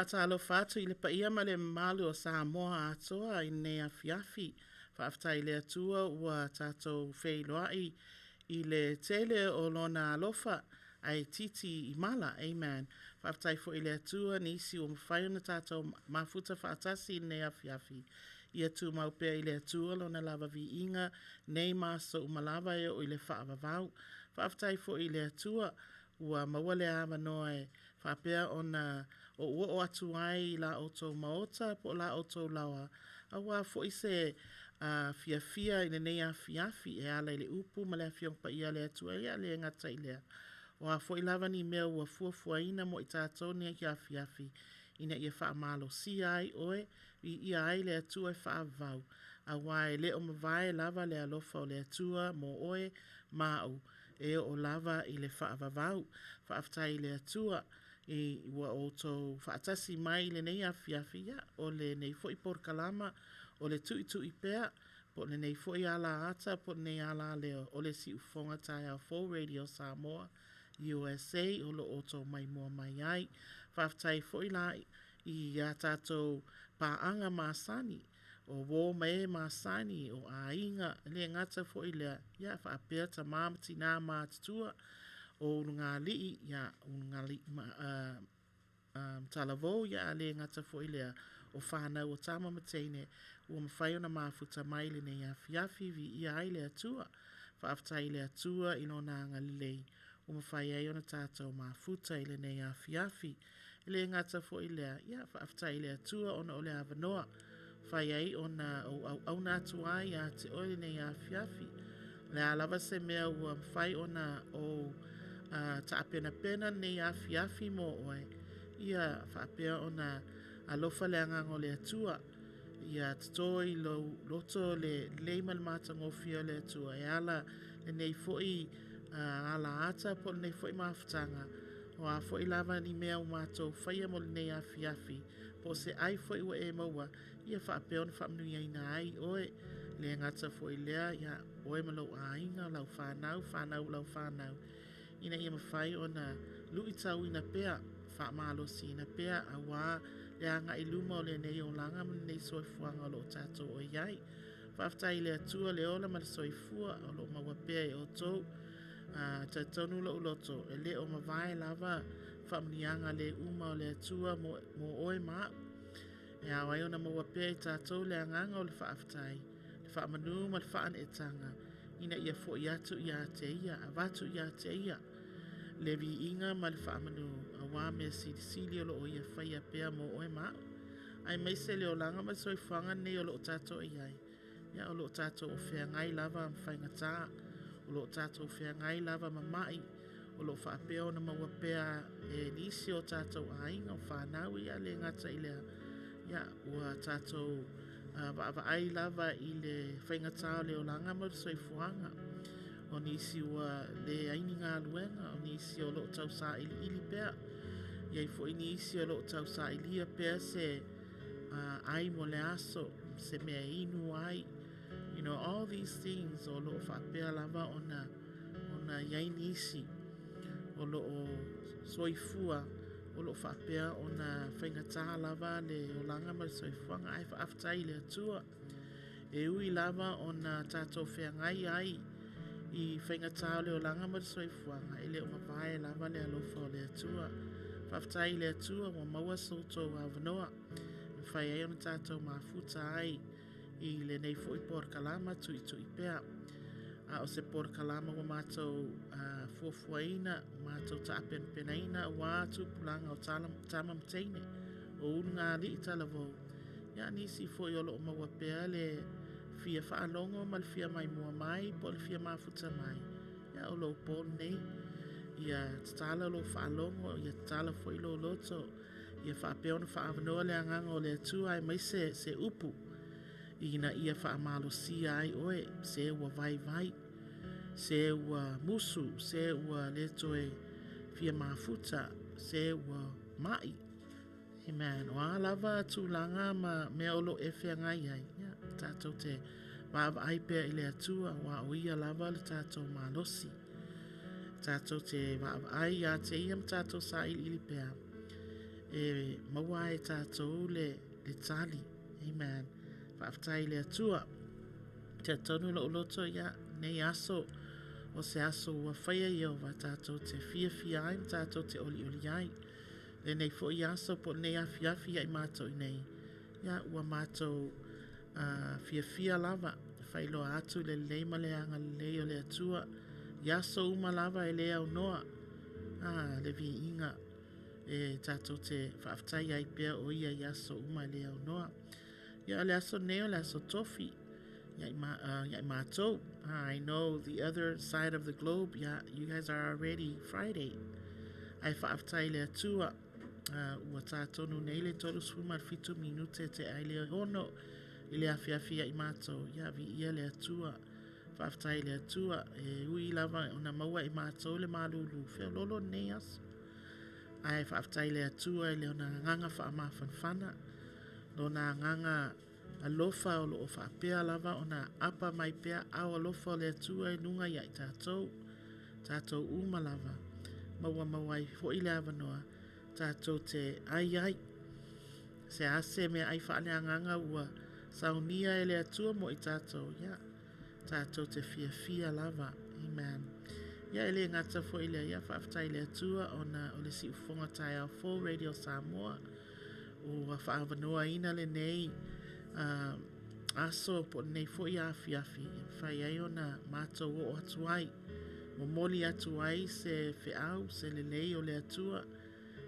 Faatalofa atu i le paia ma le mamalu o Samoa atoa i lenei afiafi. Faafetai i le Atua ua tatou feiloai i le tele o Lona alofa ae titi i mala. Amen. Faafetai foi i le Atua nisi ua mafai ona tatou mafuta faatasi i lenei afiafi. Ia tumau pea i le Atua Lona lava viiga nei ma aso uma lava e oo i le faavavau. Faafetai foi i le Atua ua maua le avanoa e faapea ona ou oo atu ai i la outou maota po o la outou laoa, aua foi se fiafia i lenei afiafi e ala i le upu ma le Afioga Paia a le Atua. Ia le gata i lea, o a foi lava ni mea ua fuafuaina mo i tatou i lenei afiafi, ina ia faamalosia ai oe, viia ai le Atua e faavavau, aua e le o mavae lava le alofa o le Atua mo oe ma au e oo lava i le faavavau. Faafetai i le Atua ua outou faatasi mai i lenei afiafi. Ia, o lenei foi polokalama o le Tuitui Pea, po o lenei foi alaata po o lenei alaleo o le Siufofoga Taeao Fou Radio Samoa USA o lo o outou maimoa mai ai. Faafetai foi la i a tatou paaga masani, o uo ma e masani, o aiga, e le gata foi i lea, ia faapea tama ma tina matutua, o ulugalii, ia, ulugalii talavou, ia a le gata foi i lea, o fanau o tama ma teine ua mafai ona mafuta mai i lenei afiafi, viia ai le Atua. Faafetai i le Atua i Lona agalelei ua mafai ai ona tatou mafuta i lenei afiafi. E le gata foi i lea, ia faafetai i le Atua ona o le avanoa fai ai ona ou auauna atu ai ia te oe lenei afiafi. O le a lava se mea ua mafai ona ou taapenapena lenei afiafi mo oe, ia faapea ona alofa le agaga o le Atua. Ia toto i lou loto le lelei ma le matagofie o le Atua e ala lenei foi alaata po o lenei foi mafutaga. O a foi lava ni mea ua matou faia mo lenei afiafi, po o se ai foi ua e maua, ia faapea ona faamanuiaina ai oe. Le gata foi i lea, ia oe ma lou aiga, lau fanau, fanau o lau fanau, ina ia mafai ona luitauina pea, faamalosiina pea, aua le agai i luma o lenei olaga ma lenei soifuaga o lo o tatou o i ai. Faafetai i le Atua le ola ma le soifua o lo o maua pea e outou. Talitonu lou loto, e le o mavae lava faamanuiaga le uma o le Atua mo oe ma au. E ao ai ona maua pea i tatou le agaga o le faafetai, le faamanu ma le faaneetaga, ina ia foi atu ia te ia, avatu ia te ia le viiga ma le faamanu, aua mea silisili o lo o ia faia pea mo oe ma au. Aemaise le olaga ma le soifuaga lenei o lo o tatou i ai, ia o lo o tatou feagai lava ma faigata, o lo o tatou feagai lava ma mai, o lo o faapea ona maua pea e nisi o tatou aiga o fanau, ia le gata i lea, ia ua tatou vaavaai lava i le faigata o le olaga ma le soifuaga. O nisi ua leai ni galuega, o nisi o lo o tausailiili pea, e i ai foi nisi o lo o tausailia pea se ai mo le aso, se mea e inu ai. You know, all these things o lo o faapea lava ona i ai nisi o lo o soifua, o lo o faapea ona faigata lava le olaga ma le soifuaga. Ae faafetai i le Atua, e ui lava ona tatou feagai ai i faigata o le olaga ma le soifuaga, e le o mavae lava le alofa o le Atua. Faafetai i le Atua ua maua so outou avanoa e mafai ai ona tatou mafuta ai i lenei foi polokalama Tuitui Pea. A o se polokalama ua matou fuafuaina, matou taapenapenaina aua tupulaga o tama ma teine, o ulugalii talavou, ia nisi foi o lo o maua pea le fia faalogo ma le fia maimoa mai po o le fia mafuta mai, ia o lou po lenei. Ia tatala lou faalogo, ia tatala foi lou loto, ia faapea ona faaavanoa le agaga o le Atua aemaise se upu ina ia faamalosia ai oe, se ua vaivai, se ua musu, se ua le toe fia mafuta, se ua mai. Amen. O a lava tulaga ma mea o lo o e feagai ai, ia, tatou te vaavaai pea i le Atua, aua o ia lava le tatou malosi. Tatou te vaavaai ia te ia ma tatou sailiili pea. e maua ai e tatou le, le tali. Amen. Faafetai i le Atua. Talitonu lou loto ia nei aso o se aso ua faia e Ieova tatou te fiafia ai ma tatou te olioli ai. Lenei foi aso po o lenei afiafi ia i matou i nei, ia ua matou uh, fiafia lava e faailoa atu le lelei ma le agalelei o le Atua i aso uma lava e le aunoa ah, le viiga e tatou te faafetai ai pea o ia i aso uma e le aunoa. Ia o le aso nei o le aso tofi ia i, ma, uh, ia i mātou. Ah, I know the other side of the globe, yeah, you guys are already Friday. Ai faafetai le Atua, uh, ua tā tonu nei le 37 minute te ai le hono i le afiafi ia i mātou. Ia, vi ia le Atua. Faafetai i le Atua, e ui lava ona maua e mātou le malūlū feoloolo lenei aso. Ae faafetai i le Atua i Lona agaga faamafanafana, Lona agaga alofa o lo o faapea lava ona apa mai pea ao alofa o le Atua i luga ia i tatou, tatou uma lava. Ma ua maua ai foi le avanoa tatou te ai ai. Se a se meaai faaleagaga ua saunia e le Atua mo i tatou, ia, tatou te fiafia lava. Amen. Ia e le gata foi lea, ia faafetai i le Atua ona o le siufofoga taeao fou Radio Samoa ua faaavanoaina lenei uh, aso po o lenei foi afiafi e mafai ai ona matou oo atu ai, momoli atu ai se feau, se lelei o le Atua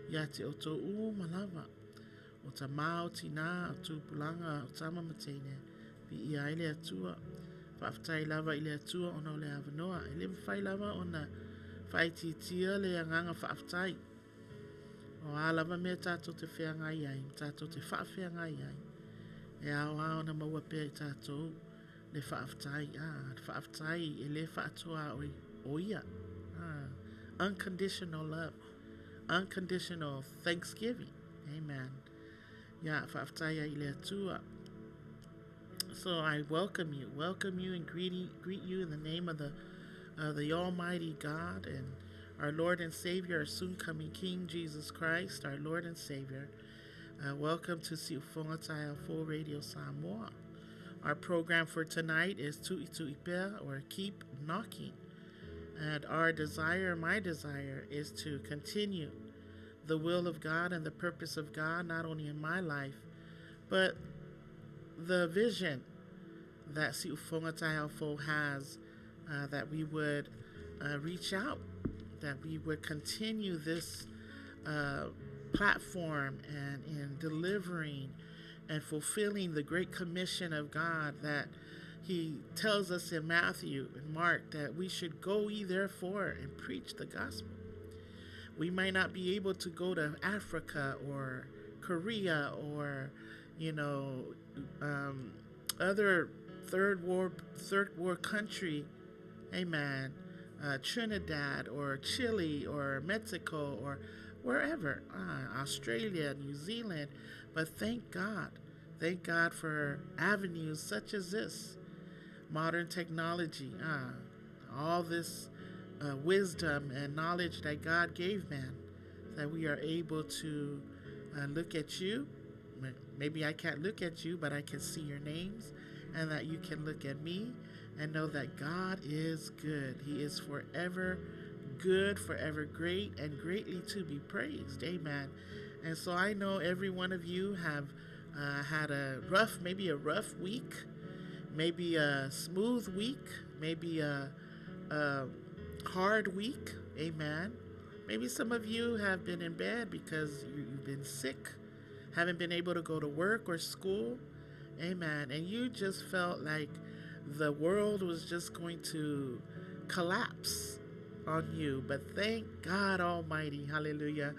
ia te outou uma lava. O tamā, o tinā, o tupulaga, o tama ma teine, viia ai le Atua. Faafetai lava i le Atua ona o le avanoa. E le mafai lava ona faaitiitia le agaga faafetai. O a lava mea tatou te feagai ai, tatou te faafeagai ai, e ao lava ona maua pea i tatou le faafetai. Ah, le faafetai e le faatoa o ia. Ah, unconditional love. Unconditional thanksgiving. Amen. Yeah, faafetai ai i le Atua. So I welcome you, welcome you and greet, greet you in the name of the, uh, the Almighty God and our Lord and Savior, our soon coming King, Jesus Christ, our Lord and Savior. Uh, welcome to Siufonga Taeao Radio Samoa. Our program for tonight is Tu'i Tu'i Pea, or Keep Knocking. And our desire, my desire, is to continue the will of God and the purpose of God, not only in my life, but the vision that Siufonga Taeao has, uh, that we would uh, reach out, that we would continue this uh, platform and in delivering and fulfilling the great commission of God that he tells us in Matthew and Mark that we should go ye therefore and preach the gospel. We might not be able to go to Africa or Korea or, you know, um, other third world third world country, amen, uh, Trinidad or Chile or Mexico or wherever, uh, Australia, New Zealand. But thank God. Thank God for avenues such as this, modern technology, uh, all this uh, wisdom and knowledge that God gave man, that we are able to uh, look at you. Maybe I can't look at you, but I can see your names, and that you can look at me and know that God is good. He is forever good, forever great, and greatly to be praised. Amen. And so I know every one of you have uh, had a rough, maybe a rough week, maybe a smooth week, maybe a, a hard week. Amen. Maybe some of you have been in bed because you, you've been sick, haven't been able to go to work or school. Amen. And you just felt like the world was just going to collapse on you. But thank God Almighty, hallelujah,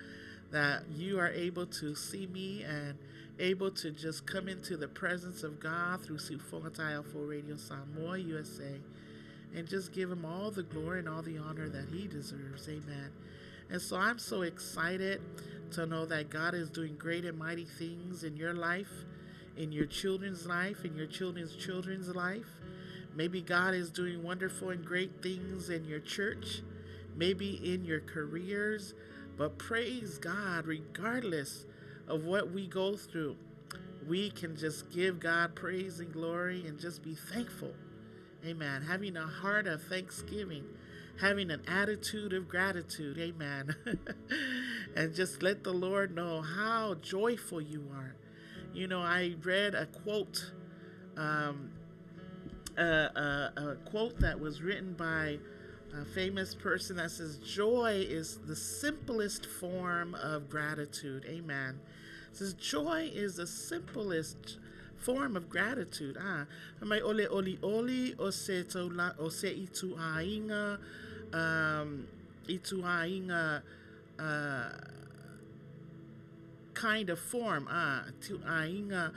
that you are able to see me and able to just come into the presence of God through Siufogatai 4 Radio Samoa USA and just give him all the glory and all the honor that he deserves. Amen. And so I'm so excited to know that God is doing great and mighty things in your life, in your children's life, in your children's children's life. Maybe God is doing wonderful and great things in your church, maybe in your careers. But praise God, regardless of what we go through, we can just give God praise and glory and just be thankful. Amen. Having a heart of thanksgiving, having an attitude of gratitude. Amen. And just let the Lord know how joyful you are. You know, I read a quote, a, a, a quote that was written by a famous person that says, Joy is the simplest form of gratitude. Amen. It says, Joy is the simplest form of gratitude. Ah, mai ole oli oli o se taula, o se itu ainga, itu ainga, kind of form. Ah, tu ainga,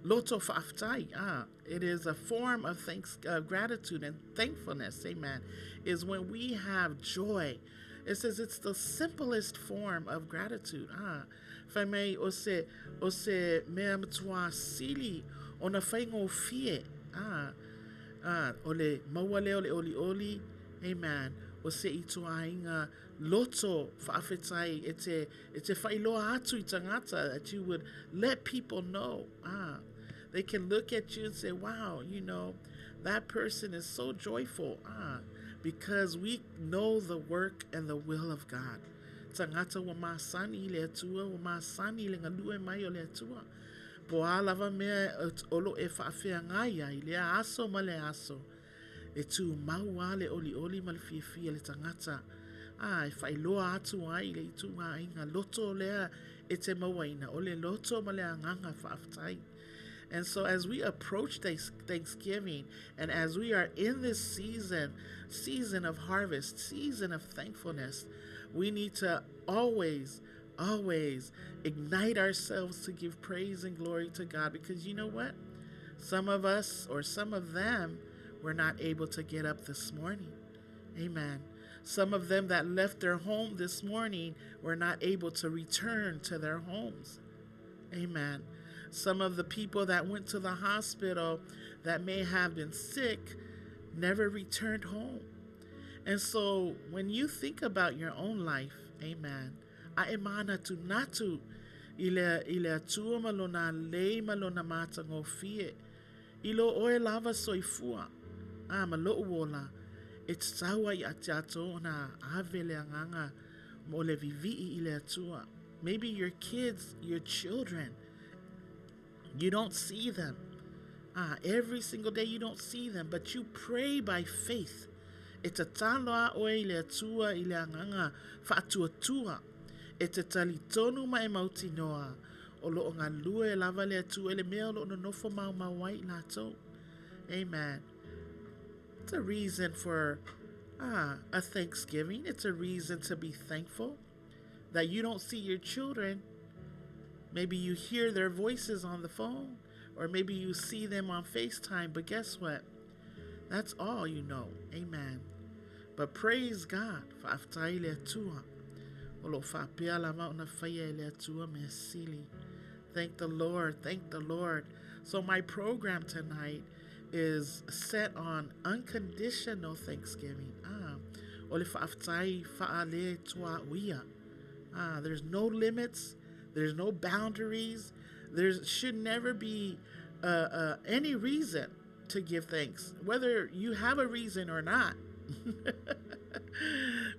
loto fa'aftai. Ah, it is a form of thanks, gratitude and thankfulness. Amen. Is when we have joy. It says it's the simplest form of gratitude. Ah, fai mai o se, o se mea matua sili o na whaingofie. Ah, ah, o le maua lea o le oli oli. Amen. O se ituaiga loto fa'afetai e te, e te whailoa atu i tangata that you would let people know. Ah, they can look at you and say, wow, you know, that person is so joyful. Ah, because we know the work and the will of God. Tagata ua masani i le Atua, ua masani i le galue mai o le Atua. Po o a lava mea o lo o e faafeagai ai, lea aso ma le aso, e tumau lava le olioli ma le fiafia i le tagata, a e faailoa atu ai i le ituaiga loto lea e te mauaina, o le loto ma le agaga faafetai. And so as we approach Thanksgiving and as we are in this season, season of harvest, season of thankfulness, we need to always, always ignite ourselves to give praise and glory to God because you know what? Some of us or some of them were not able to get up this morning. Amen. Some of them that left their home this morning were not able to return to their homes. Amen. Some of the people that went to the hospital that may have been sick never returned home. And so when you think about your own life, amen, a e mānatunatu i le, i le Atua ma lona lei ma lona matagofie, i lo oe lava soifua, a ma lo'u ola, e tatau ai ia tatou ona ave le agaga mo le vivii i le Atua. Maybe your kids, your children, you don't see them. Ah, every single day you don't see them, but you pray by faith. E tatalo a oe i le Atua i le agaga faatuatua. E te talitonu ma e mautinoa o loo galue lava le Atua i le mea o loo nonofo maumau ai i latou. Amen. It's a reason for a thanksgiving. It's a reason to be thankful that you don't see your children. Maybe you hear their voices on the phone, or maybe you see them on FaceTime, but guess what? That's all you know. Amen. But praise God. Fa'afetai i le Atua. O lo o faapea lava ona faia e le Atua mea sili. Thank the Lord. Thank the Lord. So my program tonight is set on unconditional thanksgiving. Ah, o le fa'afetai fa'ale tua'uia. Ah, there's no limits. There's no boundaries. There should never be any reason to give thanks, whether you have a reason or not.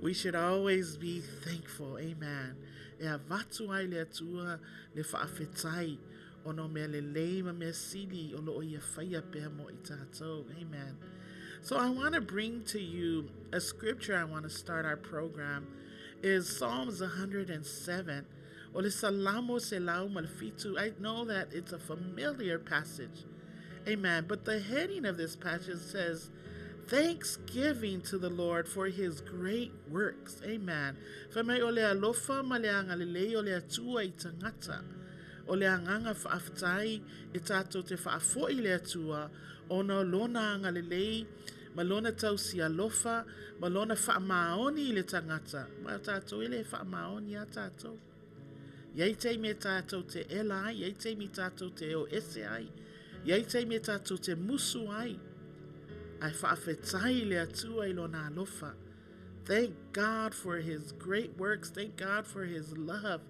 We should always be thankful. Amen. E avatu ai le Atua le fa'afetai ona o mea lelei ma mea sili o loo ia faia pea mo i tatou. Amen. So I want to bring to you a scripture. I want to start our program is Psalms 107. O le Salamo 107. I know that it's a familiar passage. Amen. But the heading of this passage says, Thanksgiving to the Lord for his great works. Amen. Fai mai o le alofa ma le agalelei o le Atua i tagata. O le agaga faafetai e tatou te faafoi i le Atua ona o lona agalelei ma lona tausi alofa ma lona faamaoni i le tagata. Ma tatou e le faamaoni a tatou. Iai taimi e tatou te ela ai, iai taimi tatou te o ese ai, iai taimi e tatou te musu ai. Ae faafetai i le Atua i lona alofa. Thank God for his great works. Thank God for his love.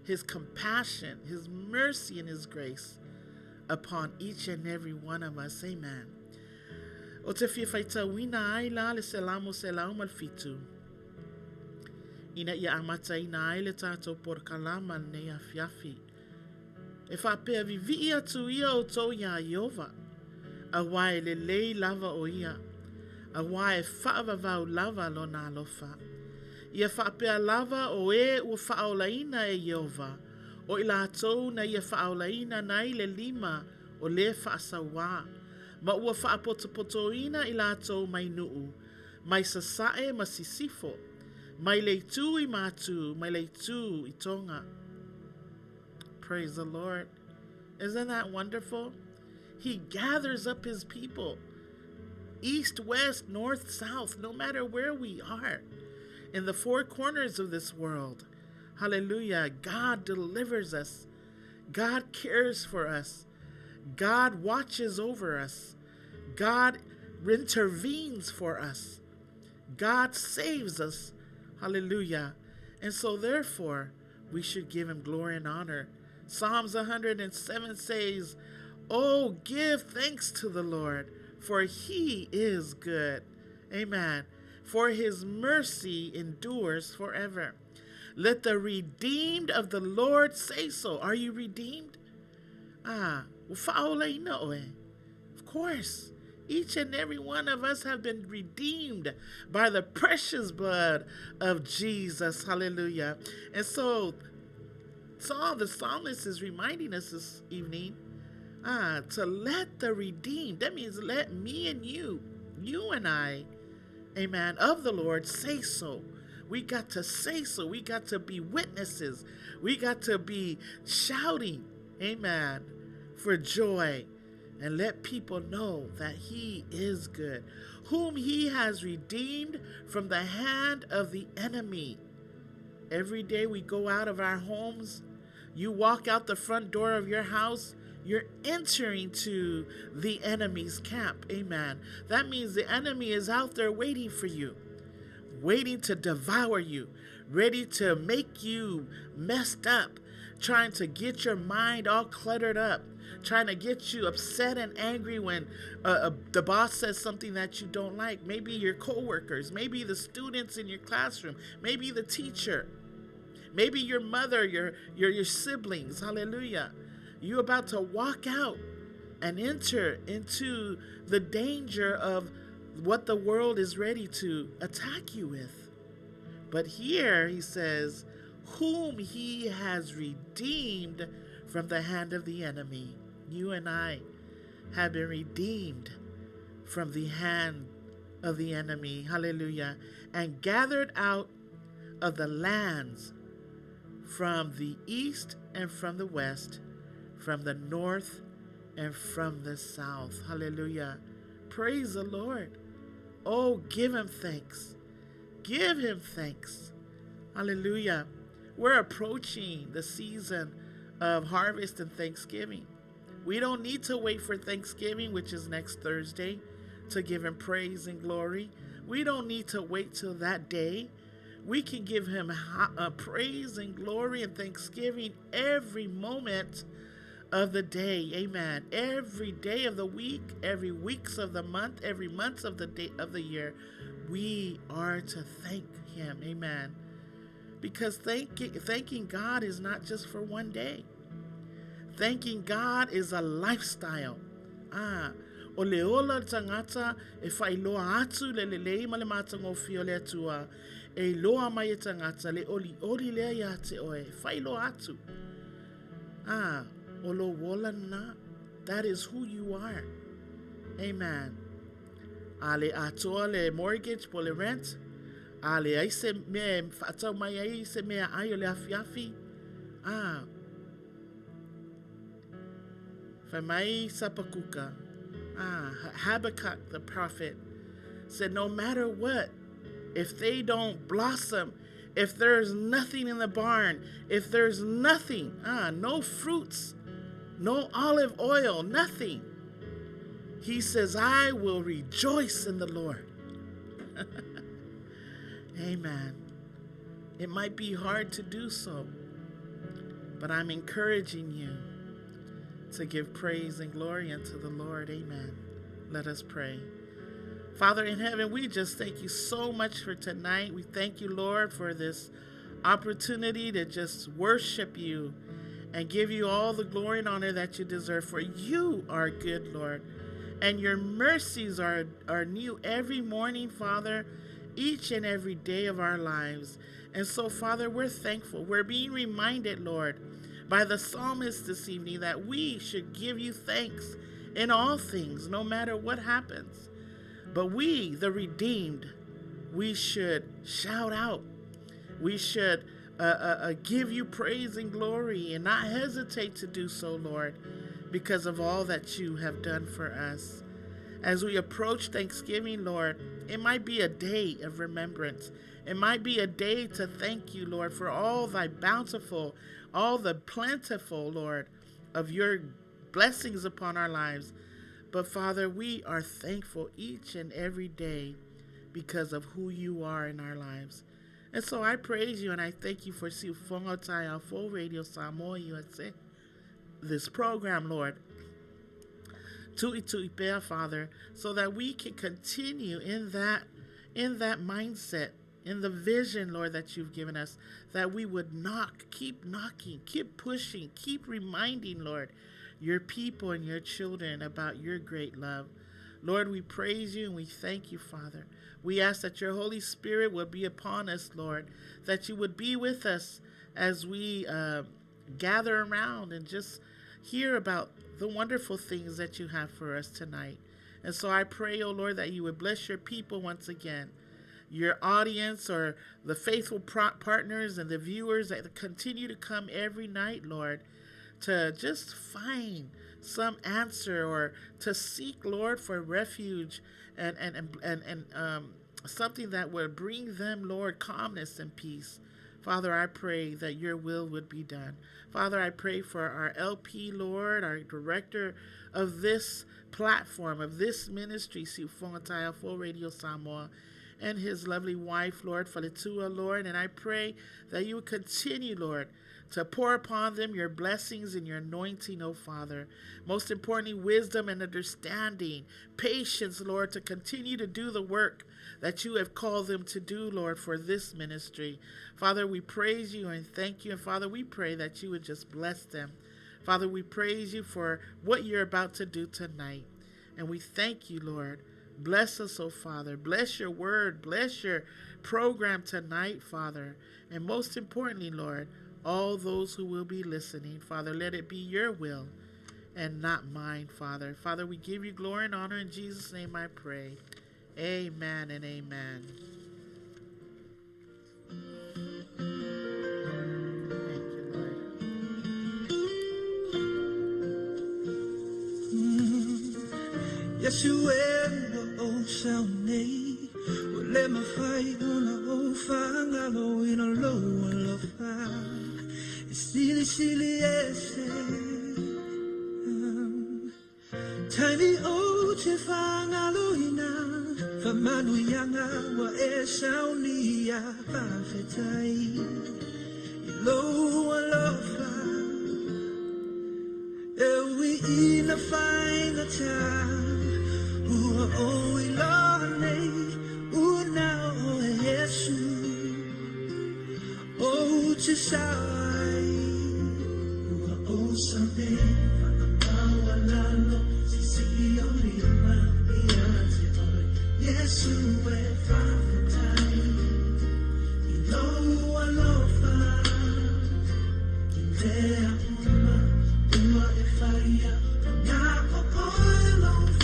His compassion, His mercy, and His grace upon each and every one of us. Amen. O te fia faitauina ai la le Selamo 107. Ina ia amataina ai le tātou porokalama lenei afiafi. E faapea vivii atu ia outou iā Ieova, auā e lelei lava o ia, auā e faavavau lava lona alofa. Ia faapea lava o e ua faaolaina e Ieova, o i latou na ia faaolaina nai le lima o le faasauā, ma ua faapotopotoina i latou mai nuu, mai sasae ma sisifo, mai le itu i Matu, mai le itu i Toga. Praise the Lord. Isn't that wonderful? He gathers up his people, east, west, north, south, no matter where we are, in the four corners of this world. Hallelujah. God delivers us. God cares for us. God watches over us. God intervenes for us. God saves us. Hallelujah. And so, therefore, we should give him glory and honor. Psalms 107 says, Oh, give thanks to the Lord, for he is good. Amen. For his mercy endures forever. Let the redeemed of the Lord say so. Are you redeemed? Ah, of course. Each and every one of us have been redeemed by the precious blood of Jesus. Hallelujah. And so, Psalm, the psalmist is reminding us this evening to let the redeemed, that means let me and you, you and I, amen, of the Lord say so. We got to say so. We got to be witnesses. We got to be shouting, amen, for joy and let people know that he is good, whom he has redeemed from the hand of the enemy. Every day we go out of our homes, you walk out the front door of your house, you're entering to the enemy's camp. Amen. That means the enemy is out there waiting for you, waiting to devour you, ready to make you messed up, trying to get your mind all cluttered up, trying to get you upset and angry when the boss says something that you don't like. Maybe your coworkers, maybe the students in your classroom, maybe the teacher, maybe your mother, your siblings. Hallelujah. You're about to walk out and enter into the danger of what the world is ready to attack you with. But here he says, whom he has redeemed from the hand of the enemy. You and I have been redeemed from the hand of the enemy. Hallelujah. And gathered out of the lands from the east and from the west, from the north and from the south. Hallelujah. Praise the Lord. Oh, give him thanks. Give him thanks. Hallelujah. We're approaching the season of harvest and Thanksgiving. We don't need to wait for Thanksgiving, which is next Thursday, to give him praise and glory. We don't need to wait till that day. We can give him praise and glory and thanksgiving every moment of the day. Amen. Every day of the week, every weeks of the month, every month of the day of the year, we are to thank him. Amen. Because thanking God is not just for one day. Thanking God is a lifestyle. Ah, o le ola le tangata e whailoa atu le lelei ma le mātangōfie o le Atua, e iloa mai e tangata le olioli lea ia te oe, e whailoa atu. Ah, o lo wola na, that is who you are. Amen. A le atoa le mortgage po le rent, a le ai se mea e whaatau mai ai se mea ai o le afiafi. Ah, Fai mai Sapakuka, Habakkuk the prophet, said, no matter what, if they don't blossom, if there's nothing in the barn, if there's nothing, no fruits, no olive oil, nothing, he says, I will rejoice in the Lord. Amen. It might be hard to do so. But I'm encouraging you to give praise and glory unto the Lord. Amen. Let us pray. Father in heaven, we just thank you so much for tonight. We thank you, Lord, for this opportunity to just worship you and give you all the glory and honor that you deserve. For you are good, Lord, and your mercies are new every morning, Father, each and every day of our lives. And so, Father, we're thankful. We're being reminded, Lord, by the psalmist this evening that we should give you thanks in all things, no matter what happens. But we, the redeemed, we should shout out. We should give you praise and glory and not hesitate to do so, Lord, because of all that you have done for us. As we approach Thanksgiving, Lord, it might be a day of remembrance. It might be a day to thank you, Lord, for all thy bountiful, all the plentiful, Lord, of your blessings upon our lives. But Father, we are thankful each and every day because of who you are in our lives. And so I praise you and I thank you for Siufoga Taeao Radio Samoa USA, this program, Lord. Tui tui pea, Father, so that we can continue in that mindset, in the vision, Lord, that you've given us, that we would knock, keep knocking, keep pushing, keep reminding, Lord, your people and your children about your great love. Lord, we praise you and we thank you, Father. We ask that your Holy Spirit would be upon us, Lord, that you would be with us as we gather around and just hear about the wonderful things that you have for us tonight. And so I pray, oh Lord, that you would bless your people once again, your audience or the faithful partners and the viewers that continue to come every night, Lord, to just find some answer or to seek, Lord, for refuge and something that would bring them, Lord, calmness and peace. Father, I pray that your will would be done. Father, I pray for our LP, Lord, our director of this platform, of this ministry, Siufoga Taeao Radio Samoa, and his lovely wife, Lord, Faletua, Lord. And I pray that you would continue, Lord, to pour upon them your blessings and your anointing, O Father. Most importantly, wisdom and understanding, patience, Lord, to continue to do the work that you have called them to do, Lord, for this ministry. Father, we praise you and thank you. And Father, we pray that you would just bless them. Father, we praise you for what you're about to do tonight. And we thank you, Lord. Bless us, O Father. Bless your word. Bless your program tonight, Father. And most importantly, Lord, all those who will be listening, Father, let it be your will and not mine, Father. Father, we give you glory and honor. In Jesus' name I pray. Amen and amen. Thank you, Lord. Yes, you will. Let my fight on a in a low silly, silly, yes. Tiny old Tifangaloina, Famanuyanga, wa Esaunia, Fafetai, Low alofa, we in a fine time, who are all we love, una o Yesu, o te sai, ua o sane, whakamaualalo, sisi o lima, ia te oi, Yesu e whawhetai, i lou alofa, i mea uma, ua e whaia, o ngā o oe lou.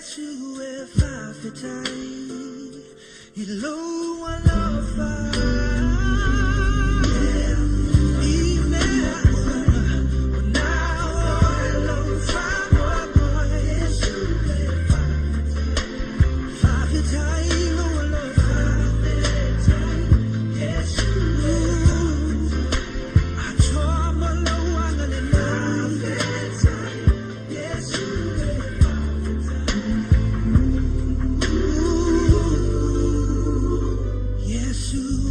Yesu e fa'afetai i lou alofa i mea uma o na oe lou fa'amoemoe. Yesu e fa'afetai i lou alofa. Yesu e atoa ma lou agalelei. Yesu e Yesu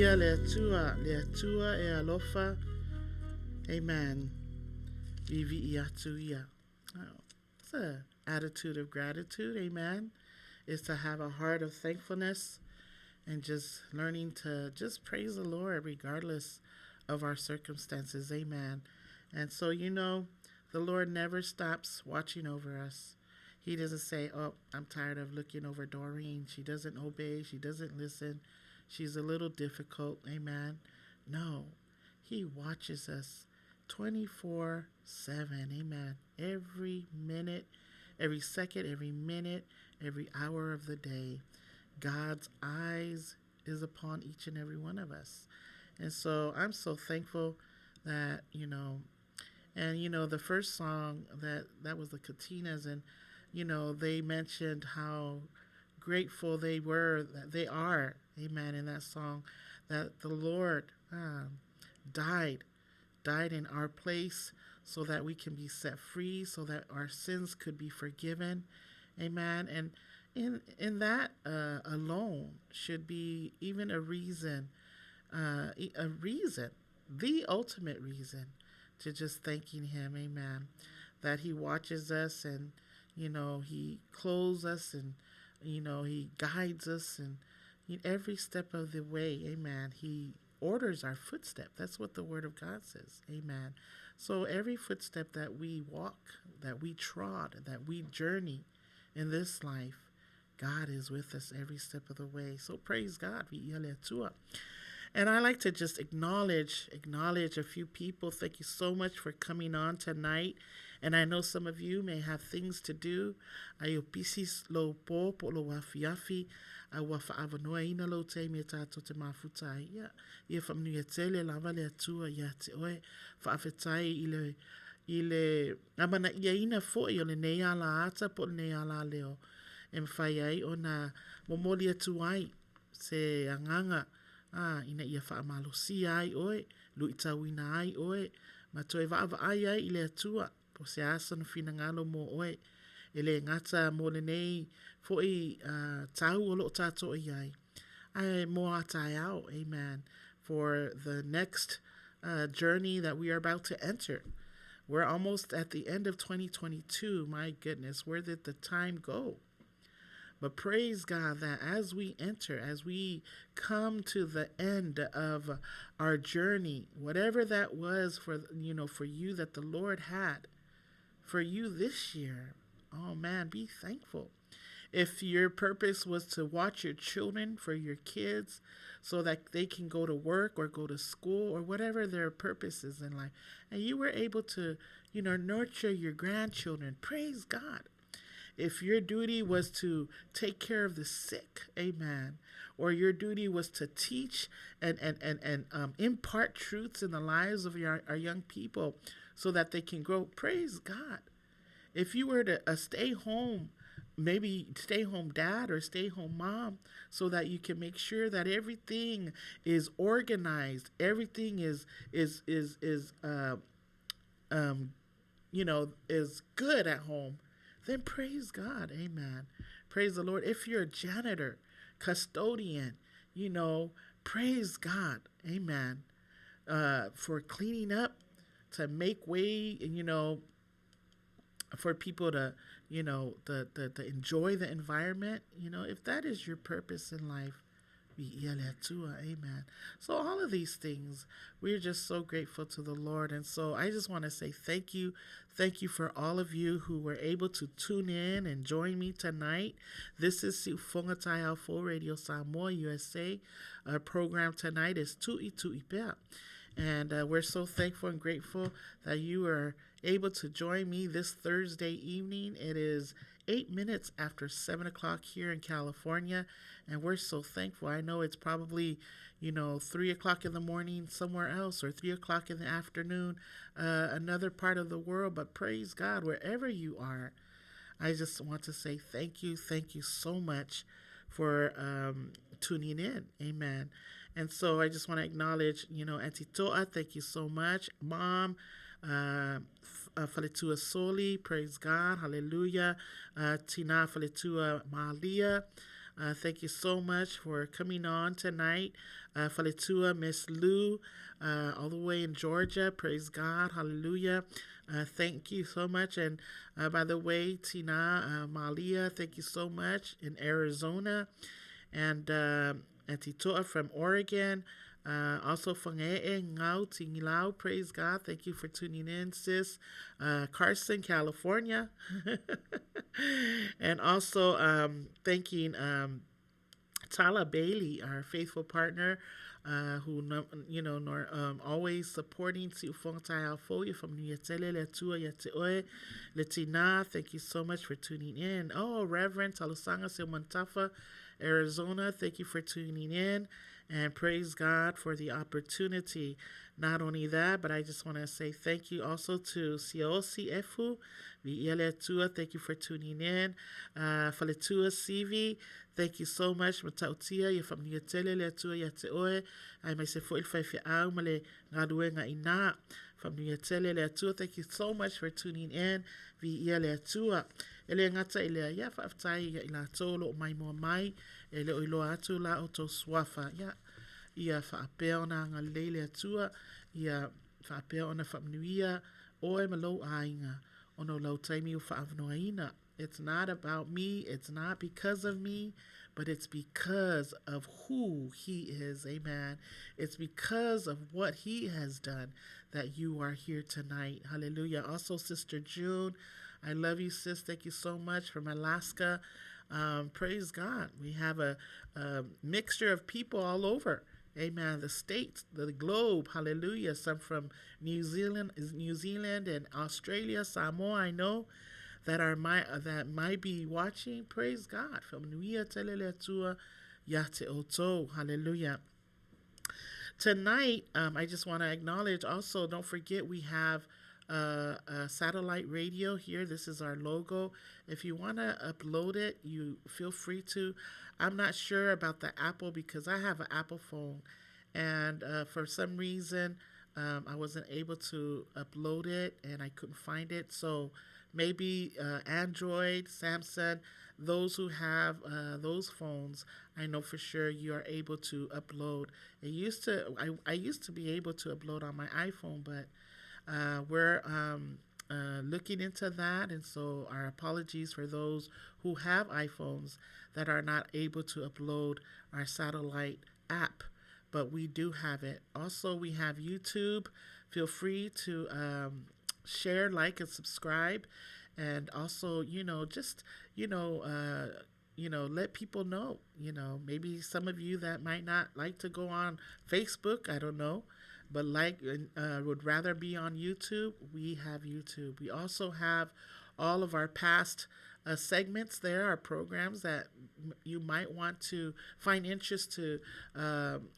Viia le Atua, le Atua e alofa. Amen. Vivi'i atu ia. Oh, it's a attitude of gratitude, amen, is to have a heart of thankfulness and just learning to just praise the Lord regardless of our circumstances, amen. And so, you know, the Lord never stops watching over us. He doesn't say, Oh, I'm tired of looking over Doreen. She doesn't obey. She doesn't listen. She's a little difficult. Amen. No, He watches us 24 7. Amen. Every minute, every second, every minute, every hour of the day. God's eyes is upon each and every one of us. And so I'm so thankful that, you know, and you know, the first song that that was the Katinas and you know, they mentioned how grateful they were that they are, amen, in that song, that the Lord died, died in our place so that we can be set free, so that our sins could be forgiven, amen. And in in that alone should be even a reason, a reason, the ultimate reason to just thanking Him, amen, that He watches us and you know He clothes us and you know He guides us and in every step of the way, amen. He orders our footstep. That's what the Word of God says, amen. So every footstep that we walk, that we trod, that we journey in this life, God is with us every step of the way. So praise God. And I like to just acknowledge acknowledge a few people. Thank you so much for coming on tonight. And I know some of you may have things to do. Ai o pisi lo po po lo afiafi a ua whaavanoa ina lo taimi e tātou te mafuta ai. Ia, ia whaamanuia tele lava le Atua ia te oe. Faafetai i le i le amana'iaina fo'i o lenei ala ata po o lenei ala leo e mafai ai ona momoli atu ai se agaga a ina ia faamalosia ai oe, luitauina ai oe, ma toe vaavaai ai i le Atua po o se a sona finagalo mo oe. E lē gata mo lenei fo'i tau o loo tatou i ai, ae mo a taeao, amen, for the next journey that we are about to enter. We're almost at the end of 2022. My goodness, where did the time go? But praise God that as we enter, as we come to the end of our journey, whatever that was for you know for you that the Lord had for you this year, oh man, be thankful. If your purpose was to watch your children for your kids so that they can go to work or go to school or whatever their purpose is in life, and you were able to, you know, nurture your grandchildren, praise God. If your duty was to take care of the sick, amen, or your duty was to teach and and and, and impart truths in the lives of your, our young people so that they can grow, praise God. If you were to stay home, maybe stay home dad or stay home mom, so that you can make sure that everything is organized, everything is is is is you know is good at home, then praise God. Amen. Praise the Lord. If you're a janitor, custodian, you know, praise God. Amen. For cleaning up, to make way, and, you know, for people to, you know, the, the, to enjoy the environment, you know, if that is your purpose in life, amen. So all of these things, we're just so grateful to the Lord. And so I just want to say thank you. Thank you for all of you who were able to tune in and join me tonight. This is Siufoga Taeao Fou Radio Samoa USA. Our program tonight is Tu'i Tu'i Pea. And we're so thankful and grateful that you are able to join me this Thursday evening. It is 8 minutes after 7 o'clock here in California, and we're so thankful. I know it's probably, you know, 3 o'clock in the morning somewhere else or 3 o'clock in the afternoon, another part of the world, but praise God, wherever you are. I just want to say thank you. Thank you so much for tuning in. Amen. And so I just want to acknowledge, you know, Auntie Toa, thank you so much. Mom, Faletua Soli, praise God, hallelujah. Tina Faletua Malia, Thank you so much for coming on tonight. Faletua, Miss Lou, all the way in Georgia. Praise God. Hallelujah. Thank you so much. And by the way, Tina Malia, thank you so much in Arizona. And Auntie Toa from Oregon. Also, Whangae'e Ngau Tingilau, praise God. Thank you for tuning in, sis. Carson, California. And also thanking Tala Bailey, our faithful partner, who, you know, nor, always supporting Siufonga Taeao Fou, ia faamanuia tele le Atua ia te oe. Le Tina, thank you so much for tuning in. Oh, Reverend Talusanga Seumanutafa, Arizona, thank you for tuning in. And praise God for the opportunity. Not only that, but I just want to say thank you also to Siosi Efu, Viia le Atua, thank you for tuning in. Faletua Sivi, thank you so much. Matautia, ia faamanuia tele le Atua ia te oe. Aemaise foi le faifeau ma le galuega i ina. Faamanuia tele le Atua, thank you so much for tuning in. Viia le Atua. E le gata i lea, ia faafetai ia i latou o lo o maimoa mai, e le o iloa atu la outou suafa. Ia, ia faapea ona agalelei le Atua, ia faapea ona faamanuia oe ma lou aiga, ona o lau taimi ua faaavanoaina. It's not about me, it's not because of me, but it's because of who he is. Amen. It's because of what he has done that you are here tonight. Hallelujah. Also, Sister June, I love you, sis. Thank you so much from Alaska. Praise God. We have a mixture of people all over. Amen. The states, the globe. Hallelujah. Some from New Zealand and Australia, Samoa, I know, that are my that might be watching. Praise God. Faamanuia tele le Atua ia te outou. Hallelujah. Tonight, I just want to acknowledge also, don't forget we have a satellite radio here. This is our logo. If you want to upload it, you feel free to. I'm not sure about the Apple because I have an Apple phone, and for some reason, I wasn't able to upload it and I couldn't find it. So maybe Android, Samsung, those who have those phones, I know for sure you are able to upload. It used to, I used to be able to upload on my iPhone, but we're looking into that. And so our apologies for those who have iPhones that are not able to upload our satellite app, but we do have it. Also, we have YouTube. Feel free to share, like, and subscribe. And also, you know, just, let people know, you know, maybe some of you that might not like to go on Facebook, I don't know, but would rather be on YouTube. We have YouTube. We also have all of our past segments there, our programs that you might want to find interest to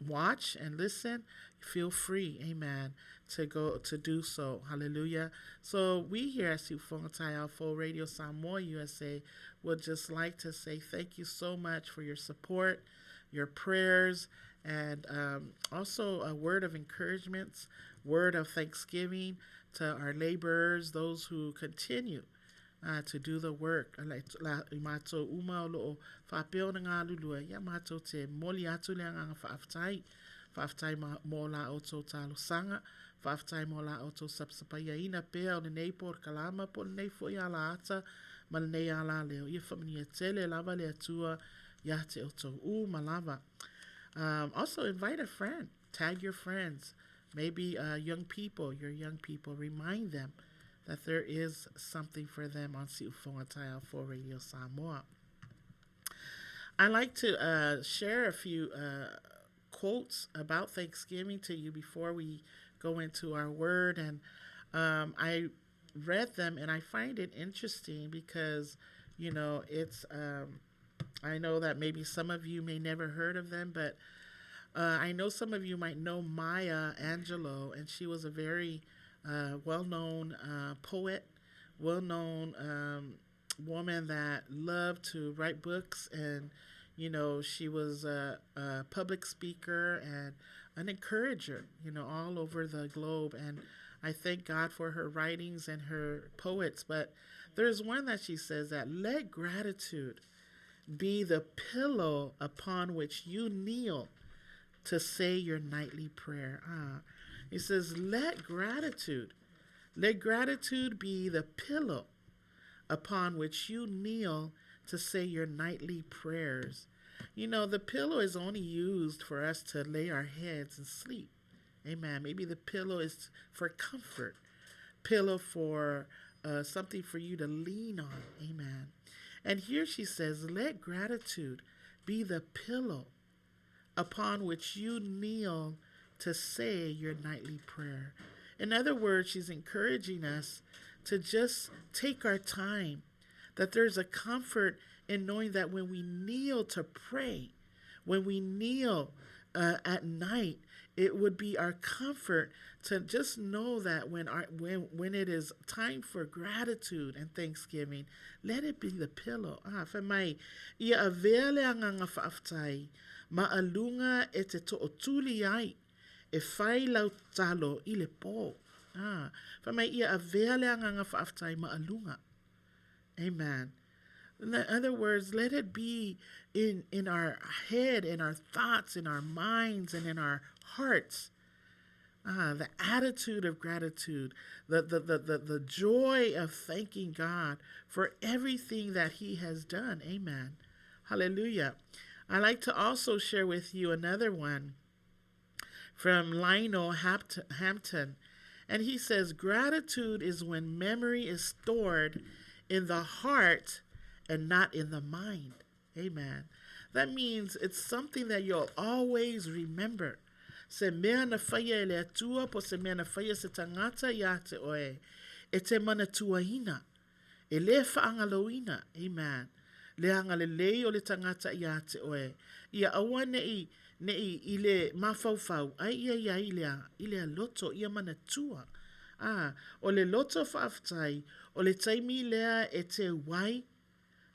watch and listen. Feel free, amen, to go to do so. Hallelujah. So we here at Siufonga Taeao Fou Radio Samoa USA would just like to say thank you so much for your support, your prayers, and also a word of encouragement, word of thanksgiving to our laborers, those who continue to do the work. La, i mātou uma o lo o faapea ona galulue, ia mātou te momoli atu le agaga faafetai. Faafetai mō la outou talosaga, faafetai mō la outou sapasapaiaina pea o lenei polokalama po o lenei foi alaata ma lenei alaleo. Ia faamanuia tele lava le Atua ia te outou uma lava. Also, invite a friend. Tag your friends. Maybe young people, your young people. Remind them that there is something for them on Siufonga Taeao Fou Radio Samoa. I like to share a few quotes about Thanksgiving to you before we go into our word. And I read them and I find it interesting because, you know, it's, I know that maybe some of you may never heard of them, but I know some of you might know Maya Angelou, and she was a very well-known poet, well-known woman that loved to write books, and you know, she was a public speaker and an encourager, you know, all over the globe. And I thank God for her writings and her poets. But there's one that she says that let gratitude be the pillow upon which you kneel to say your nightly prayer. Ah, he says, let gratitude, let gratitude be the pillow upon which you kneel to say your nightly prayers. You know, the pillow is only used for us to lay our heads and sleep. Amen. Maybe the pillow is for comfort, pillow for something for you to lean on. Amen. And here she says, let gratitude be the pillow upon which you kneel to say your nightly prayer. In other words, she's encouraging us to just take our time, that there's a comfort in knowing that when we kneel to pray, when we kneel at night, it would be our comfort to just know that when it is time for gratitude and thanksgiving, let it be the pillow. Ah, fai mai, ia avea le agaga faafetai, maalunga e te tootuli ai, e fai lau tatalo i le po. Ah, fai mai, ia avea le agaga faafetai maalunga. Amen. In other words, let it be in our head, in our thoughts, in our minds, and in our hearts. The attitude of gratitude, the joy of thanking God for everything that he has done. Amen. Hallelujah. I like to also share with you another one from Lionel Hampton. And he says, gratitude is when memory is stored in the heart and not in the mind. Amen. That means it's something that you'll always remember. Se mea na whaia e le atua, po se mea na whaia se tangata ia te oe, e te mana tuaina, e le whaangaloina. Amen. Le anga le lei o le tangata ia te oe. Ia aua nei, nei i le mawhauwhau, ai ia ia i lea, i lea loto, ia mana tua. Ah, o le loto whaaftai, o le taimi lea e te wai,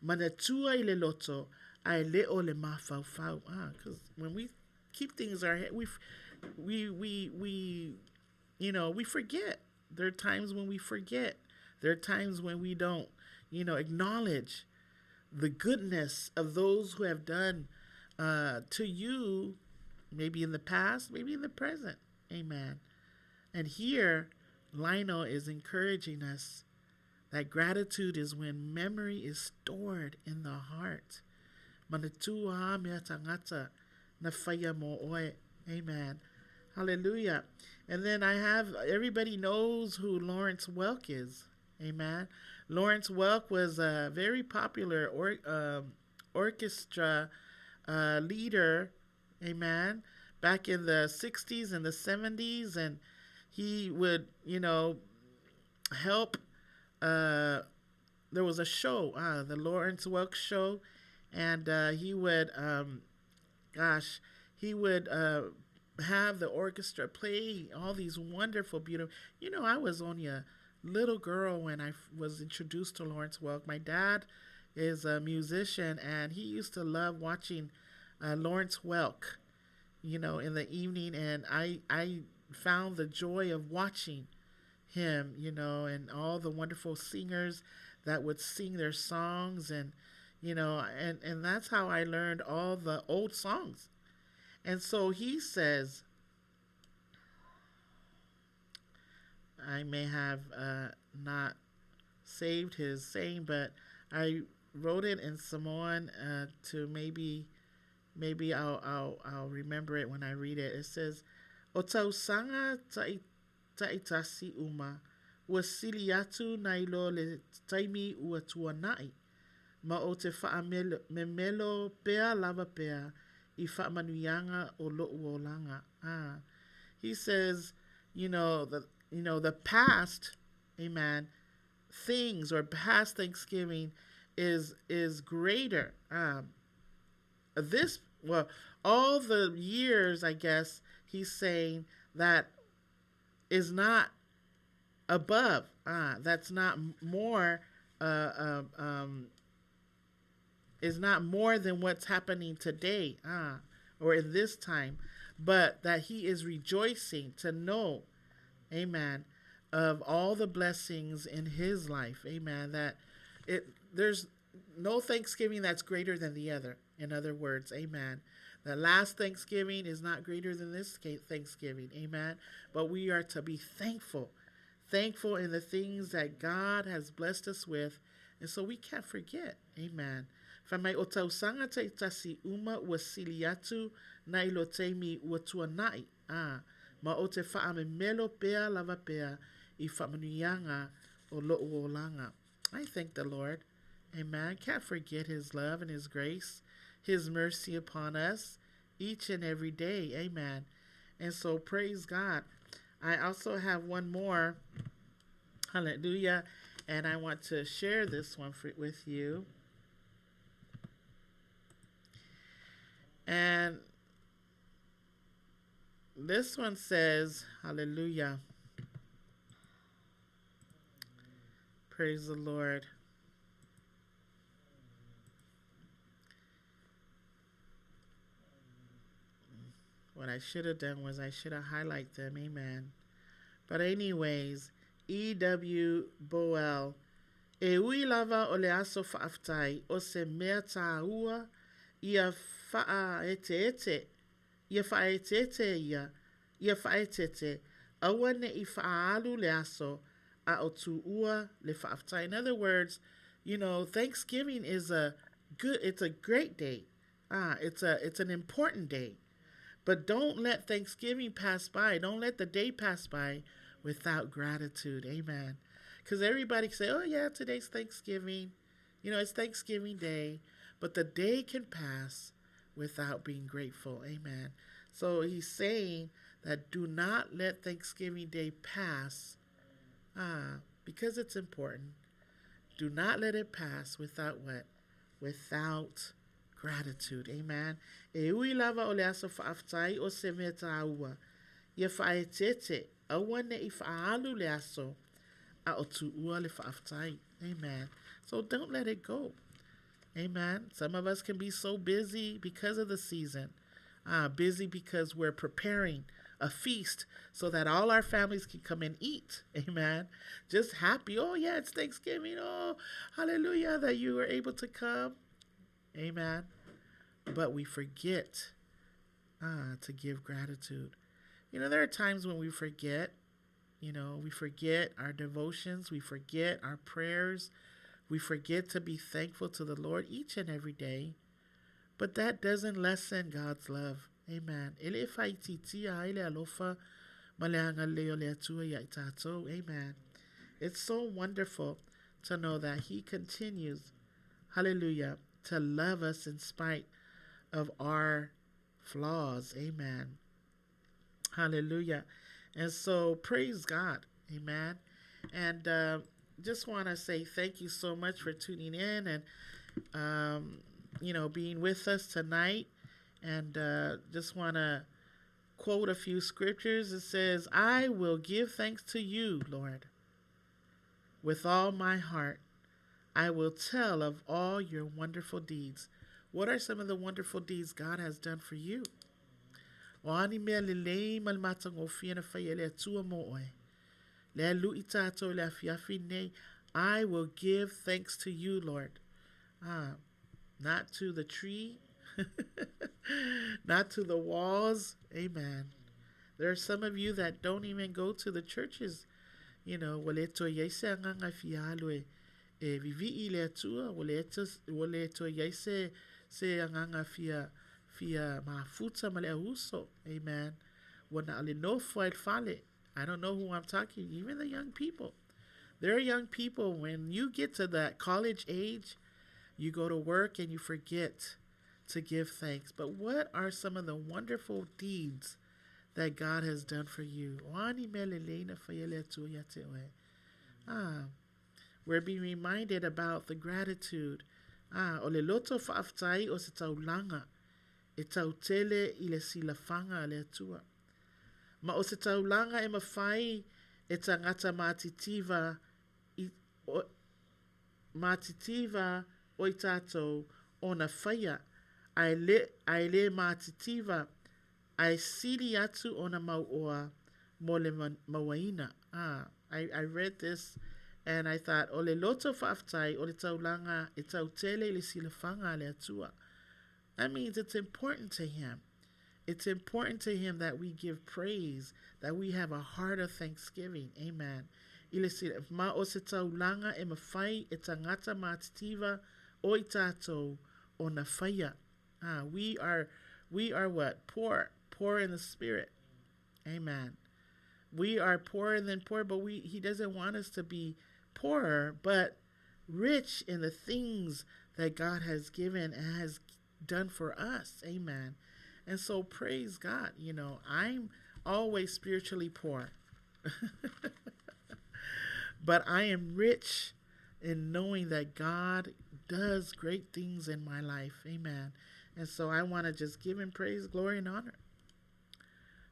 mana tua i le loto, ai le o le mawhauwhau. Ah, because when we keep things in our head, we forget. There are times when we forget. There are times when we don't, acknowledge the goodness of those who have done to you, maybe in the past, maybe in the present. Amen. And here, Lionel is encouraging us that gratitude is when memory is stored in the heart. Manatua mea tangata na whaia mo oe. Amen. Hallelujah. And then everybody knows who Lawrence Welk is. Amen. Lawrence Welk was a very popular orchestra leader. Amen. Back in the 60s and the 70s. And he would, help. There was a show, the Lawrence Welk Show. And he would, have the orchestra play all these wonderful, beautiful. I was only a little girl when I was introduced to Lawrence Welk. My dad is a musician, and he used to love watching Lawrence Welk, in the evening. And I found the joy of watching him, and all the wonderful singers that would sing their songs. And, and that's how I learned all the old songs. And so he says, I may have not saved his saying, but I wrote it in Samoan to maybe I'll remember it when I read it. It says, O tausanga ta'itasi uma, ua sili atu nai lo le taimi ua tuanai, ma o te whaamemelo pea lava pea i whaamanuianga o lo'u olanga. Ah. He says, the past, amen, things or past Thanksgiving is greater. All the years, I guess, he's saying that is not above. That's not more, is not more than what's happening today, or in this time, but that he is rejoicing to know, amen, of all the blessings in his life, amen, that no Thanksgiving that's greater than the other. In other words, amen. The last Thanksgiving is not greater than this Thanksgiving. Amen. But we are to be thankful. Thankful in the things that God has blessed us with. And so we can't forget. Amen. Fai mai o tausaga taitasi uma ua sili atu nai lo taimi ua tuanai, ā, ma o te whaamemelo pea lava pea i whaamanuiaga o lo'u olaga. I thank the Lord. Amen. Can't forget his love and his grace, his mercy upon us each and every day. Amen. And so praise God. I also have one more. Hallelujah. And I want to share this one for, with you. And this one says, Hallelujah. Praise the Lord. What I should have done was I should have highlighted them. Amen. But anyways, E.W. Boel, E ui lava o le aso faafetai o se mea tāua ia whaaeteete, ia whaaeteete ia, ia whaaetete, aua ne'i faaalu le aso a o tuua le faafetai. In other words, you know, Thanksgiving is a good, it's a great day. Ah, it's a it's an important day. But don't let Thanksgiving pass by. Don't let the day pass by without gratitude. Amen. Because everybody say, oh, yeah, today's Thanksgiving. You know, it's Thanksgiving Day. But the day can pass without being grateful. Amen. So he's saying that do not let Thanksgiving Day pass ah, because it's important. Do not let it pass without what? Without gratitude. Amen. E ui lava o le aso faafetai o se mea tāua. Ia whaetete, aua ne'i faaalu le aso, a o tuua le faafetai. Amen. So don't let it go. Amen. Some of us can be so busy because of the season. Uh, busy because we're preparing a feast so that all our families can come and eat. Amen. Just happy. Oh, yeah, it's Thanksgiving. Oh, hallelujah that you were able to come. Amen. But we forget to give gratitude. You know, there are times when we forget. You know, we forget our devotions, we forget our prayers, we forget to be thankful to the Lord each and every day. But that doesn't lessen God's love. Amen. E le faaitiitia ai le alofa ma le agalelei o le Atua iā i tātou. Amen. It's so wonderful to know that He continues, hallelujah, to love us in spite of our flaws. Amen. Hallelujah. And so praise God. Amen. And just want to say thank you so much for tuning in and, you know, being with us tonight. And just want to quote a few scriptures. It says, I will give thanks to you, Lord, with all my heart. I will tell of all your wonderful deeds. What are some of the wonderful deeds God has done for you? O a ni mea lelei ma le matagofie na faia e le Atua mo oe. Lea lu'i tātou i le afiafi nei, I will give thanks to you, Lord. Ah, not to the tree, not to the walls. Amen. There are some of you that don't even go to the churches. You know, ua le toe i ai se agaga e fia alu e, e vivi'i i le Atua, ua le, ua le toe i ai se, se agaga fia, fia mafuta ma le auuso. Amen. Ua na o le nofo ai i le fale. I don't know who I'm talking, even the young people. There are young people, when you get to that college age, you go to work and you forget to give thanks. But what are some of the wonderful deeds that God has done for you? O a ni mea lelei na faia e le Atua iā te oe? Ah, we're being reminded about the gratitude. Ah, o le loto faafetai o se taulaga e tautele i le silafaga a le Atua. Ma o se taulaga e mafai e tagata matitiva i, o, matitiva o i tātou ona faia, ae le, ae le matitiva, ae sili atu ona mauoa mo le mauaina. Ah, I, I read this And I thought, o le loto faafetai o le taulaga e tautele i le silafaga a le Atua. That means it's important to him. It's important to him that we give praise, that we have a heart of thanksgiving. Amen. I le sila, ma o se taulaga e mafai e tagata matitiva o i tātou ona faia. Ah, we are, we are what? Poor. Poor in the spirit. Amen. We are poorer than poor, but we he doesn't want us to be poorer, but rich in the things that God has given and has done for us. Amen. And so praise God. You know, I'm always spiritually poor. but I am rich in knowing that God does great things in my life. Amen. And so I want to just give him praise, glory, and honor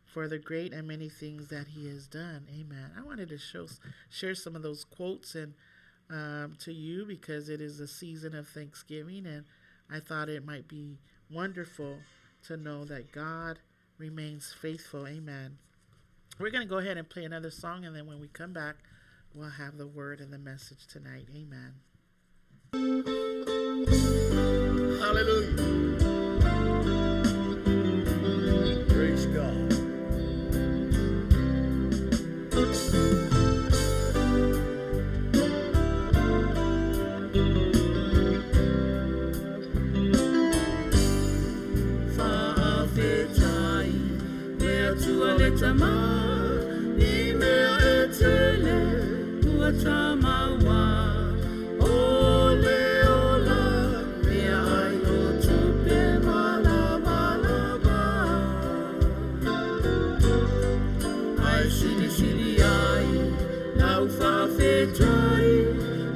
for the great and many things that he has done. Amen. I wanted to show share some of those quotes and to you because it is a season of Thanksgiving, and I thought it might be wonderful to know that God remains faithful. Amen. We're going to go ahead and play another song, and then when we come back, we'll have the word and the message tonight. Amen. Hallelujah. Praise God. Fa'afetai le Atua le Tama i mea e tele ua tamaua o le ola mea ai o tupe malamalama ai silisili ai lau fa'afetai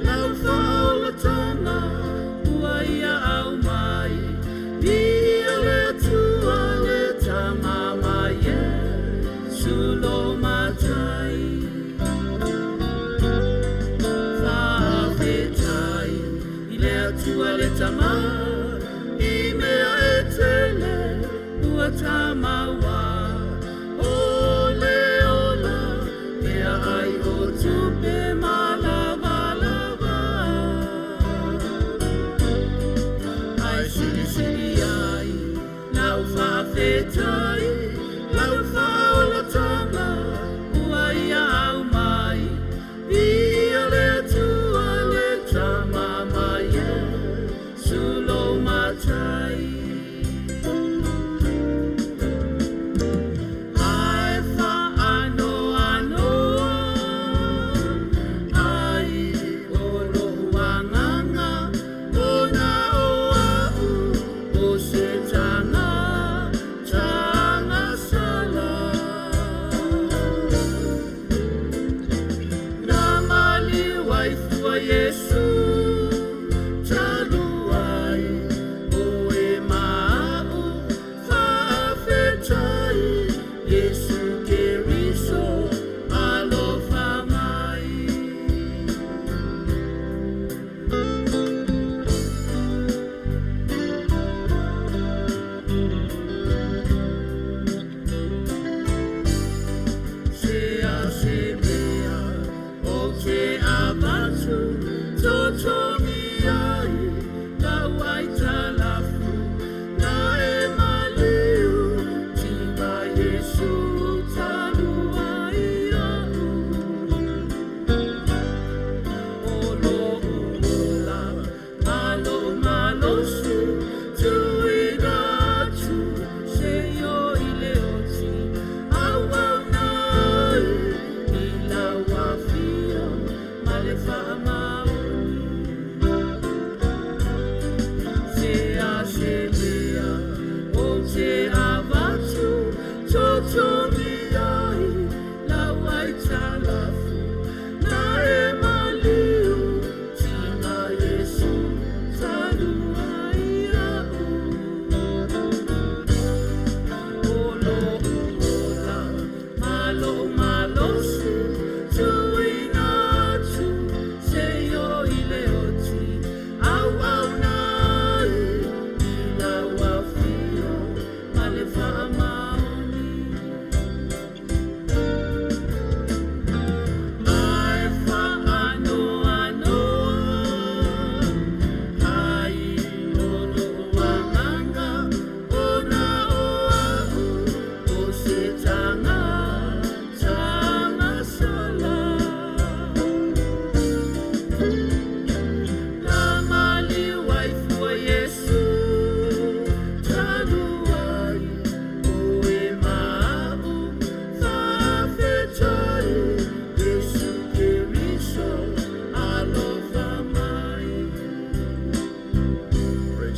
lau fa'aolatanga ua ia au mai Viia le Atua le Tama ma Iesu lo Matai. Fa'afetai i le Atua le Tama i mea e tele ua tamaua o le ola mea ai o tupe malavalava ai silisili ai lau fa'afetai lau fa'aolatanga ua ia au mai Viia le Atua le Tama ma Iesu lo Matai. Ae fa'anoanoa ai o lo'u agaga ona o a'u o se tagata.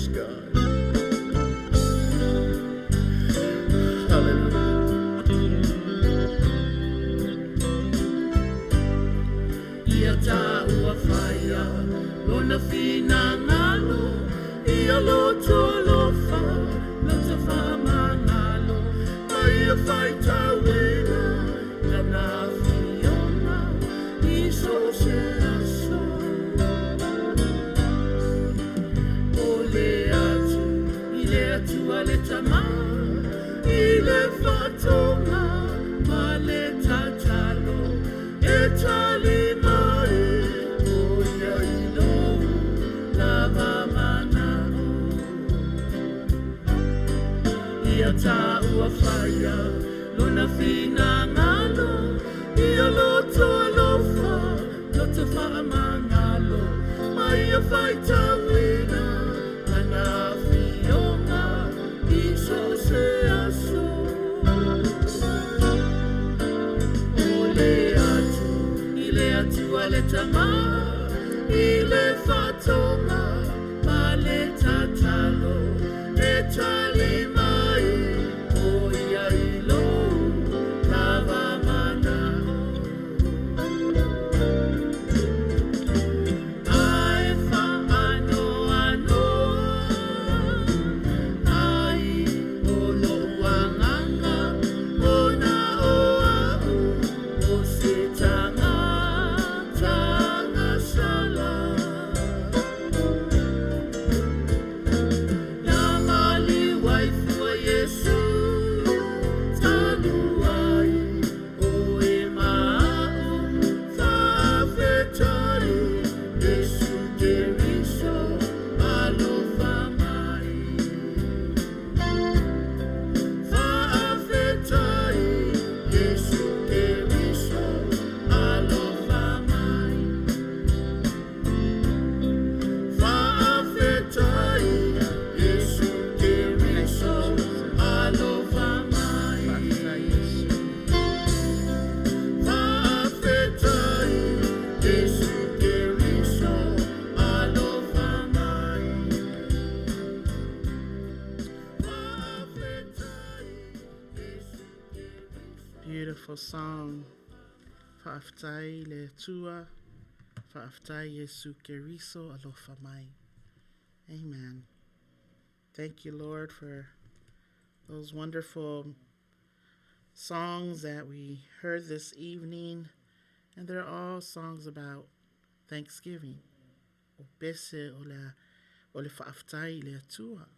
Praise God. Hallelujah. Ia tāua whaia, lona whina ngalo, ia loto alofa, loto whamangalo, ma ia whaitauina, tana fiona, i so se aso. O le atu, i le atua le tama, i le whatonga, ma le tatalo, e tali mai, o ia i lou, lava manao. Ia tāua whaia, lona whina ngalo, ia loto alofa, loto whaamangalo, ma ia whaitauina, tana fionga, i so se aso. O le atu, i le atua le tama, i le whatonga, ma le tatalo, e tali mai, o ia i lou, lava manao. Ai whaano ano, ai o lo uanganga, o na o au, o se tanga, tanga sala. Na mali waifua Yesu, tanu ai, o e mao, whaafetai, Yesu Keriso, alofa mai. Whaafetai, Yesu Keriso, alofa mai. Whaafetai, Yesu Keriso, alofa mai. Faafetai Iesu. Whaafetai, Yesu Keriso, alofa mai. Whaafetai, Yesu Keriso. Beautiful song. Faafetai le Atua. Faafetai Iesu Keriso alofa mai. Amen. Thank you, Lord, for those wonderful songs that we heard this evening. And they're all songs about thanksgiving. O pese o le, o le faafetai le Atua.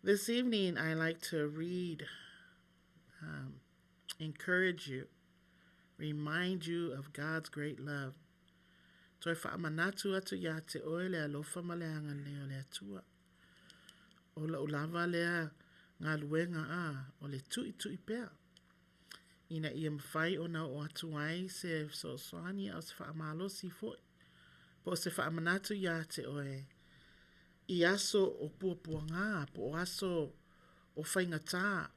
This evening, I like to read, encourage you, remind you of God's great love. Toe whaamanatu atu ia te oe le alofa ma le agalelei o le Atua. O lau lava lea galuega a o le tui tui pea. Ina ia mawhai o na o atu ai se fesoasoani ao se whaamalosi foi. Po o se whaamanatu ia te oe. I aso o puapuaga, po o aso o whaingatā.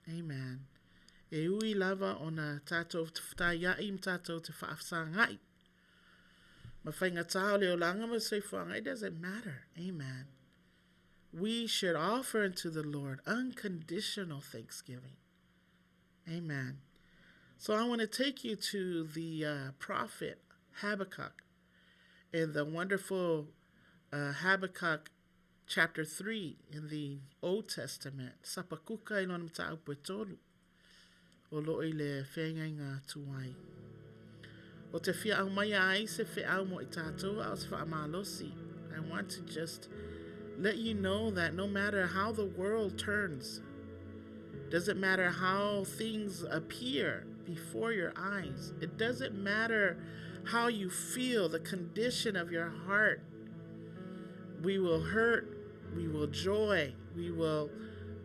Amen. E ui lava ona tātou te whataiai ma tātou te whaafsangai. Ma whaingatā o le olanga ma soifuaga, it doesn't matter. Amen. We should offer unto the Lord unconditional thanksgiving. Amen. So I want to take you to the prophet Habakkuk in the wonderful Habakkuk chapter 3 in the Old Testament. Sapakuka i lona mataupu e tolu. O loo i le feagaiga tuai. O te fia aumaia ai se feau mo i tātou ao se whaamalosi. I want to just let you know that no matter how the world turns, doesn't matter how things appear before your eyes, it doesn't matter how you feel, the condition of your heart. We will hurt, we will joy, we will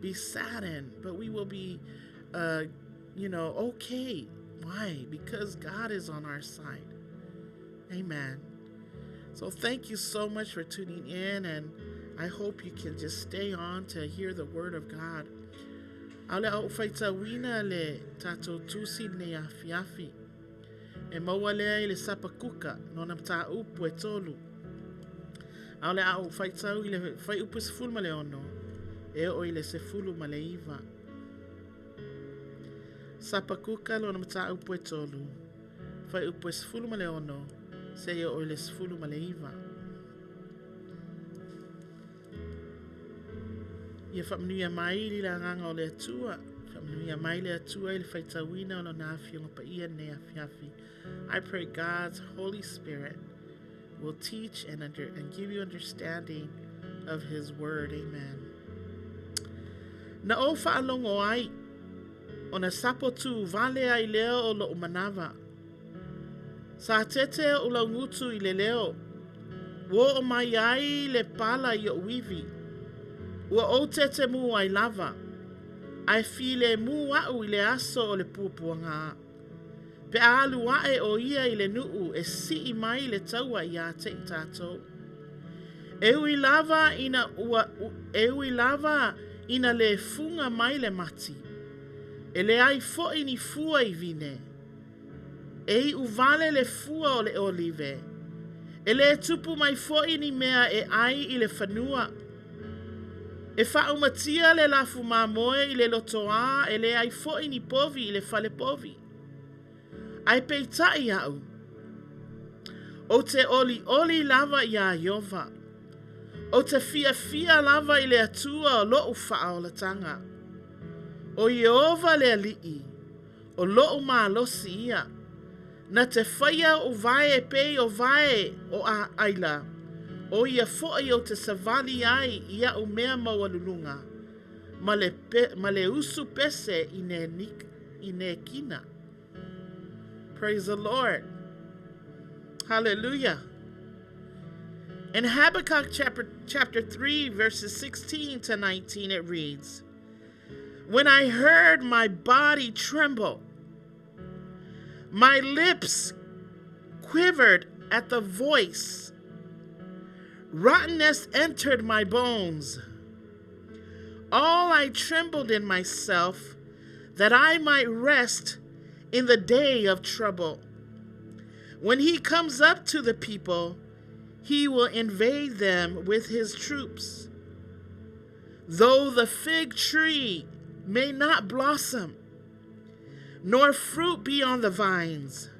be saddened, but we will be, okay. Why? Because God is on our side. Amen. So thank you so much for tuning in, and I hope you can just stay on to hear the word of God. Ao le au whaitauina le tātou tusi nei afiafi. E maua lea i le sapakuka, nona mataupu e tolu. A o le a ou faitau i le fuaiupu 16 e oo i le 19. Sapakuka lona mataupu e tolu, fuaiupu e 16 seia oo i le 19. Ia faamanuia mai le agaga o le Atua. Faamanuia mai le Atua i le faitauina o lona afioga paia lenei afiafi. I pray God's Holy Spirit will teach and, under, and give you understanding of His Word. Amen. Na ou faalogo ai, ona sapo tu vale ai lea o lo'u manava. Sa tete oʻu laugutu i le leo, ua oo mai ai le pala i oʻu ivi. Ua ou tetemu ai lava, ae filemu aʻu i le aso o le puapuaga. Pe a alu aʻe ʻo ia i le nuu e sii mai le taua iā te i tatou. E ui lava ina ua e ui lava ina le fuga mai le mati, e leai foi ni fua i vine. E iu vale le fua o le olive. E le tupu mai foi ni mea e ai i le fanua. E faaumatia le lafu mamoe i le lotoā e leai foi ni povi i le fale povi. Ae peitai aʻu, ou te olioli lava iā Ieova. Ou te fiafia lava i le Atua o loʻu faaolataga. O Ieova le Alii, o loʻu malosi ia. Na te faia oʻu vae e pei o vae o ʻaila, ʻo ia foi ou te savali ai i aʻu mea maualuluga, ma le, pe, ma le usu pese i ne, i Nekina. Praise the Lord. Hallelujah. In Habakkuk chapter, chapter 3, verses 16 to 19, it reads, When I heard my body tremble, my lips quivered at the voice. Rottenness entered my bones. All I trembled in myself that I might rest in the day of trouble. When he comes up to the people, he will invade them with his troops. Though the fig tree may not blossom, nor fruit be on the vines,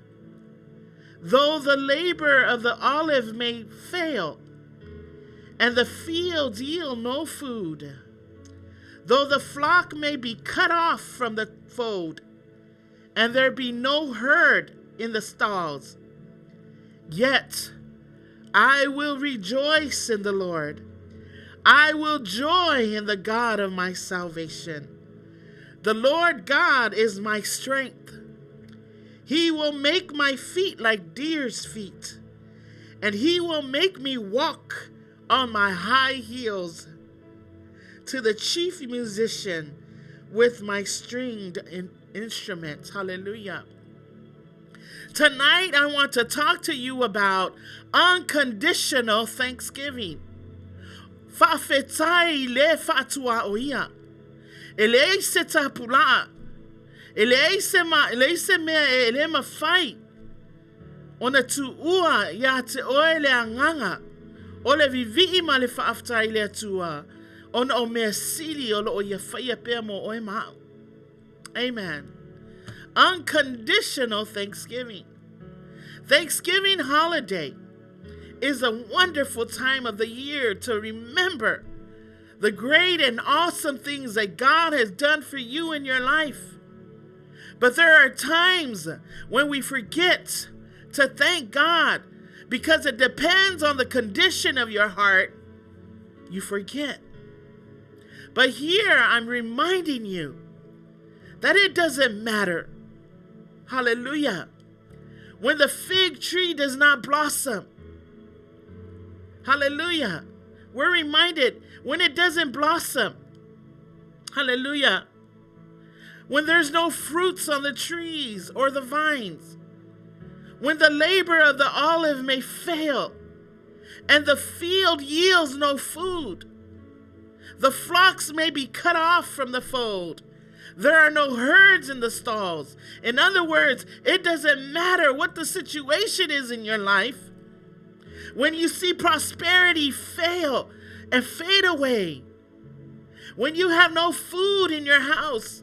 though the labor of the olive may fail, and the fields yield no food, though the flock may be cut off from the fold, and there be no herd in the stalls, yet I will rejoice in the Lord. I will joy in the God of my salvation. The Lord God is my strength. He will make my feet like deer's feet, and he will make me walk on my high heels. To the chief musician with my stringed in- instruments. Hallelujah. Tonight, I want to talk to you about unconditional thanksgiving. Faafetai le faatua o ia. E leai se tapulaa. E leai se, ma, e leai se mea e le mafai. Ona tuua iā te oe le agaga o le vivii ma le faafetai i le Atua ona o mea sili o loo ia faia pea mo oe ma aʻu. Amen. Unconditional thanksgiving. Thanksgiving holiday is a wonderful time of the year to remember the great and awesome things that God has done for you in your life. But there are times when we forget to thank God because it depends on the condition of your heart. You forget. But here I'm reminding you that it doesn't matter. Hallelujah. When the fig tree does not blossom, hallelujah. We're reminded when it doesn't blossom, hallelujah. When there's no fruits on the trees or the vines, when the labor of the olive may fail and the field yields no food, the flocks may be cut off from the fold. There are no herds in the stalls. In other words, it doesn't matter what the situation is in your life. When you see prosperity fail and fade away, when you have no food in your house,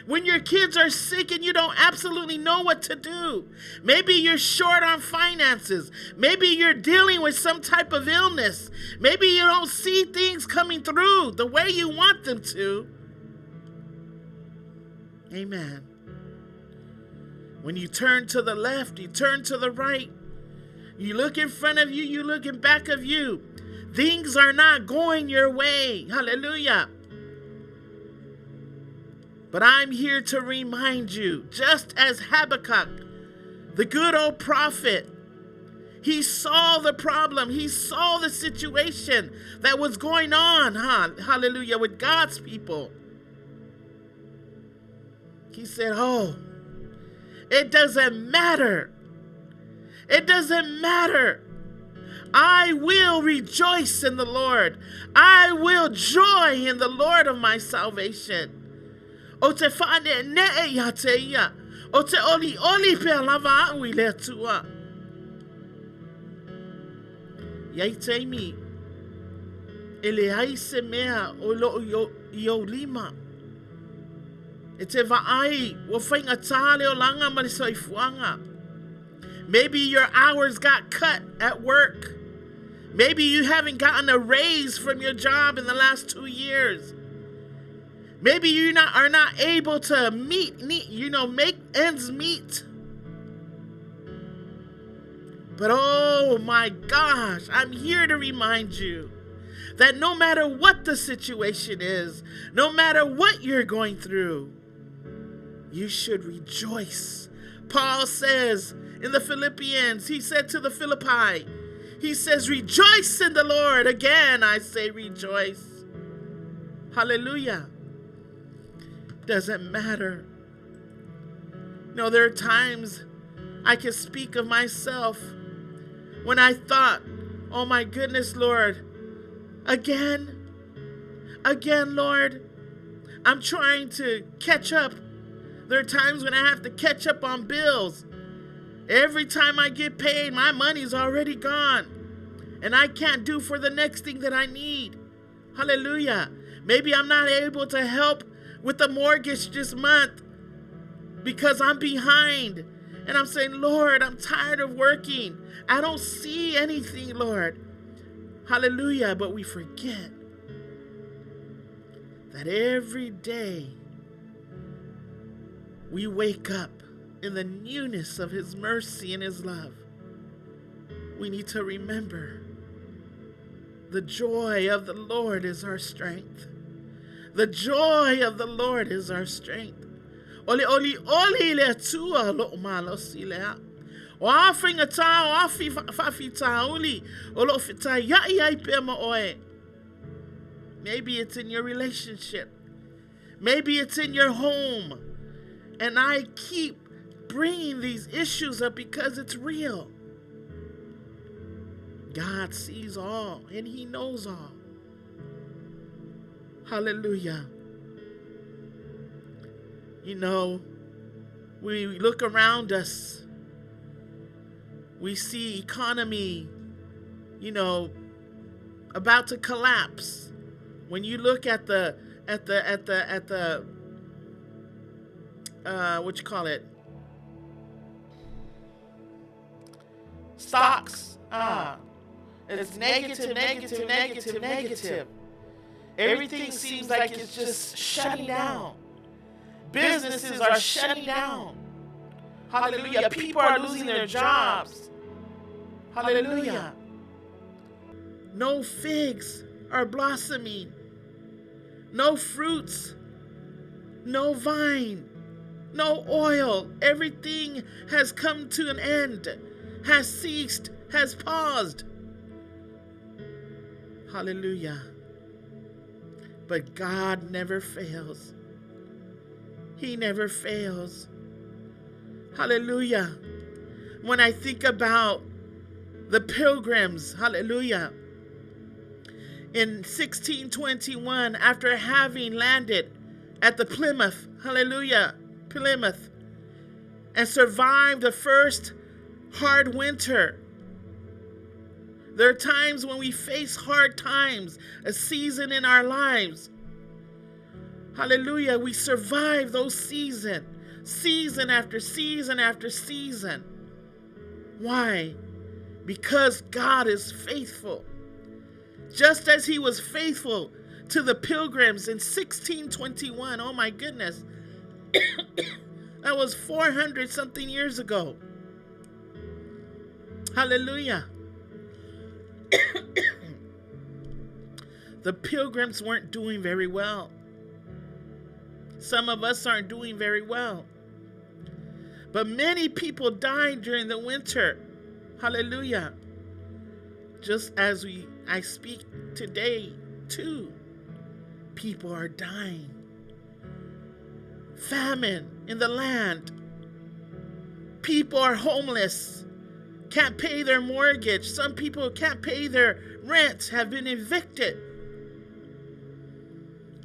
when your kids are sick and you don't absolutely know what to do. Maybe you're short on finances. Maybe you're dealing with some type of illness. Maybe you don't see things coming through the way you want them to. Amen. When you turn to the left, you turn to the right. You look in front of you, you look in back of you. Things are not going your way. Hallelujah. But I'm here to remind you, just as Habakkuk, the good old prophet, he saw the problem. He saw the situation that was going on, huh? Hallelujah, with God's people. He said, oh, it doesn't matter. It doesn't matter. I will rejoice in the Lord. I will joy in the Lord of my salvation. O te whaane'ene'e ia te ia, o te olioli pea lava a'u i le Atua. Iai taimi, e leai se mea o loo i ou lima. E te vaai, ua faigata le olaga ma le soifuaga. Maybe your hours got cut at work. Maybe you haven't gotten a raise from your job in the last 2 years. Maybe you are not able to meet, you know, make ends meet. But oh my gosh, I'm here to remind you that no matter what the situation is, no matter what you're going through, you should rejoice. Paul says in the Philippians, he said to the Philippi, he says, rejoice in the Lord. Again, I say rejoice. Hallelujah. Doesn't matter. You know, there are times I can speak of myself when I thought, oh my goodness, Lord, again, Lord, I'm trying to catch up. There are times when I have to catch up on bills. Every time I get paid, my money's already gone. And I can't do for the next thing that I need. Hallelujah. Maybe I'm not able to help with the mortgage this month because I'm behind. And I'm saying, Lord, I'm tired of working. I don't see anything, Lord. Hallelujah. But we forget that every day we wake up in the newness of His mercy and His love. We need to remember the joy of the Lord is our strength. The joy of the Lord is our strength. Ole oli oli le Atua lo'o malosi lea. O a faigata, o a faafitauli, o loo fetaia'i ai pea ma oe. Maybe it's in your relationship. Maybe it's in your home. And I keep bringing these issues up because it's real. God sees all and He knows all. Hallelujah. You know, we look around us. We see economy, you know, about to collapse. When you look at the what you call it? Stocks. It's negative, negative, negative, negative. Everything seems like it's just shutting down. Businesses are shutting down. Hallelujah. People are losing their jobs. Hallelujah. No figs are blossoming. No fruits. No vine. No oil. Everything has come to an end, has ceased, has paused. Hallelujah. But God never fails. He never fails. Hallelujah. When I think about the pilgrims, hallelujah, in 1621, after having landed at the Plymouth, hallelujah, Plymouth, and survived the first hard winter, There are times when we face hard times, a season in our lives. Hallelujah. We survive those seasons, season after season after season. Why? Because God is faithful. Just as he was faithful to the pilgrims in 1621. Oh my goodness. That was 400 something years ago. Hallelujah. The pilgrims weren't doing very well. Some of us aren't doing very well. But many people died during the winter. Hallelujah. Just as I speak today, too, people are dying. Famine in the land. People are homeless, can't pay their mortgage. Some people can't pay their rent, have been evicted.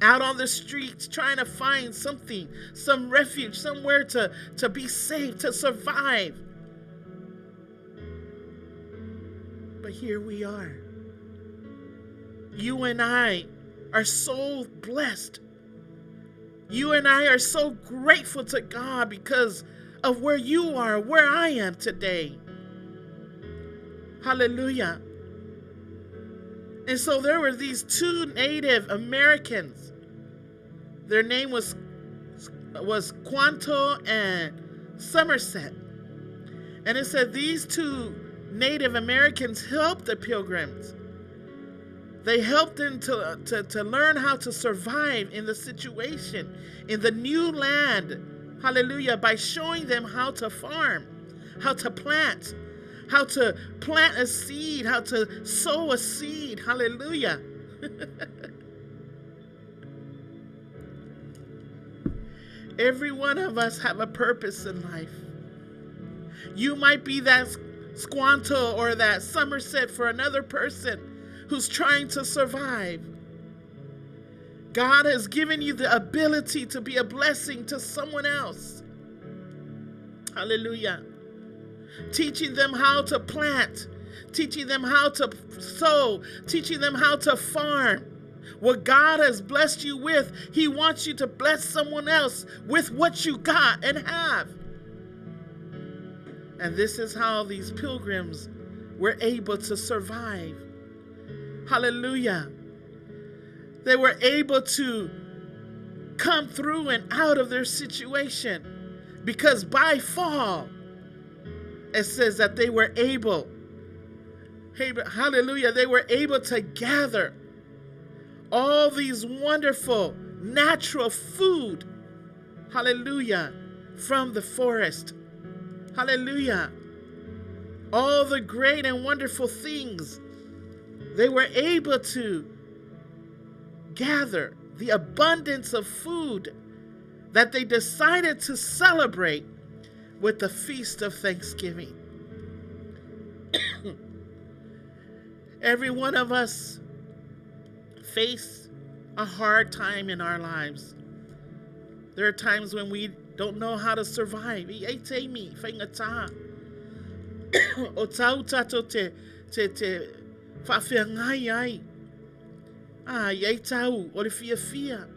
Out on the streets trying to find something, some refuge, somewhere to be safe, to survive. But here we are. You and I are so blessed. You and I are so grateful to God because of where you are, where I am today. Hallelujah. And so there were these two Native Americans. Their name was Squanto and Somerset. And it said these two Native Americans helped the pilgrims. They helped them to learn how to survive in the situation, in the new land, hallelujah, by showing them how to farm, how to plant, how to plant a seed, how to sow a seed, hallelujah. Every one of us have a purpose in life. You might be that Squanto or that Somerset for another person who's trying to survive. God has given you the ability to be a blessing to someone else. Hallelujah. Teaching them how to plant, teaching them how to sow, teaching them how to farm. What God has blessed you with, he wants you to bless someone else with what you got and have. And this is how these pilgrims were able to survive. Hallelujah. They were able to come through and out of their situation because by fall, it says that they were able, hey, hallelujah, they were able to gather all these wonderful natural food, hallelujah, from the forest. Hallelujah. All the great and wonderful things they were able to gather, the abundance of food that they decided to celebrate with the Feast of Thanksgiving. Every one of us face a hard time in our lives. There are times when we don't know how to survive. I te mi, whaingata. O tau tato te whaawhia ngai ai. I ei tau o le fia fia.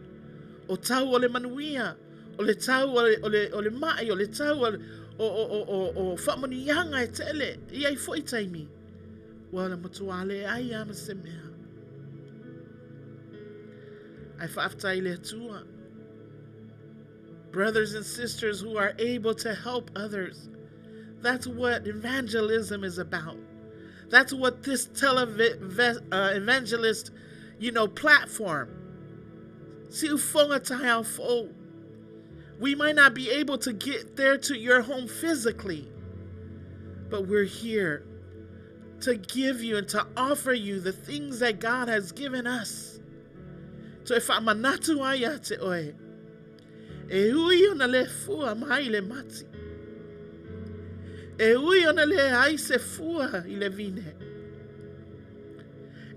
O tau o le manuia. O le tau o le mai. O le tau o whaamanianga e tele. I ei fo i taimi. Ua le matua le ai a ma se mea. Ai whaaftai le atua. Brothers and sisters who are able to help others. That's what evangelism is about. That's what this evangelist, platform. We might not be able to get there to your home physically, but we're here to give you and to offer you the things that God has given us. So if I'm a natu ai a te oe, e ui ona le fua mai le mati. E ui ona le ai se fua i le vine.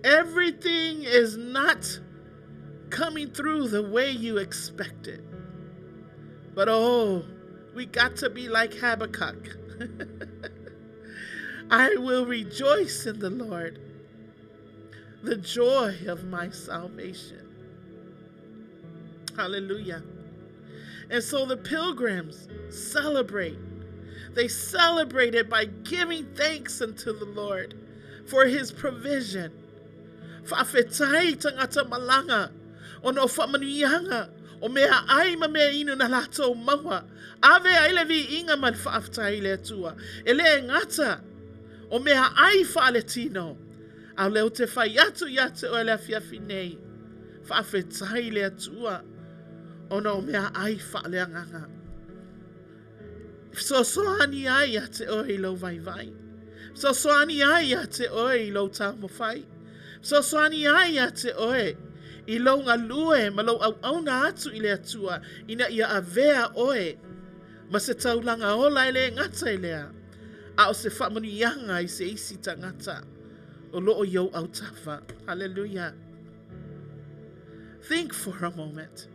Everything is not coming through the way you expect it. But oh, we got to be like Habakkuk. I will rejoice in the Lord, the joy of my salvation. Hallelujah. And so the pilgrims celebrate. They celebrate it by giving thanks unto the Lord for his provision. Faafetai tagata malaga ona o faamanuiaga o meaai ma mea inu na latou maua. Ave ai le viiga ma le faafetai i le Atua. E le gata o meaai faaletino, a o lea ou te fai atu ia te oe le afiafi nei, faafetai i le Atua ona o meaai faaleagaga. Fesoasoani ai ia te oe i lou vaivai. Fesoasoani ai ia te oe i lou taumafai. Fesoasoani ai ia te oe i lou galue ma lou auauna atu i le Atua ina ia avea oe ma se taulaga ola e le gata i lea, a o se faamanuiaga i se isi tagata o lo o i ou autafa. Hallelujah. Think for a moment.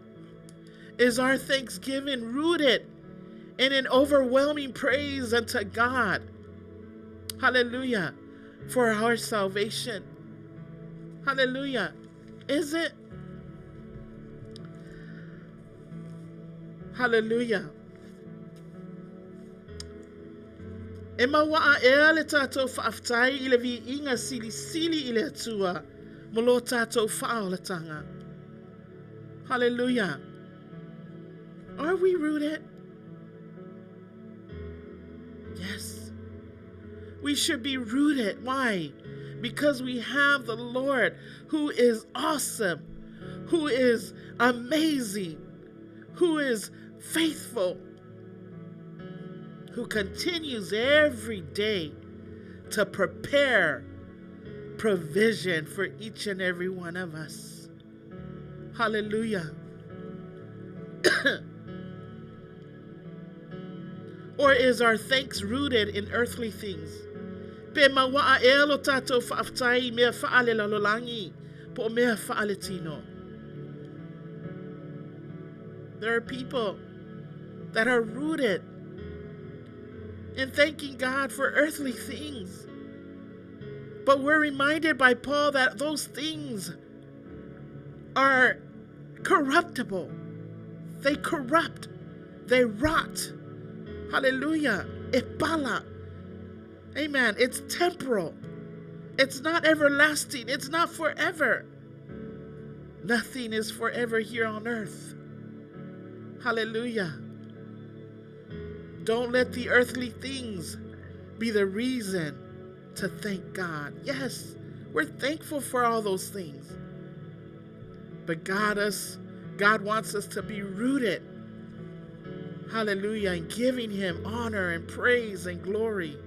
Is our thanksgiving rooted in an overwhelming praise unto God? Hallelujah. For our salvation. Hallelujah. Is it? Hallelujah. E mauaa ea le tātou faafetai i le viiga silisili i le Atua mo lo tātou faaolatanga. Hallelujah. Are we rooted? Yes. We should be rooted. Why? Because we have the Lord who is awesome, who is amazing, who is faithful, who continues every day to prepare provision for each and every one of us. Hallelujah. Or is our thanks rooted in earthly things? Pe mauaa ea lo tātou faafetai i mea faalelalolagi po o mea faaletino. There are people that are rooted in thanking God for earthly things. But we're reminded by Paul that those things are corruptible. They corrupt. They rot. Hallelujah. Epala. Amen. It's temporal. It's not everlasting. It's not forever. Nothing is forever here on earth. Hallelujah. Don't let the earthly things be the reason to thank God. Yes, we're thankful for all those things. But God us God wants us to be rooted. Hallelujah, and giving him honor and praise and glory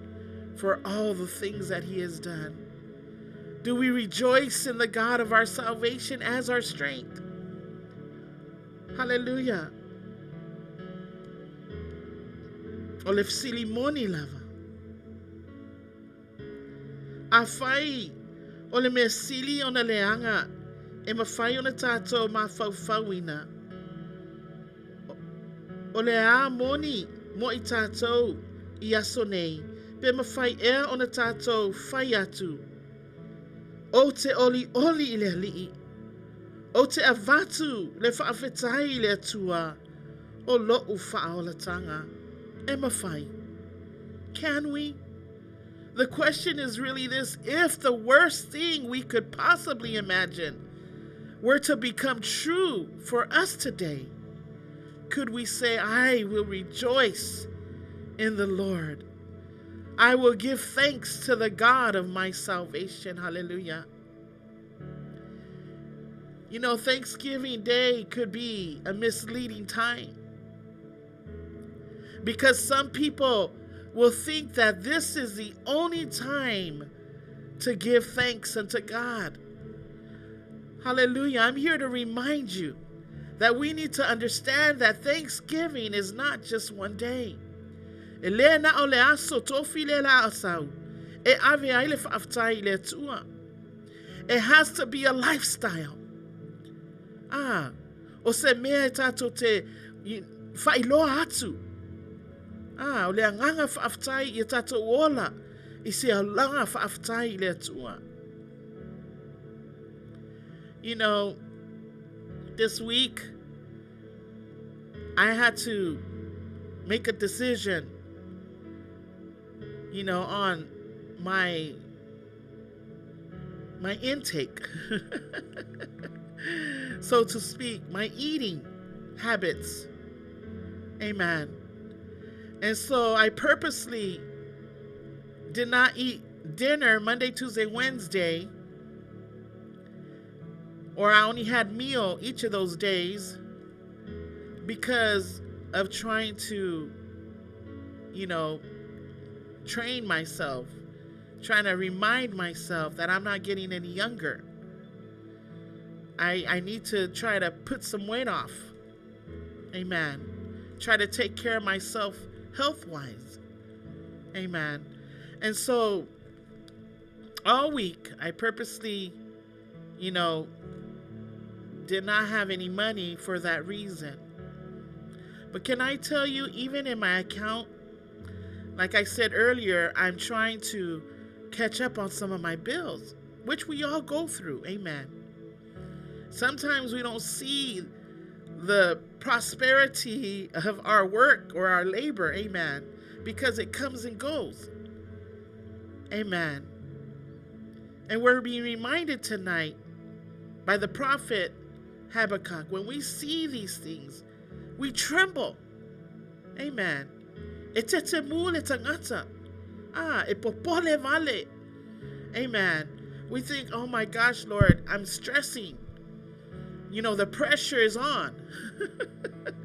for all the things that he has done. Do we rejoice in the God of our salvation as our strength? Hallelujah. O le fesili moni lava. Afai o le mea sili ona leaga e mafai ona tātou mafaufauina, o le a moni mo i tātou i aso nei, pe mafai ea ona tātou fai atu, Ou te olioli i le Alii, ou te avatu le faafetai i le Atua o lo'u faaolatanga. E mafai. Can we? The question is really this if the worst thing we could possibly imagine were to become true for us today, could we say, I will rejoice in the Lord? I will give thanks to the God of my salvation. Hallelujah. You know, Thanksgiving Day could be a misleading time because some people will think that this is the only time to give thanks unto God. Hallelujah. I'm here to remind you that we need to understand that Thanksgiving is not just one day. E le na o le aso tofi le la asau. E ave ai le faafetai i le Atua. It has to be a lifestyle. Ah, o se mea e tātou te whailoa atu. Ah, o le agaga faafetai i a tātou ola. I se alaga faafetai i le Atua. You know, this week I had to make a decision, you know, on my my intake, so to speak, my eating habits. Amen. And so I purposely did not eat dinner Monday, Tuesday, Wednesday, or I only had meal each of those days because of trying to, you know, train myself, trying to remind myself that I'm not getting any younger. I, I need to try to put some weight off. Amen. Try to take care of myself health wise. Amen. And so all week, I purposely, you know, did not have any money for that reason. But can I tell you, even in my account, like I said earlier, I'm trying to catch up on some of my bills, which we all go through. Amen. Sometimes we don't see the prosperity of our work or our labor. Amen. Because it comes and goes. Amen. And we're being reminded tonight by the prophet Habakkuk when we see these things, we tremble. Amen. E tete mu le tangata. Ah, e popole vale. Amen. We think, oh my gosh, Lord, I'm stressing. You know, the pressure is on.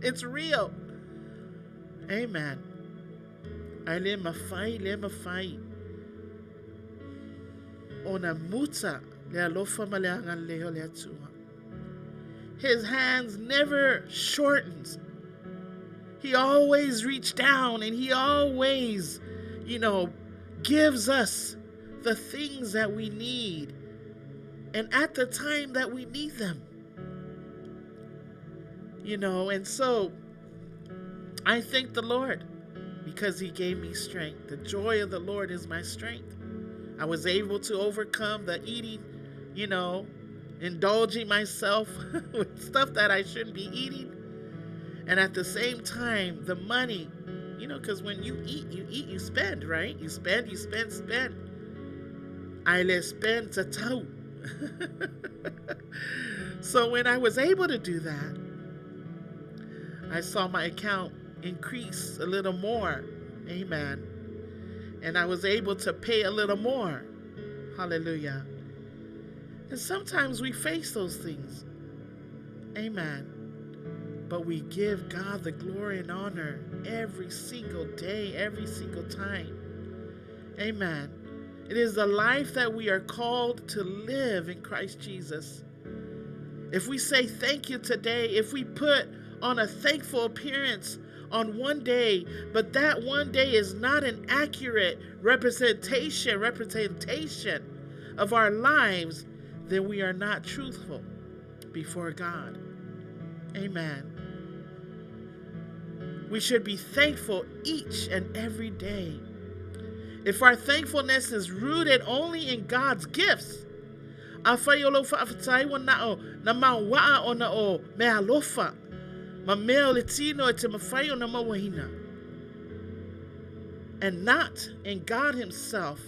it's real. Amen. Ai le mawhai, le mawhai. Ona muta le alofa ma le agalelei o le Atua. His hands never shortens. He always reached down and he always, you know, gives us the things that we need and at the time that we need them. You know, and so I thank the Lord because he gave me strength. The joy of the Lord is my strength. I was able to overcome the eating, you know, indulging myself with stuff that I shouldn't be eating. And at the same time, the money, you know, because when you eat, you eat, you spend, right? You spend, you spend, spend. I le spend to tau. So when I was able to do that, I saw my account increase a little more. Amen. And I was able to pay a little more. Hallelujah. And sometimes we face those things. Amen. But we give God the glory and honor every single day, every single time. Amen. It is the life that we are called to live in Christ Jesus. If we say thank you today, if we put on a thankful appearance on one day, but that one day is not an accurate representation representation of our lives, then we are not truthful before God. Amen. We should be thankful each and every day. If our thankfulness is rooted only in God's gifts, afai o lou faafetai ua na o na mau waa ona o mea alofa, ma mea o le tino e te mawhai o na mauaina, and not in God Himself,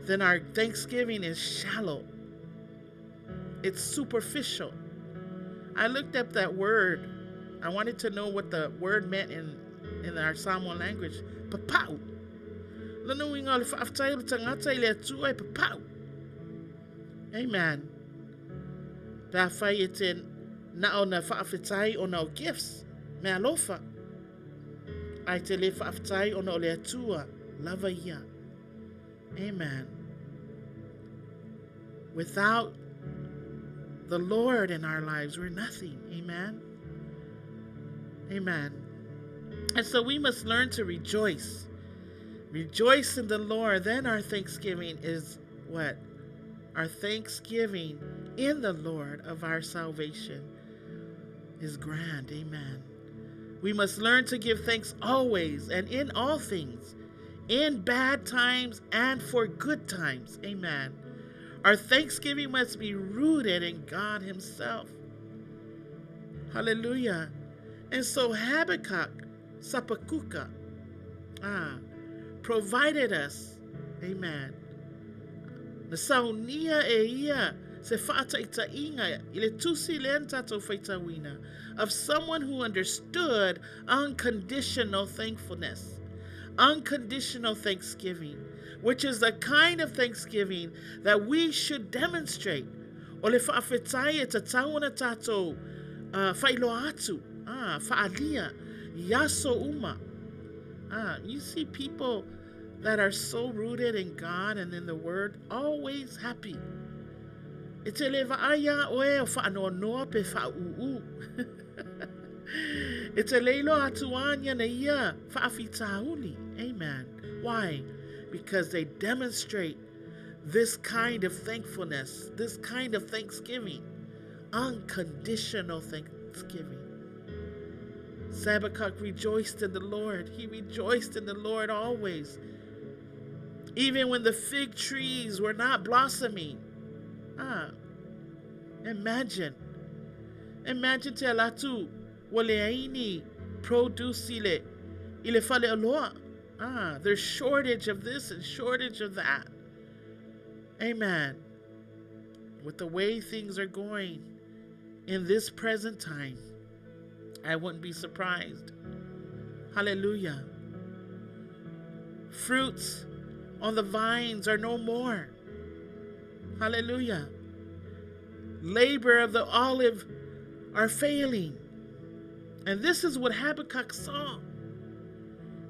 then our thanksgiving is shallow. It's superficial. I looked up that word. I wanted to know what the word meant in, in our Samoan language. Papau. Lona uiga o le faafetai o le tagata i le Atua e papau. Amen. Pe afai e te na o na faafetai ona o gifts, me alofa. Ai te le faafetai ona o le Atua, lava ia. Amen. Without the Lord in our lives, we're nothing. Amen. Amen. And so we must learn to rejoice. Rejoice in the Lord. Then our thanksgiving is what? Our thanksgiving in the Lord of our salvation is grand. Amen. We must learn to give thanks always and in all things, In bad times and for good times. Amen. Our thanksgiving must be rooted in God Himself. Hallelujah. And so Habakkuk, Sapakuka, ah, provided us, amen, Na saunia e ia se faataitaiga i le tusi lea na tatou faitauina, of someone who understood unconditional thankfulness, unconditional thanksgiving, which is the kind of thanksgiving that we should demonstrate. O le faafetai e tatau ona tatou uh, faailoa atu, ah, faalia i aso uma. Ah, you see people that are so rooted in God and in the Word, always happy. E te le vaai iā oe o whaanoanoa pe whaau'u. E te leiloa atu ānia na ia whaawhitāuli. Amen. Why? Because they demonstrate this kind of thankfulness, this kind of thanksgiving, unconditional thanksgiving. Sabakuk rejoiced in the Lord. He rejoiced in the Lord always. Even when the fig trees were not blossoming. Ah, imagine. Imagine te alatu wa le aini produce ile, ile fale aloa. Ah, there's shortage of this and shortage of that. Amen. With the way things are going in this present time, I wouldn't be surprised. Hallelujah. Fruits on the vines are no more. Hallelujah. Labor of the olive are failing. And this is what Habakkuk saw.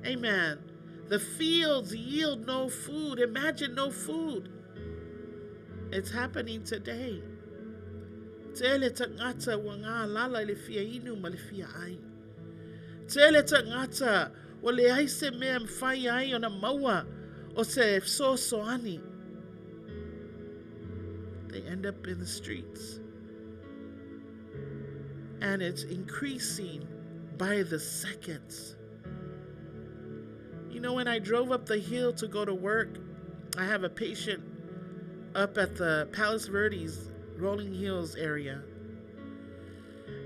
Amen. The fields yield no food. Imagine no food. It's happening today. Tele tagata ua ngā lala i le fia inu ma le fia ai. Tele tagata ua leai se mea mawhai ai ona maua o se fesoasoani. They end up in the streets. And it's increasing by the seconds. You know, when I drove up the hill to go to work, I have a patient up at the Palos Verdes Rolling Hills area.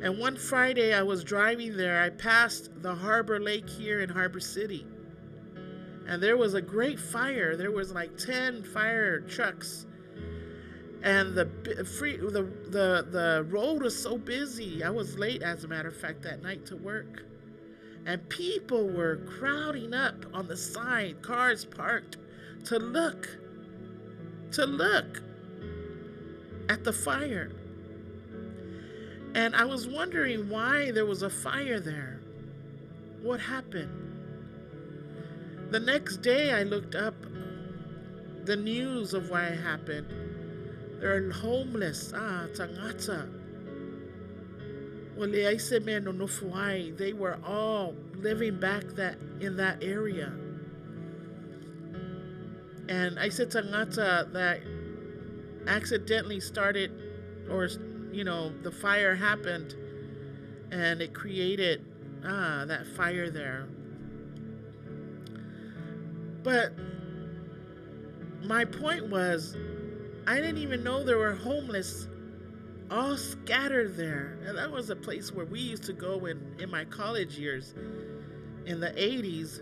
And one Friday I was driving there, I passed the Harbor Lake here in Harbor City. And there was a great fire. There was like 10 fire trucks. And the free the the the road was so busy. I was late as a matter of fact that night to work. And people were crowding up on the side, cars parked to look to look at the fire. And I was wondering why there was a fire there. What happened? The next day I looked up the news of why it happened. There are homeless, ah, tagata. Ua leai se mea nonofo ai. They were all living back that in that area. And I said tagata that accidentally started or you know, the fire happened and it created ah that fire there. But my point was I didn't even know there were homeless all scattered there. And that was a place where we used to go in, in my college years in the 80s.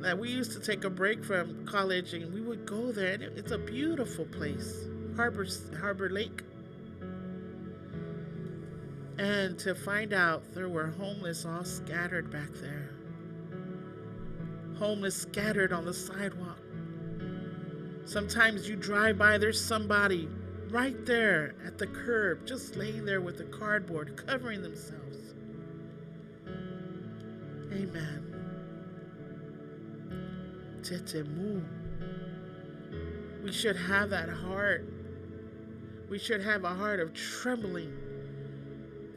That we used to take a break from college and we would go there. And it's a beautiful place, Harbor, Harbor Lake. And to find out there were homeless all scattered back there. Homeless scattered on the sidewalk. Sometimes you drive by, there's somebody right there at the curb, just laying there with the cardboard, covering themselves. Amen. Tetemu. We should have that heart. We should have a heart of trembling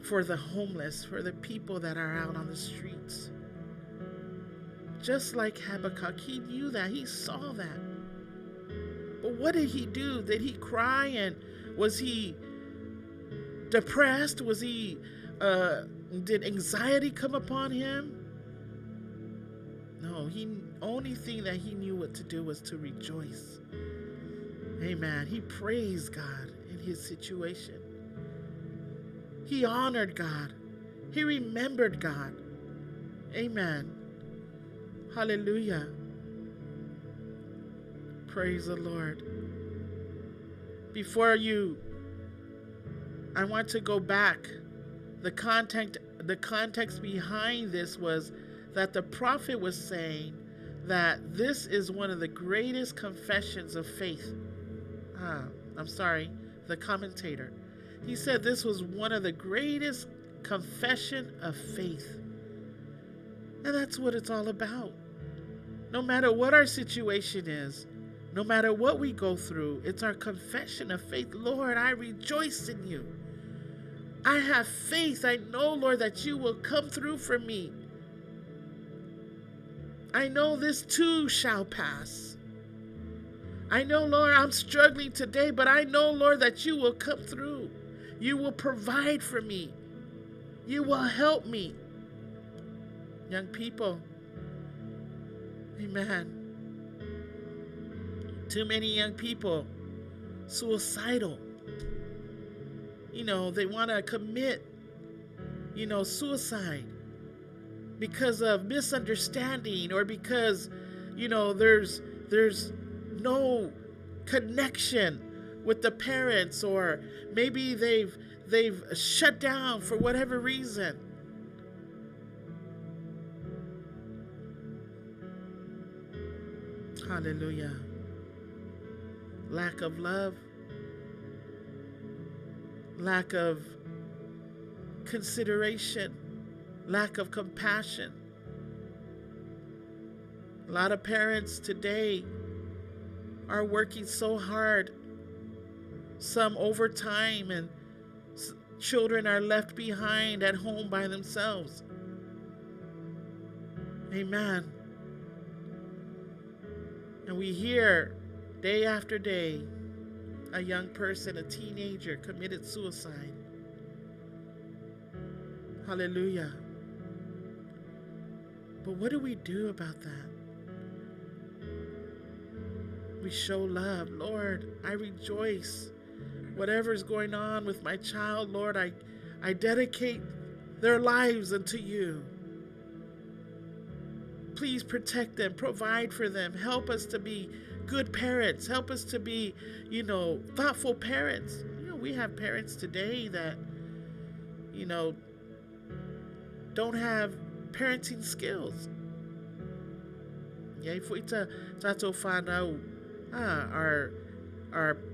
for the homeless, for the people that are out on the streets. Just like Habakkuk, he knew that. He saw that. But what did he do? Did he cry and was he depressed? Was he, uh, did anxiety come upon him? No, he only thing that he knew what to do was to rejoice. Amen. He praised God in his situation. He honored God. He remembered God. Amen. Hallelujah. Praise the Lord. Before you, I want to go back. The context, the context behind this was that the prophet was saying that this is one of the greatest confessions of faith. I'm sorry, the commentator. He said this was one of the greatest confession of faith. And that's what it's all about. No matter what our situation is, no matter what we go through, it's our confession of faith. Lord, I rejoice in you. I have faith. I know, Lord, that you will come through for me. I know this too shall pass. I know, Lord, I'm struggling today, but I know, Lord, that you will come through. You will provide for me. You will help me. Young people, amen. Too many young people suicidal. You know, they want to commit, you know, suicide because of misunderstanding or because, you know, there's no connection with the parents, or maybe they've shut down for whatever reason. Hallelujah. Lack of love, lack of consideration, lack of compassion. A lot of parents today are working so hard, some overtime, and children are left behind at home by themselves. Amen. And we hear day after day, a young person, a teenager, committed suicide. Hallelujah. But what do we do about that? We show love. Lord, I rejoice. Whatever's going on with my child, Lord, I dedicate their lives unto you. Please protect them, provide for them, help us to be good parents, help us to be, you know, thoughtful parents. You know, we have parents today that, you know, don't have parenting skills.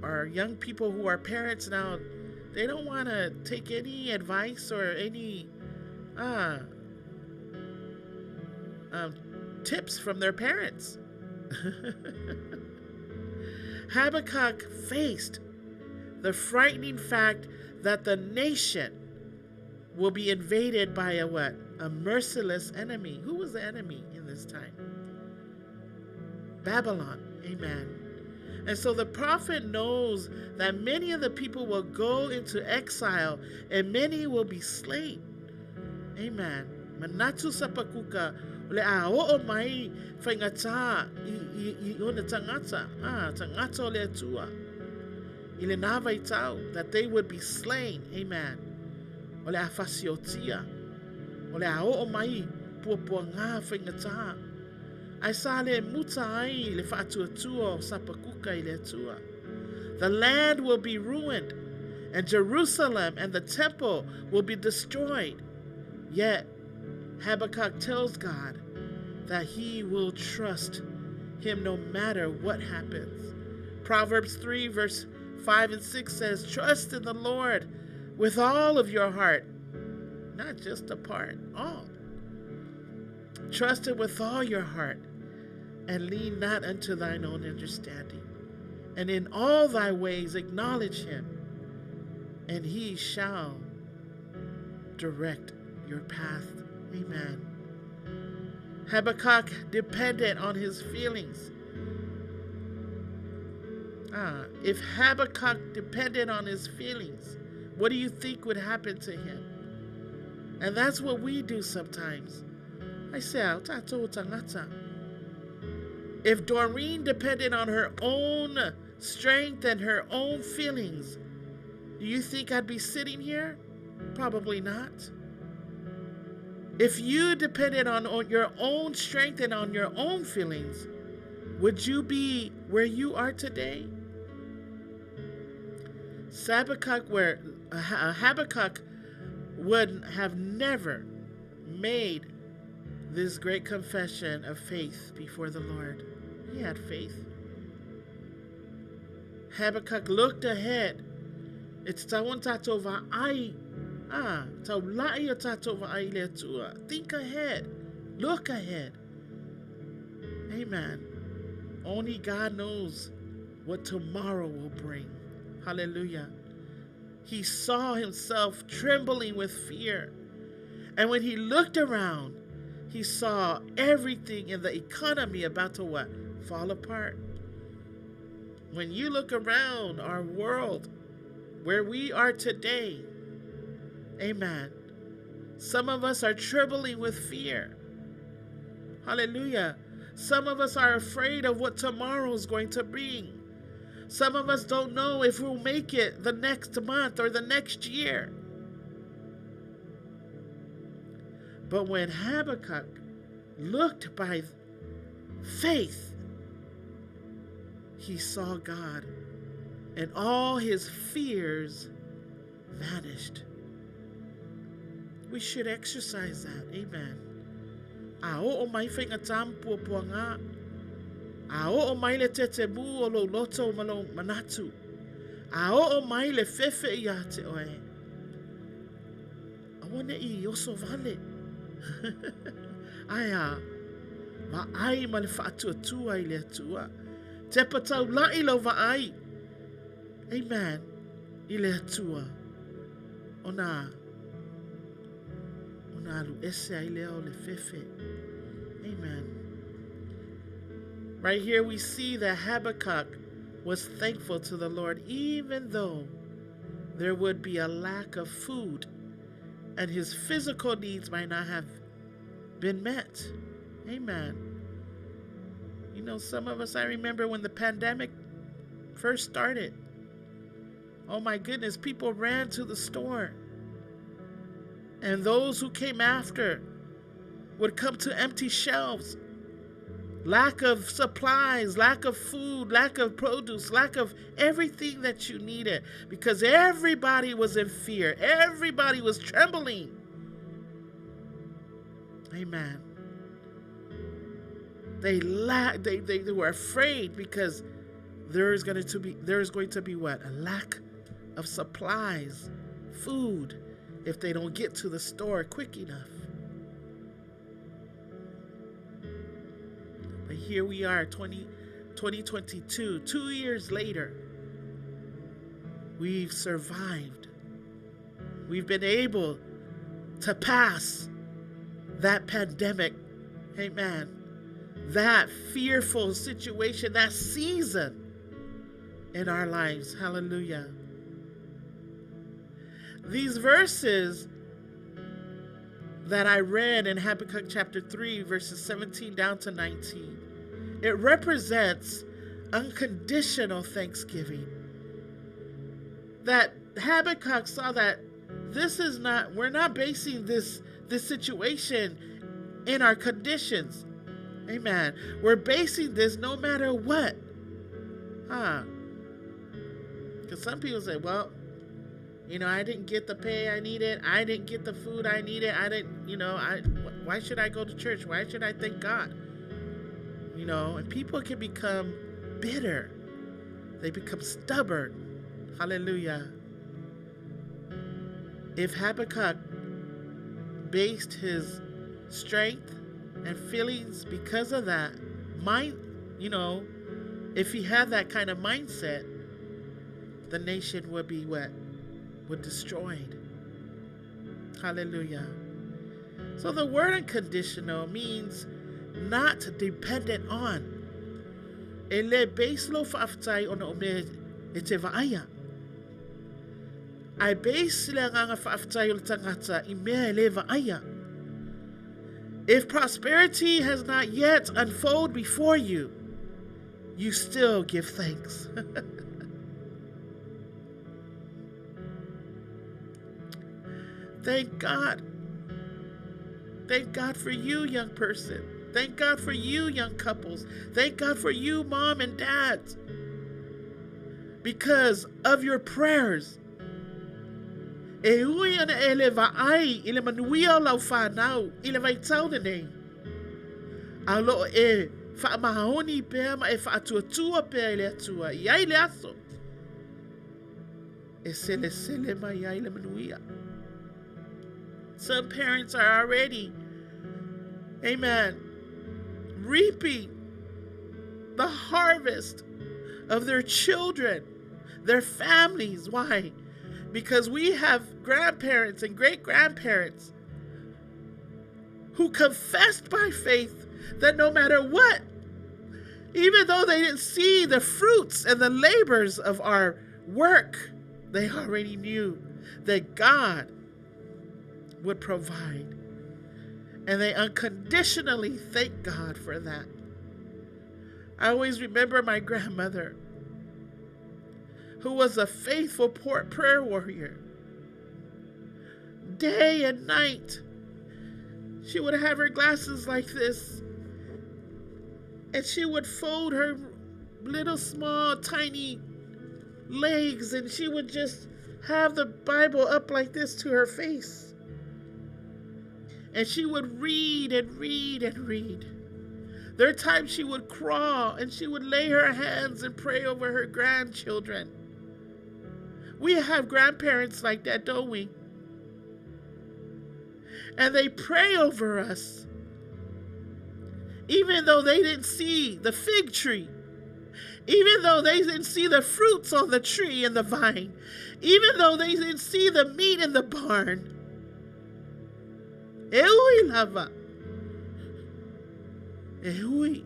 Our young people who are parents now, they don't want to take any advice or any tips from their parents. Habakkuk faced the frightening fact that the nation will be invaded by a what? A merciless enemy. Who was the enemy in this time? Babylon. Amen. And so the prophet knows that many of the people will go into exile and many will be slain. Amen. Manatu sapakuka le a o'o mai whaingata i ona tangata, tangata o le atua. I le nā vaitau, that they would be slain. Amen. O le a fasiotia. O le a o'o mai puapua ngā whaingata. Ai sa le muta ai le whaatuatua o sapakuka i le atua. The land will be ruined, and Jerusalem and the temple will be destroyed. Yet, Habakkuk tells God that he will trust him no matter what happens. Proverbs 3 verse 5 and 6 says, trust in the Lord with all of your heart. Not just a part, all. Trust him with all your heart, and lean not unto thine own understanding. And in all thy ways acknowledge him, and he shall direct your path. Amen. Habakkuk depended on his feelings. If Habakkuk depended on his feelings, what do you think would happen to him? And that's what we do sometimes. Aisea, o tātou o tangata. If Doreen depended on her own strength and her own feelings, do you think I'd be sitting here? Probably not. If you depended on, on your own strength and on your own feelings, would you be where you are today? Habakkuk, where, Habakkuk would have never made this great confession of faith before the Lord. He had faith. Habakkuk looked ahead. It's tawon tātou ai. Ah, tau lai o tātou ai le atua. Think ahead. Look ahead. Amen. Only God knows what tomorrow will bring. Hallelujah. He saw himself trembling with fear. And when he looked around, he saw everything in the economy about to what? Fall apart. When you look around our world, where we are today, amen. Some of us are trembling with fear. Hallelujah. Some of us are afraid of what tomorrow is going to bring. Some of us don't know if we'll make it the next month or the next year. But when Habakkuk looked by faith, he saw God and all his fears vanished. We should exercise that. Amen. A o o mai whainga tāmpua pua ngā. A o o mai le te mū o lo loto ma lo manatu. A o o mai le fefe i a te oe. Aua ne i oso vale. Ai a, ma ai ma le whaatuatua i le atua. Te patau lai lau va ai. Amen. I le atua. Ona, ona alu ese ai lea o le fefe. Amen. Right here we see that Habakkuk was thankful to the Lord even though there would be a lack of food and his physical needs might not have been met. Amen. You know, some of us, I remember when the pandemic first started. Oh my goodness, people ran to the store. And those who came after would come to empty shelves. Lack of supplies, lack of food, lack of produce, lack of everything that you needed because everybody was in fear. Everybody was trembling. Amen. They lack they, they, they were afraid because there is going to be there is going to be what? A lack of supplies, food, if they don't get to the store quick enough. But here we are, 20, 2022, two years later. We've survived. We've been able to pass that pandemic. Amen. That fearful situation, that season in our lives. Hallelujah. These verses that I read in Habakkuk chapter 3, verses 17 down to 19, it represents unconditional thanksgiving. That Habakkuk saw that this is not, we're not basing this, this situation in our conditions. Amen. We're basing this no matter what. Huh? Because some people say, well, you know, I didn't get the pay I needed. I didn't get the food I needed. I didn't, you know, I why should I go to church? Why should I thank God? You know, and people can become bitter. They become stubborn. Hallelujah. If Habakkuk based his strength and feelings because of that, mind, you know, if he had that kind of mindset, the nation would be what? Would destroyed. Hallelujah. So the word unconditional means not dependent on. E le base lo whaaftai ona o me e te vaaya. Ai base le anganga whaaftai o le tangata i mea e le vaaya. If prosperity has not yet unfolded before you, you still give thanks. Thank God. Thank God for you, young person. Thank God for you, young couples. Thank God for you, mom and dad. Because of your prayers. E ui ana e le vaai i le manuia o lau whānau i le vaitau lenei. A o loo e whaamahaoni pea ma e whaatuatua pea i le Atua i ai le aso. E selesele mai ai le manuia. Some parents are already, amen, reaping the harvest of their children, their families. Why? Because we have grandparents and great grandparents who confessed by faith that no matter what, even though they didn't see the fruits and the labors of our work, they already knew that God would provide. And they unconditionally thank God for that. I always remember my grandmother, who was a faithful prayer warrior. Day and night, she would have her glasses like this, and she would fold her little small tiny legs, and she would just have the Bible up like this to her face. And she would read and read and read. There are times she would crawl and she would lay her hands and pray over her grandchildren. We have grandparents like that, don't we? And they pray over us. Even though they didn't see the fig tree, even though they didn't see the fruits on the tree and the vine, even though they didn't see the meat in the barn. E ui lava. E ui.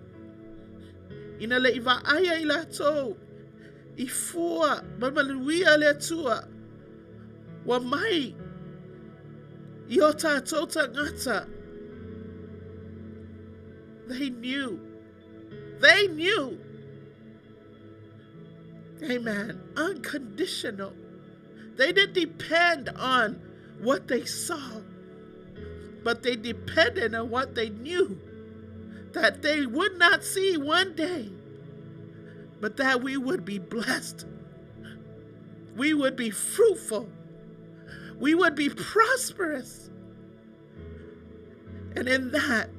Ina le i vaaia i latou i fua ma manuia le Atua. Ua mai i o tātou tagata. They knew. They knew. Amen. Unconditional. They didn't depend on what they saw, but they depended on what they knew that they would not see one day, but that we would be blessed. We would be fruitful. We would be prosperous. And in that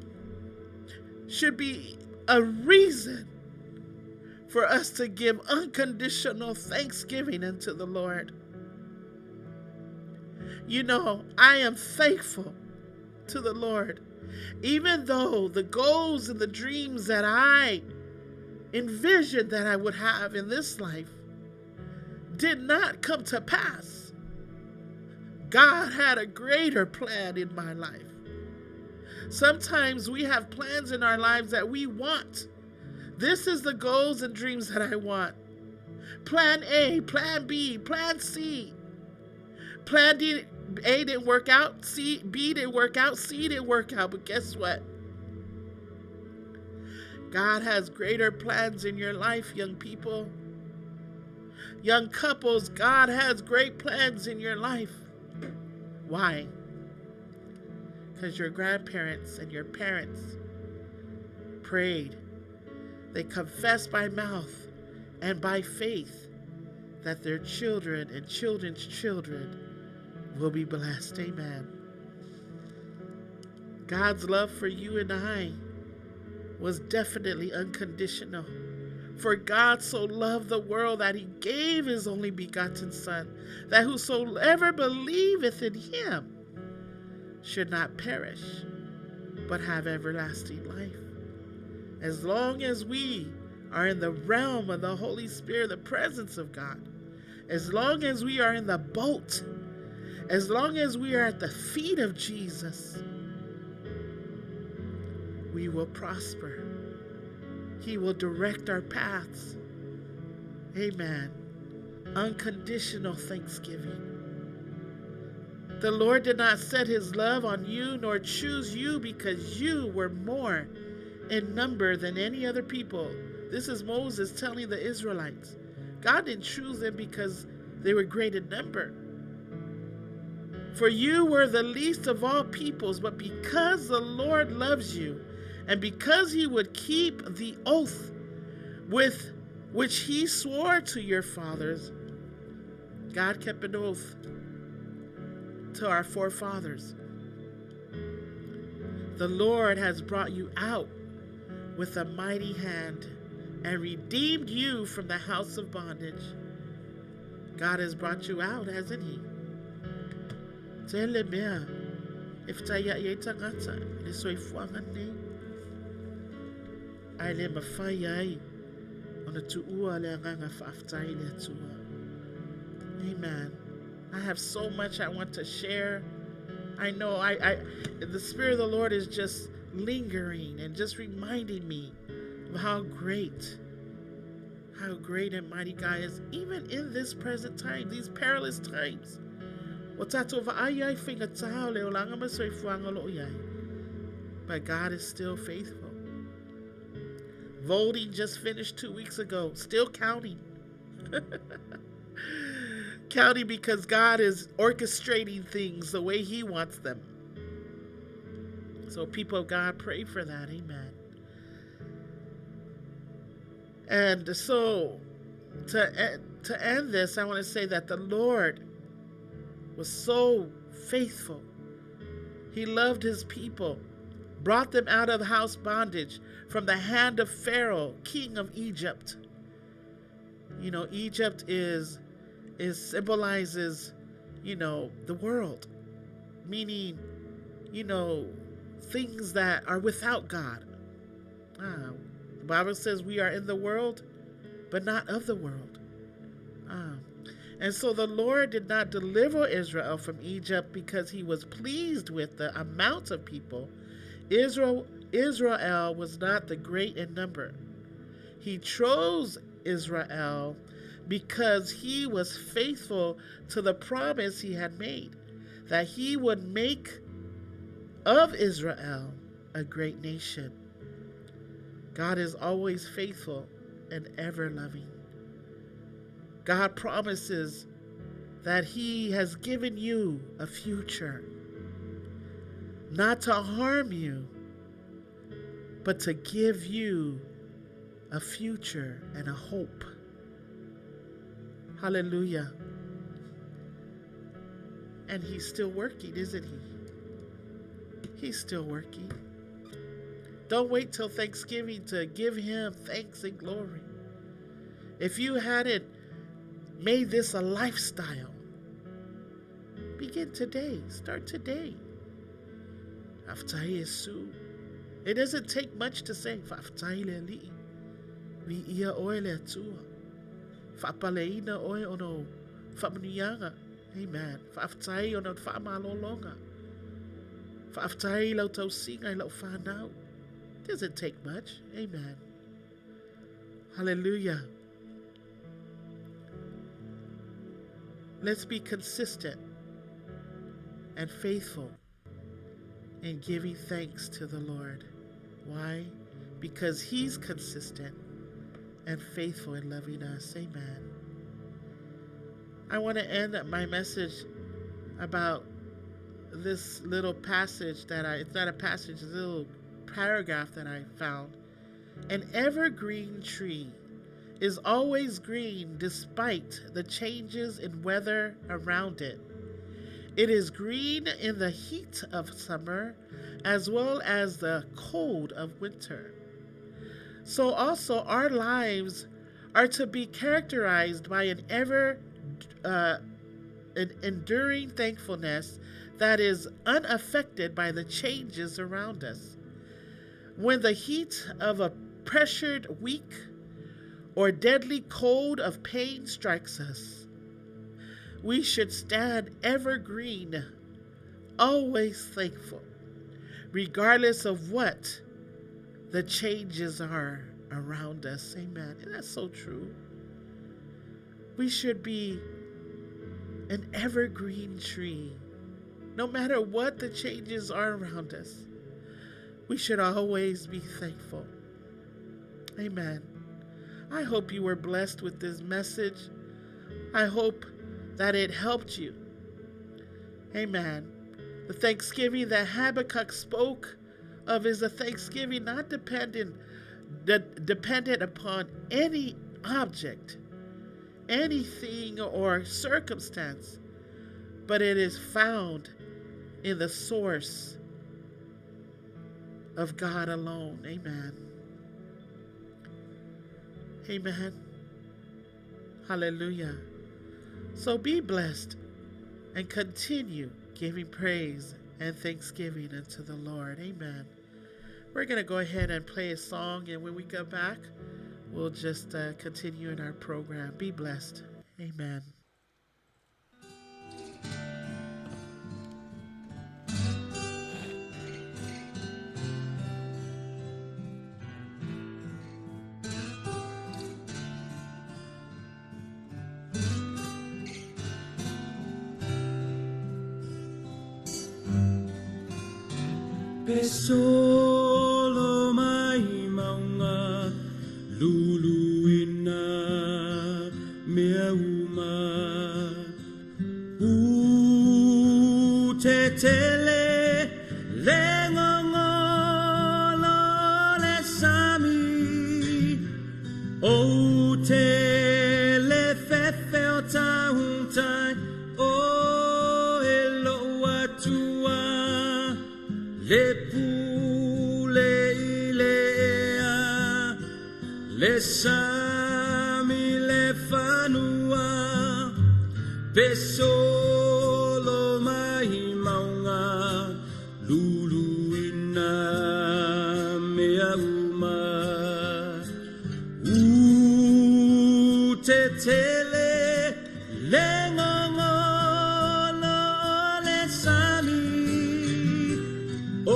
should be a reason for us to give unconditional thanksgiving unto the Lord. You know, I am thankful to the Lord, even though the goals and the dreams that I envisioned that I would have in this life did not come to pass. God had a greater plan in my life. Sometimes we have plans in our lives that we want. This is the goals and dreams that I want. Plan A, Plan B, Plan C. Plan D, A didn't work out, C, B didn't work out, C didn't work out. But guess what? God has greater plans in your life, young people. Young couples, God has great plans in your life. Why? Because your grandparents and your parents prayed. They confessed by mouth and by faith that their children and children's children will be blessed. Amen. God's love for you and I was definitely unconditional. For God so loved the world that he gave his only begotten Son, that whosoever believeth in him should not perish, but have everlasting life. As long as we are in the realm of the Holy Spirit, the presence of God, as long as we are in the boat, as long as we are at the feet of Jesus, we will prosper. He will direct our paths. Amen. Unconditional thanksgiving. The Lord did not set his love on you nor choose you because you were more in number than any other people. This is Moses telling the Israelites. God didn't choose them because they were great in number. For you were the least of all peoples, but because the Lord loves you, and because he would keep the oath with which he swore to your fathers, God kept an oath to our forefathers. The Lord has brought you out with a mighty hand and redeemed you from the house of bondage. God has brought you out, hasn't he? Te le mea, e whataia i ai tangata, le soifuaga nei. Ai le mawhai ai, ona tuua le anganga whaaftai le atua. Amen. I have so much I want to share. I know I, I the Spirit of the Lord is just lingering and just reminding me of how great, how great and mighty God is, even in this present time, these perilous times. But God is still faithful. Voting just finished two weeks ago, still counting. counting because God is orchestrating things the way He wants them. So, people of God, pray for that. Amen. And so, to, to end this, I want to say that the Lord was so faithful. He loved his people, brought them out of house bondage from the hand of Pharaoh, king of Egypt. You know, Egypt is is symbolizes, you know, the world, meaning, you know, things that are without God. Ah, the Bible says we are in the world, but not of the world. Ah. And so the Lord did not deliver Israel from Egypt because he was pleased with the amount of people. Israel, Israel was not the great in number. He chose Israel because he was faithful to the promise he had made that he would make of Israel a great nation. God is always faithful and ever loving. God promises that He has given you a future, not to harm you, but to give you a future and a hope. Hallelujah. And He's still working, isn't He? He's still working. Don't wait till Thanksgiving to give Him thanks and glory. If you hadn't made this a lifestyle, begin today. Start today. It doesn't take much to say, Fa'afetai le Alii. Viia oe le Atua. Fa'apaleina oe ona o fa'amanuiaga. Amen. Fa'afetai ona o le fa'amalologa. Fa'afetai i lau tausiga i la'u fanau. Doesn't take much. Amen. Hallelujah. Let's be consistent and faithful in giving thanks to the Lord. Why? Because He's consistent and faithful in loving us. Amen. I want to end my message about this little passage that I, it's not a passage, it's a little paragraph that I found. An evergreen tree is always green despite the changes in weather around it. It is green in the heat of summer as well as the cold of winter. So also our lives are to be characterized by an ever an enduring thankfulness that is unaffected by the changes around us. When the heat of a pressured week or deadly cold of pain strikes us, we should stand evergreen, always thankful, regardless of what the changes are around us. Amen. And that's so true. We should be an evergreen tree. No matter what the changes are around us, we should always be thankful. Amen. I hope you were blessed with this message. I hope that it helped you. Amen. The thanksgiving that Habbakuk spoke of is a thanksgiving not dependent upon any object, anything or circumstance, but it is found in the source of God alone. Amen. Amen. Hallelujah. So be blessed and continue giving praise and thanksgiving unto the Lord. Amen. We're going to go ahead and play a song, and when we come back, we'll just continue in our program. Be blessed. Amen. Solo mai maunga luluina mea uma u te tele le ngongolo le sami o te le fefe o tauntai o e lo atua le le sami le fanua pe solo mai maunga luluina mea uma u te tele le ngongolo le sami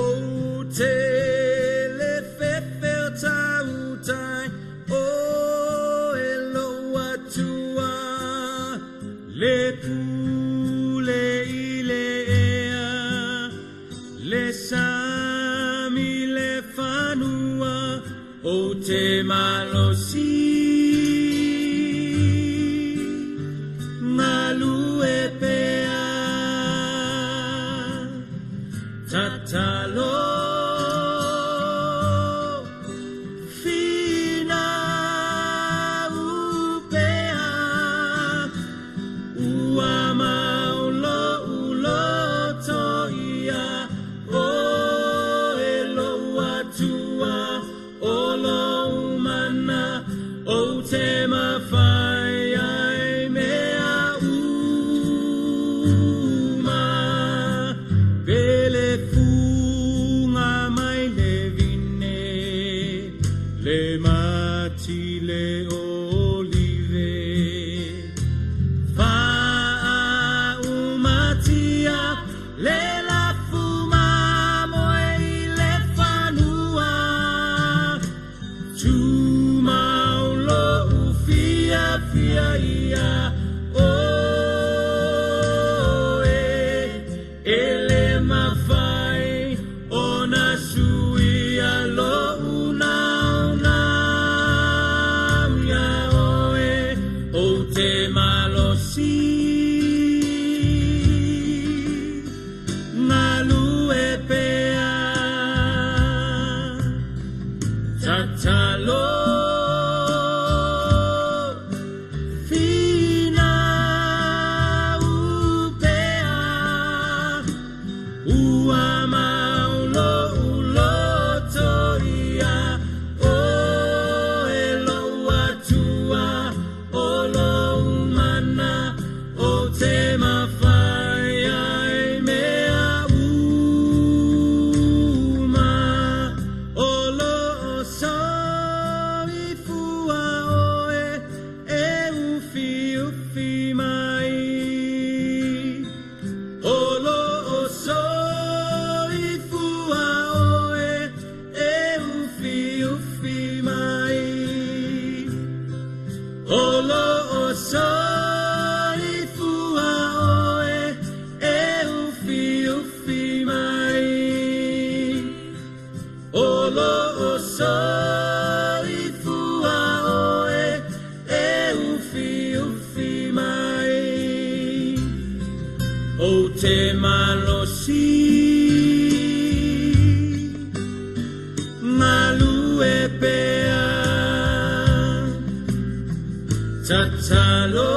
o te le fefe o tautai le pule i le ea, le sami le fanua o te malosi ngalue pea tatalo malosi Galue pea Tatalo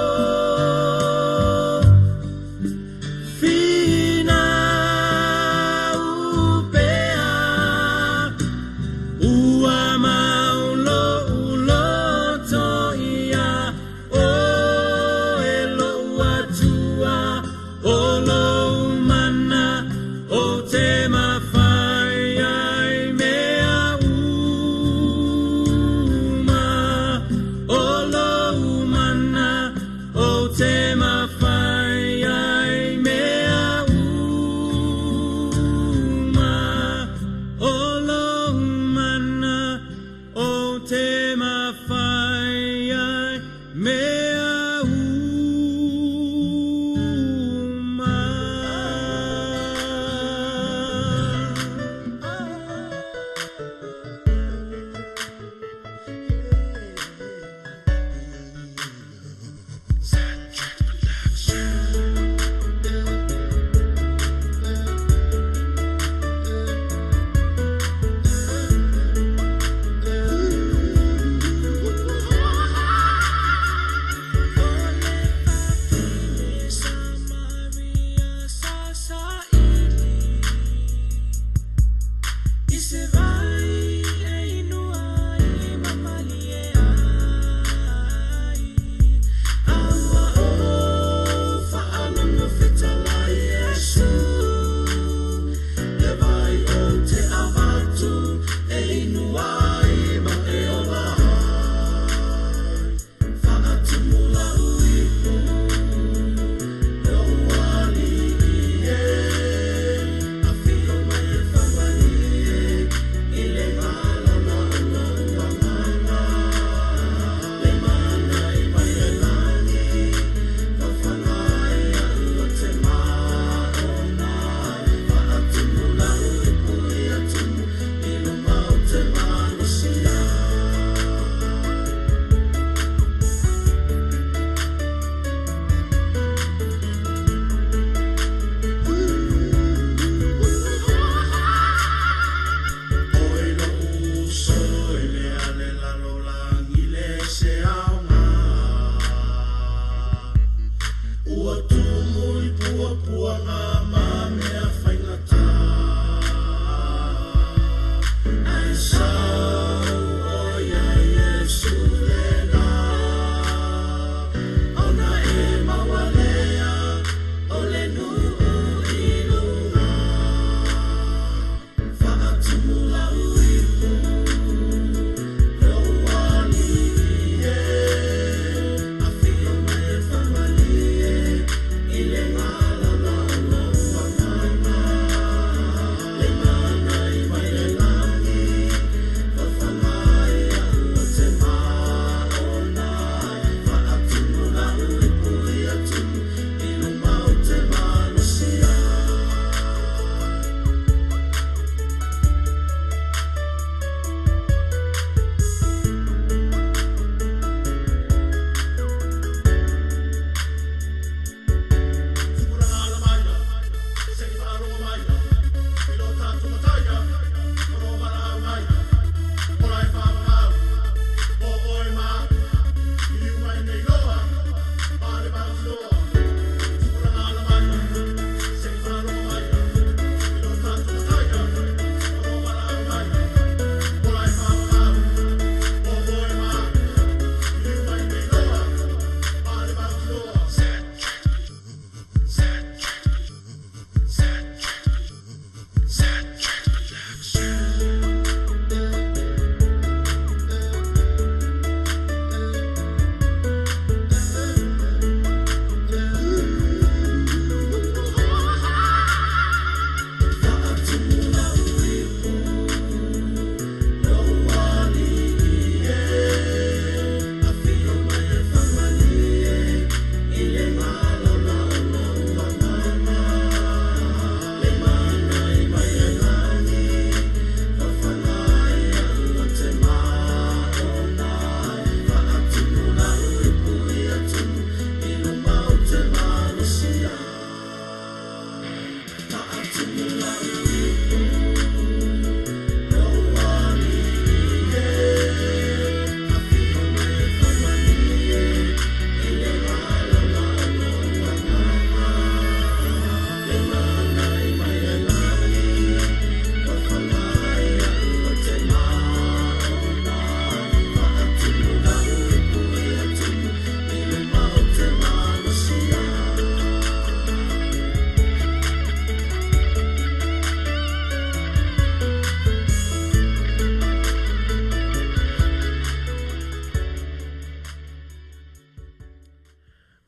Finau pea Ua mau lo'u loto ia Oe lo'u Atua O lou mana o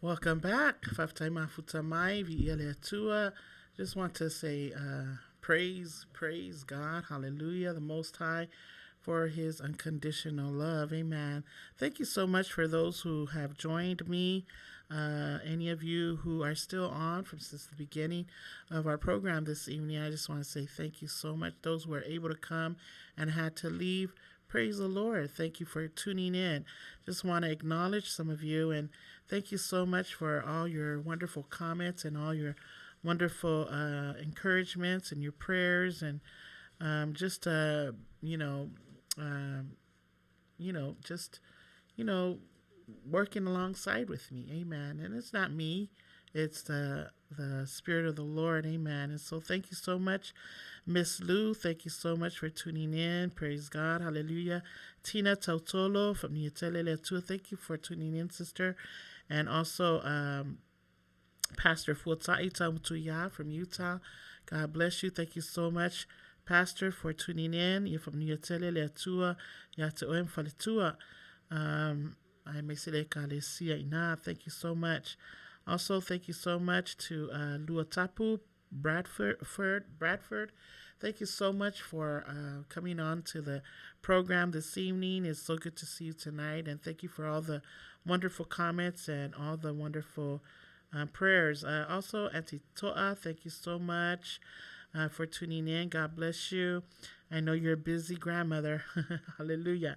Welcome back. Faafetai mafuta mai, viia le Atua. Just want to say praise, praise God. Hallelujah, the Most High, for his unconditional love. Amen. Thank you so much for those who have joined me. Any of you who are still on from since the beginning of our program this evening, I just want to say thank you so much. Those who are able to come and had to leave, praise the Lord. Thank you for tuning in. Just want to acknowledge some of you and thank you so much for all your wonderful comments and all your wonderful encouragements and your prayers and just, working alongside with me. Amen. And it's not me. It's the Spirit of the Lord. Amen. And so thank you so much, Miss Lou. Thank you so much for tuning in. Praise God. Hallelujah. Tina Tautolo from Niuatele Leatua. Thank you for tuning in, sister. And also Pastor Fuatai Tamutuya from Utah. God bless you. Thank you so much, Pastor, for tuning in. You're from Niuatele Leatua. Yate Oem Faletua. Thank you so much. Also, thank you so much to Luatapu Bradford. Thank you so much for coming on to the program this evening. It's so good to see you tonight. And thank you for all the wonderful comments and all the wonderful prayers. Also, Auntie Toa, thank you so much for tuning in. God bless you. I know you're a busy grandmother. Hallelujah.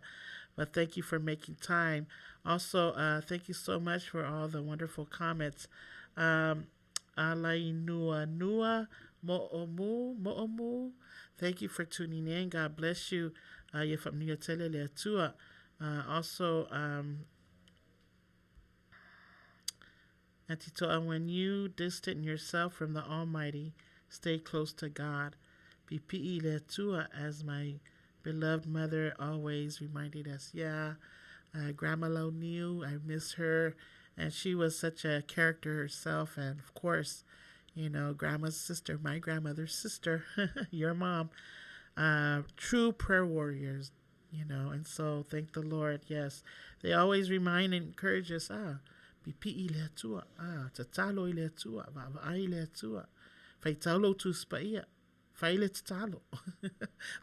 But thank you for making time. Also, thank you so much for all the wonderful comments. Alainua Nua Mo'omu Mo'omu. Thank you for tuning in. God bless you. You're from Niuatele Leatua. Also, Auntie Toa, when you distant yourself from the Almighty, stay close to God. Pipi'i Leatua, as my beloved mother always reminded us. Yeah, Grandma Loniu, I miss her. And she was such a character herself. And, of course, you know, grandma's sister, my grandmother's sister, your mom, true prayer warriors, you know. And so thank the Lord, yes. They always remind and encourage us, pipi'i le atua, tatalo i le atua, va'ava'ai le atua, faitaulo tuspaia, faile tatalo.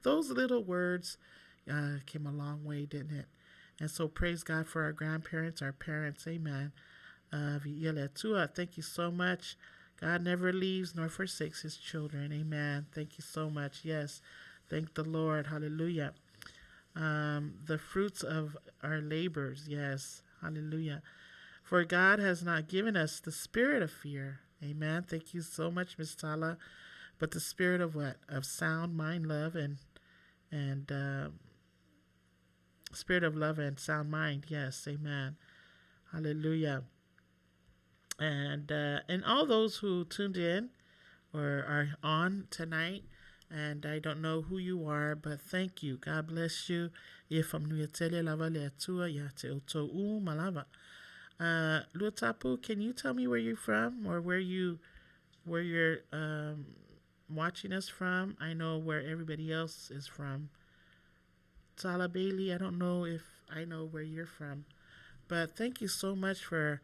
Those little words came a long way, didn't it? And so praise God for our grandparents, our parents, amen. Thank you so much. God never leaves nor forsakes his children, amen. Thank you so much. Yes, thank the Lord, hallelujah. The fruits of our labors, yes, hallelujah. For God has not given us the spirit of fear, amen. Thank you so much, Miss Tala. But the spirit of what? Of sound mind, love, and spirit of love and sound mind. Yes, amen. Hallelujah. And all those who tuned in or are on tonight, and I don't know who you are, but thank you. God bless you. Luatapu, can you tell me where you're from or where you're watching us from? I know where everybody else is from. Tala Bailey, I don't know if I know where you're from, but thank you so much for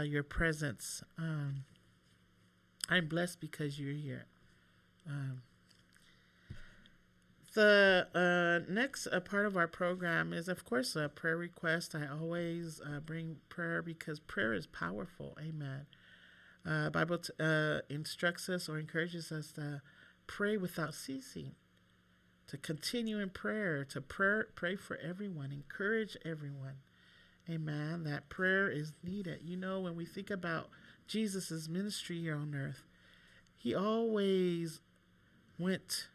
your presence. I'm blessed because you're here. The next part of our program is, of course, a prayer request. I always bring prayer because prayer is powerful. Amen. Bible instructs us or encourages us to pray without ceasing, to continue in prayer, to pray for everyone, encourage everyone. Amen. That prayer is needed. You know, when we think about Jesus's ministry here on earth, He always went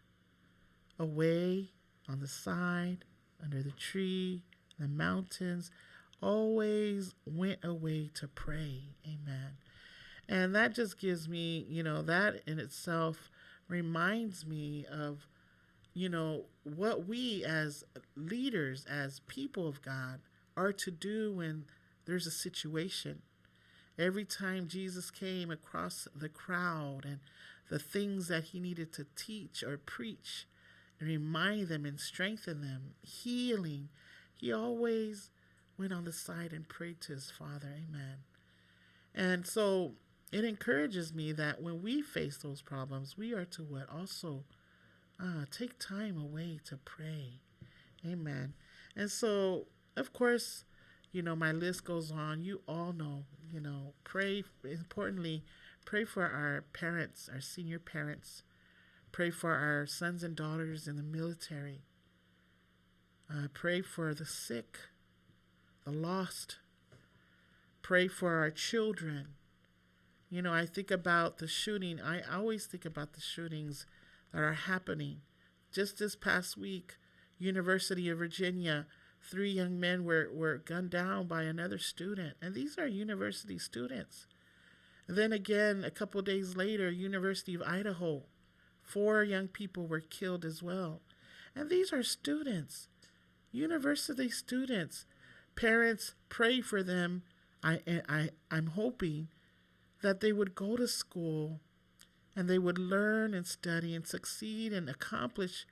away on the side, under the tree, the mountains, always went away to pray. Amen. And that just gives me, you know, that in itself reminds me of, you know, what we as leaders, as people of God, are to do when there's a situation. Every time Jesus came across the crowd and the things that he needed to teach or preach and remind them and strengthen them, healing, he always went on the side and prayed to his Father. Amen. And so it encourages me that when we face those problems, we are to what? Also take time away to pray. Amen. And so, of course, you know, my list goes on. You all know, you know, pray, importantly, pray for our parents, our senior parents. Pray for our sons and daughters in the military. Pray for the sick, the lost. Pray for our children. You know, I think about the shooting. I always think about the shootings that are happening. Just this past week, University of Virginia, 3 young men were gunned down by another student. And these are university students. And then again, a couple of days later, University of Idaho, 4 young people were killed as well. And these are students, university students. Parents, pray for them. I'm hoping that they would go to school and they would learn and study and succeed and accomplish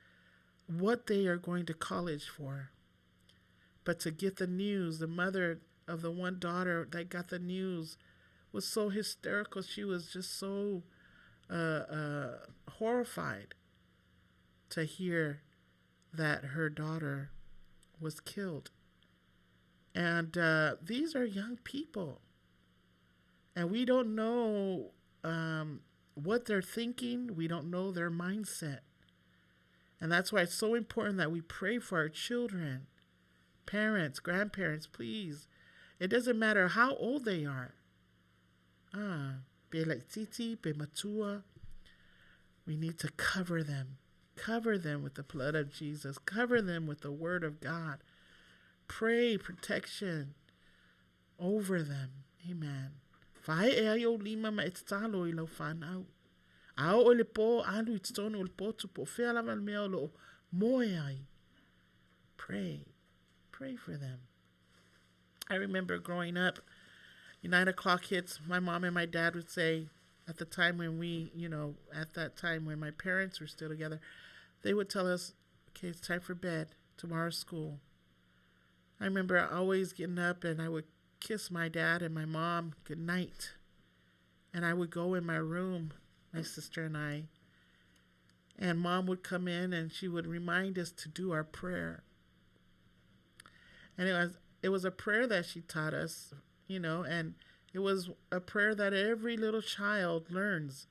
what they are going to college for. But to get the news, the mother of the one daughter that got the news was so hysterical. She was just so horrified to hear that her daughter was killed. And these are young people. And we don't know what they're thinking. We don't know their mindset. And that's why it's so important that we pray for our children. Parents, grandparents, please. It doesn't matter how old they are. Be like titi, be matua. We need to cover them. Cover them with the blood of Jesus. Cover them with the word of God. Pray protection over them. Amen. Fae e ai o lima ma e tatalo i lau whanau. A o le pō, alu i totonu o le pō tupu, o whea lava le mea o loo moe ai. Pray. Pray for them. I remember growing up, 9 o'clock hits, my mom and my dad would say, at the time when we, you know, at that time when my parents were still together, they would tell us, okay, it's time for bed, tomorrow's school. I remember always getting up and I would kiss my dad and my mom good night. And I would go in my room, my sister and I, and mom would come in and she would remind us to do our prayer. And it was a prayer that she taught us, you know, and it was a prayer that every little child learns.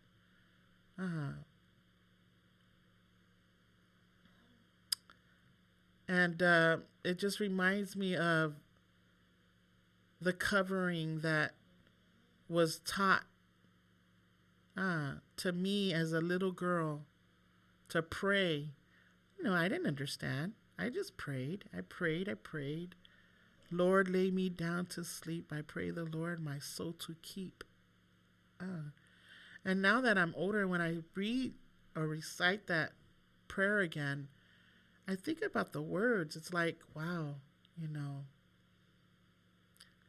And it just reminds me of the covering that was taught to me as a little girl to pray. You know, I didn't understand. I just prayed. I prayed. I prayed. Lord, lay me down to sleep. I pray the Lord my soul to keep. And now that I'm older, when I read or recite that prayer again, I think about the words. It's like, wow, you know,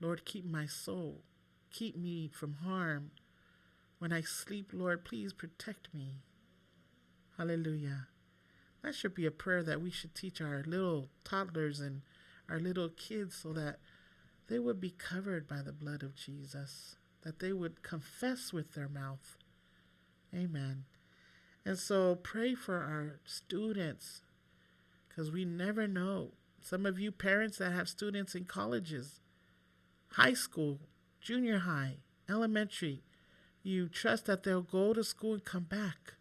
Lord, keep my soul. Keep me from harm. When I sleep, Lord, please protect me. Hallelujah. That should be a prayer that we should teach our little toddlers and our little kids so that they would be covered by the blood of Jesus, that they would confess with their mouth. Amen. And so pray for our students, because we never know. Some of you parents that have students in colleges, high school, junior high, elementary, you trust that they'll go to school and come back.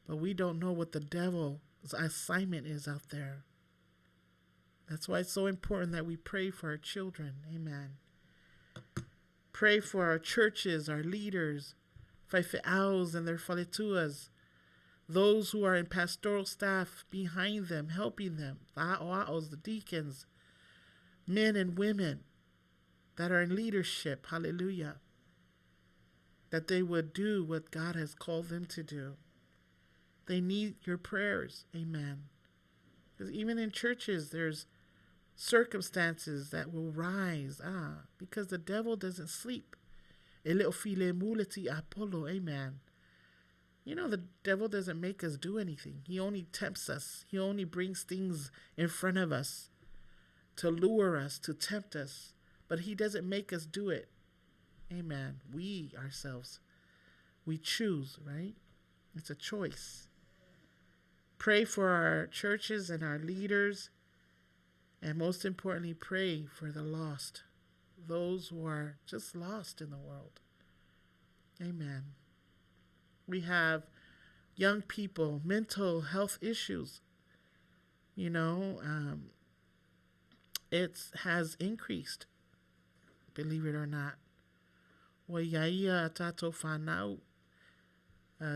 But we don't know what the devil's assignment is out there. That's why it's so important that we pray for our children. Amen. Pray for our churches, our leaders, Faifeaus and their faletuas, those who are in pastoral staff behind them, helping them, the a'oa'os, the deacons, men and women that are in leadership, hallelujah, that they would do what God has called them to do. They need your prayers, amen. Because even in churches, there's circumstances that will rise, because the devil doesn't sleep. Apollo, amen. You know, the devil doesn't make us do anything. He only tempts us. He only brings things in front of us to lure us, to tempt us. But he doesn't make us do it. Amen. We ourselves, we choose, right? It's a choice. Pray for our churches and our leaders. And most importantly, pray for the lost, those who are just lost in the world. Amen. We have young people, mental health issues. You know, it has increased, believe it or not.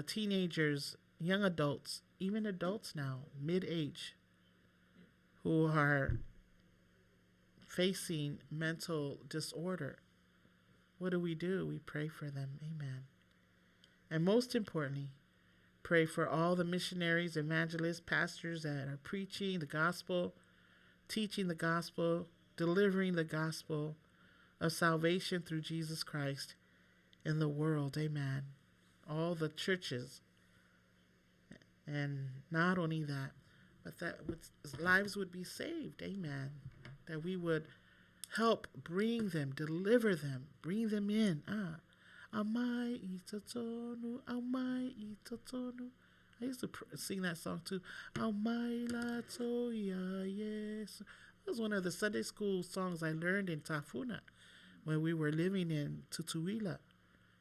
Teenagers, young adults, even adults now, mid-age, who are facing mental disorder. What do? We pray for them. Amen. And most importantly, pray for all the missionaries, evangelists, pastors that are preaching the gospel, teaching the gospel, delivering the gospel of salvation through Jesus Christ in the world. Amen. All the churches. And not only that, but that lives would be saved. Amen. That we would help bring them, deliver them, bring them in. Amai itatonu, amai itatonu. I used to sing that song too. Amai latoya yes. That was one of the Sunday school songs I learned in Tafuna when we were living in Tutuila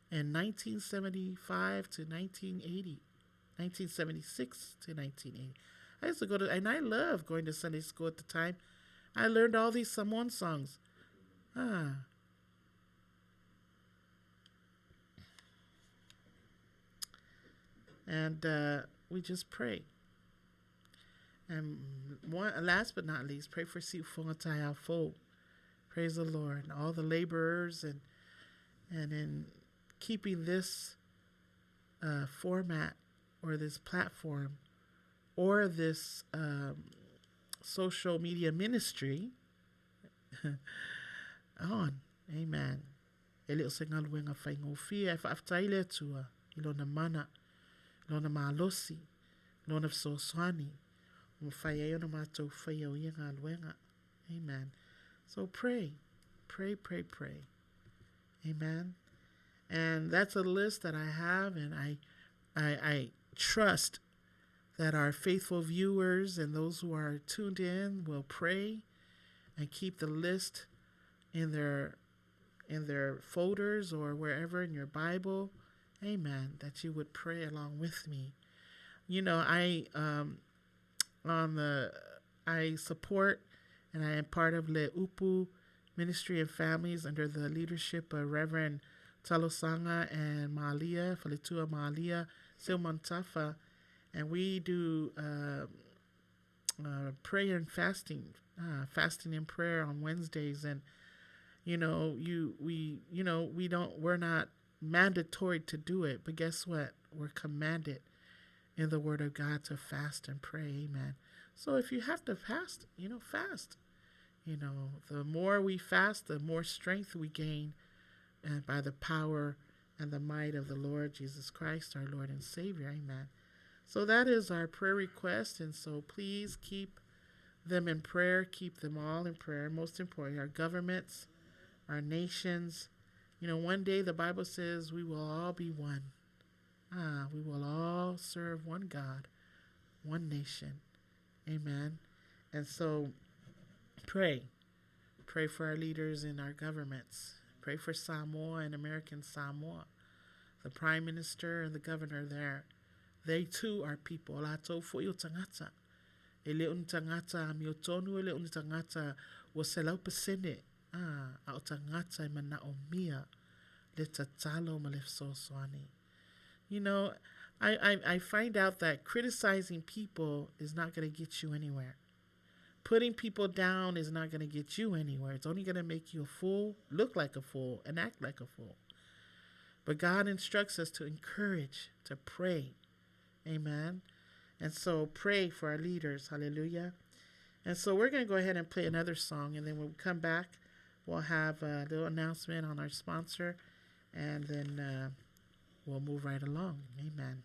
in 1975 to 1980, 1976 to 1980. I used to go to, and I loved going to Sunday school at the time. I learned all these Samoan songs. And we just pray. And one, last but not least, pray for Siufonga Fo. Praise the Lord. And all the laborers and in keeping this format or this platform or this social media ministry on. Amen. E leo se ngaluenga whaingofia e whaaftai le atua i lona mana, lona malosi, lona fesoasoani, o mawhai ai ona mātou whai au ia ngaluenga. Amen. So pray, pray, pray, pray. Amen. And that's a list that I have, and I trust that our faithful viewers and those who are tuned in will pray and keep the list in their folders or wherever in your Bible. Amen. That you would pray along with me. You know, I support and I am part of Le Upu Ministry and Families under the leadership of Reverend Talosanga and Malia, Faletua Malia, Silmantafa. And we do prayer and fasting, fasting and prayer on Wednesdays. And, you know, we're not mandatory to do it, but guess what? We're commanded in the Word of God to fast and pray. Amen. So if you have to fast, you know, fast. You know, the more we fast, the more strength we gain, and by the power and the might of the Lord Jesus Christ, our Lord and Savior. Amen. So that is our prayer request, and so please keep them in prayer. Keep them all in prayer. Most importantly, our governments, our nations. You know, one day the Bible says we will all be one. We will all serve one God, one nation. Amen. And so pray. Pray for our leaders in our governments. Pray for Samoa and American Samoa, the Prime Minister and the governor there. They too are people. Lato fo i o tangata. E le uni tangata mi o tonu, e le uni tangata wa se lau pesene. A o tangata e mana o mia le tatalo ma le fesoasoani. You know, I, I, I find out that criticizing people is not going to get you anywhere. Putting people down is not going to get you anywhere. It's only going to make you a fool, look like a fool, and act like a fool. But God instructs us to encourage, to pray. Amen. And so pray for our leaders. Hallelujah. And so we're going to go ahead and play another song. And then when we come back, we'll have a little announcement on our sponsor. And then we'll move right along. Amen.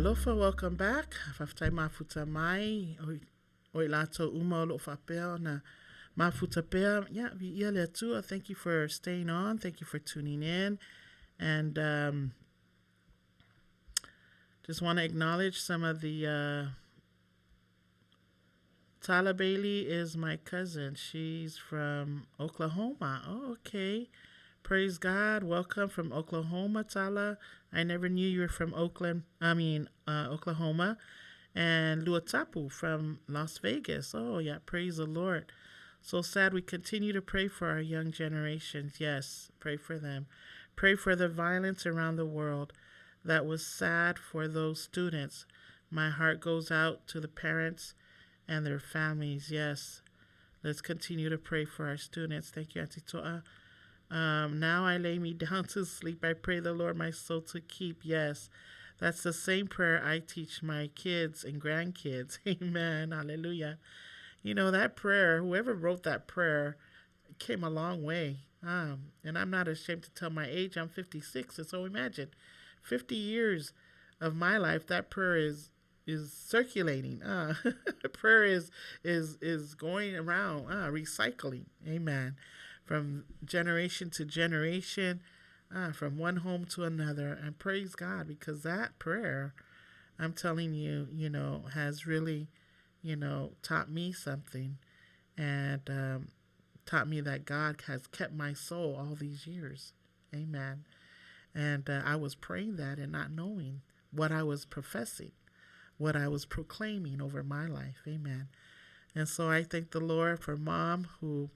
Talofa, welcome back. Faafetai mafuta mai. O i latou uma o loo faapea ona mafuta pea. Yeah, viia le Atua. Thank you for staying on. Thank you for tuning in. And just want to acknowledge some of the Tala Bailey is my cousin. She's from Oklahoma. Oh, okay. Praise God. Welcome from Oklahoma, Tala. I never knew you were from Oakland. I mean, Oklahoma. And Luatapu from Las Vegas. Oh, yeah. Praise the Lord. So sad. We continue to pray for our young generations. Yes, pray for them. Pray for the violence around the world. That was sad for those students. My heart goes out to the parents and their families. Yes, let's continue to pray for our students. Thank you, Auntie Toa. Now I lay me down to sleep. I pray the Lord my soul to keep. Yes, that's the same prayer I teach my kids and grandkids. Amen. Hallelujah. You know, that prayer, whoever wrote that prayer came a long way. And I'm not ashamed to tell my age. I'm 56. And so imagine 50 years of my life, that prayer is circulating. Prayer is going around, recycling. Amen. From generation to generation, from one home to another. And praise God, because that prayer, I'm telling you, you know, has really, you know, taught me something, and taught me that God has kept my soul all these years. Amen. And I was praying that and not knowing what I was professing, what I was proclaiming over my life. Amen. And so I thank the Lord for Mom, who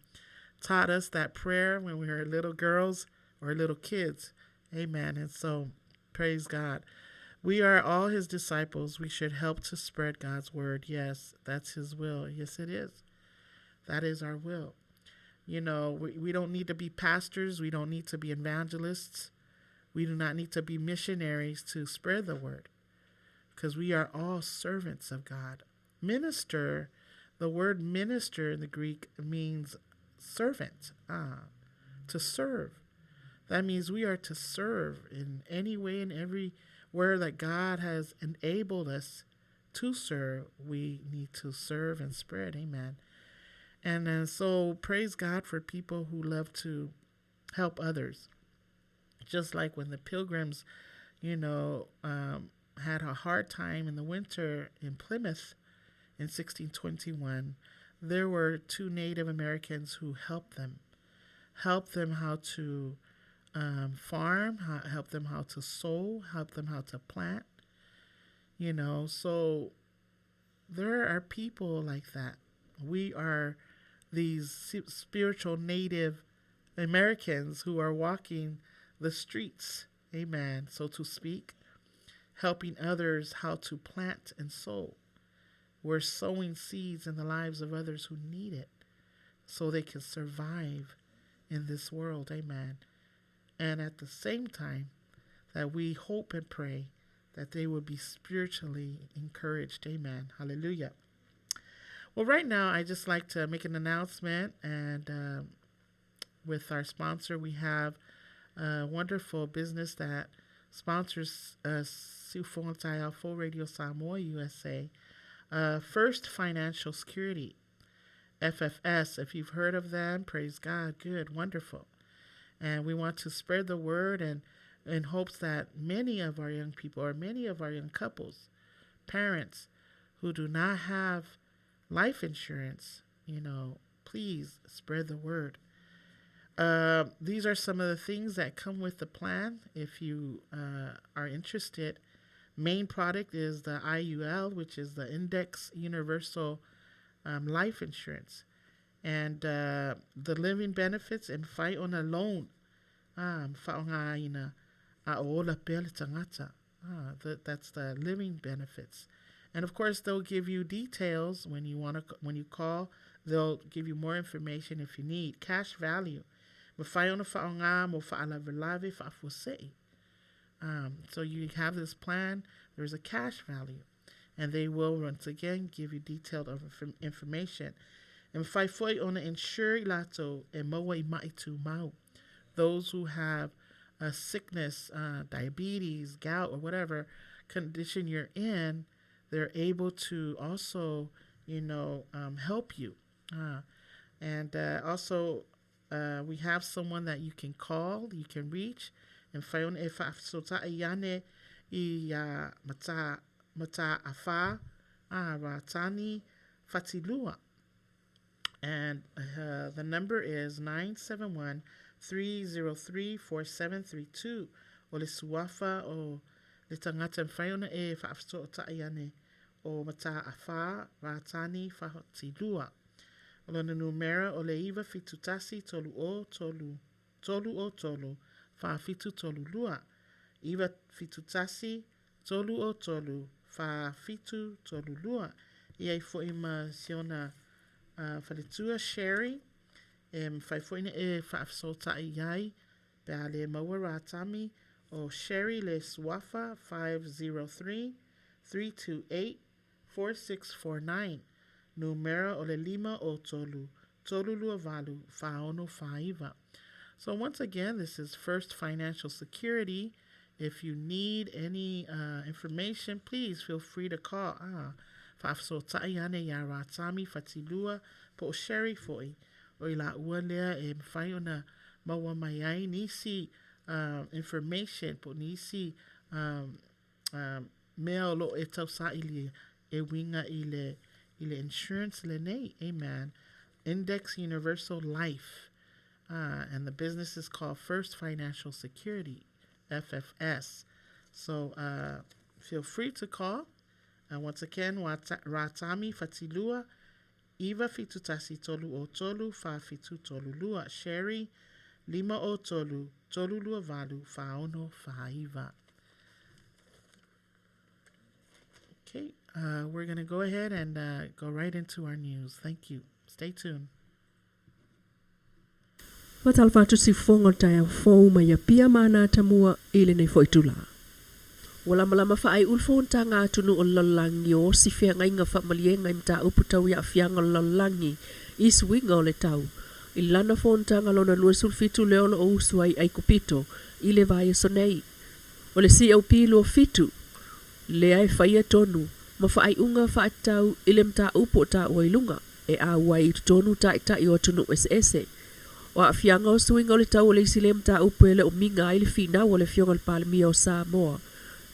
taught us that prayer when we were little girls or little kids. Amen. And so praise God. We are all his disciples. We should help to spread God's word. Yes, that's his will. Yes, it is. That is our will. You know, we don't need to be pastors. We don't need to be evangelists. We do not need to be missionaries to spread the word, because we are all servants of God. Minister, the word minister in the Greek means servant, to serve. That means we are to serve in any way and everywhere that God has enabled us to serve. We need to serve and spread. Amen. And then, so praise God for people who love to help others. Just like when the Pilgrims, you know, had a hard time in the winter in Plymouth in 1621, there were two Native Americans who helped them how to farm, help them how to sow, help them how to plant, you know. So there are people like that. We are these spiritual Native Americans who are walking the streets, amen, so to speak, helping others how to plant and sow. We're sowing seeds in the lives of others who need it so they can survive in this world, amen. And at the same time, that we hope and pray that they will be spiritually encouraged, amen, hallelujah. Well, right now, I just like to make an announcement, and with our sponsor, we have a wonderful business that sponsors Siufogoga Taeao Radio Samoa USA, First Financial Security, FFS. If you've heard of them, praise God, good, wonderful. And we want to spread the word, and in hopes that many of our young people or many of our young couples, parents who do not have life insurance, you know, please spread the word. These are some of the things that come with the plan if you are interested. Main product is the IUL, which is the Index Universal Life Insurance. And the living benefits and fight on a loan. That's the living benefits. And of course, they'll give you details when you want to. When you call, they'll give you more information if you need. Cash value. So you have this plan. There's a cash value, and they will once again give you detailed information. And those who have a sickness, diabetes, gout, or whatever condition you're in, they're able to also, you know, help you. And also, we have someone that you can call, you can reach. And And the number is 971-5 303 4732. O le suafa o le tagata e mafai ona e faafesootai ane o Mataafa Ratani Fatilua. O lona numera o le 971 303 303 4732. 971 303 4732. E i ai foi ma si ona faletua Sherry e mafai foi ona e faafesootai i ai pe a le maua Ratami o Sherry le suafa 503 328 4649. Numera o le 5 o 3 328 4649. So once again, this is First Financial Security. If you need any information, please feel free to call. Ah, faafesootai ane iā Ratami Fatilua po o Sherry foi. O i laua lea e mafai ona maua mai ai nisi information po o nisi mea o lo o e tausaili e uiga i le, i le insurance lenei. Amen. Index Universal Life. And the business is called First Financial Security, FFS. So feel free to call. Once again, Ratami Fatilua, 971 303 4732. Sherry, 503 328 4649. Okay, we're going to go ahead and go right into our news. Thank you. Stay tuned. Faatalofa atu siufofoga o le taeao fou mai Apia ma ana atamua i lenei foi itula. Ua lamalama faaiu le fonotaga a atunuu o le lalolagi o osi feagaiga faamaliega i mataupu tau i aafiaga o le lalolagi i suiga o le tau i lana fonotaga lona 27 lea o lo o usu ai i Aikupito i le vaiaso nei. O le COP 27 lea e faia tonu ma faaiuga faatatau i le mataupu o taua i luga e auai i totonu taitai o atunuu eseese. O aafiaga o suiga o le tau o le isi lea mataupu e le o miga ai le finau a le Afioga i le Palemia o Samoa,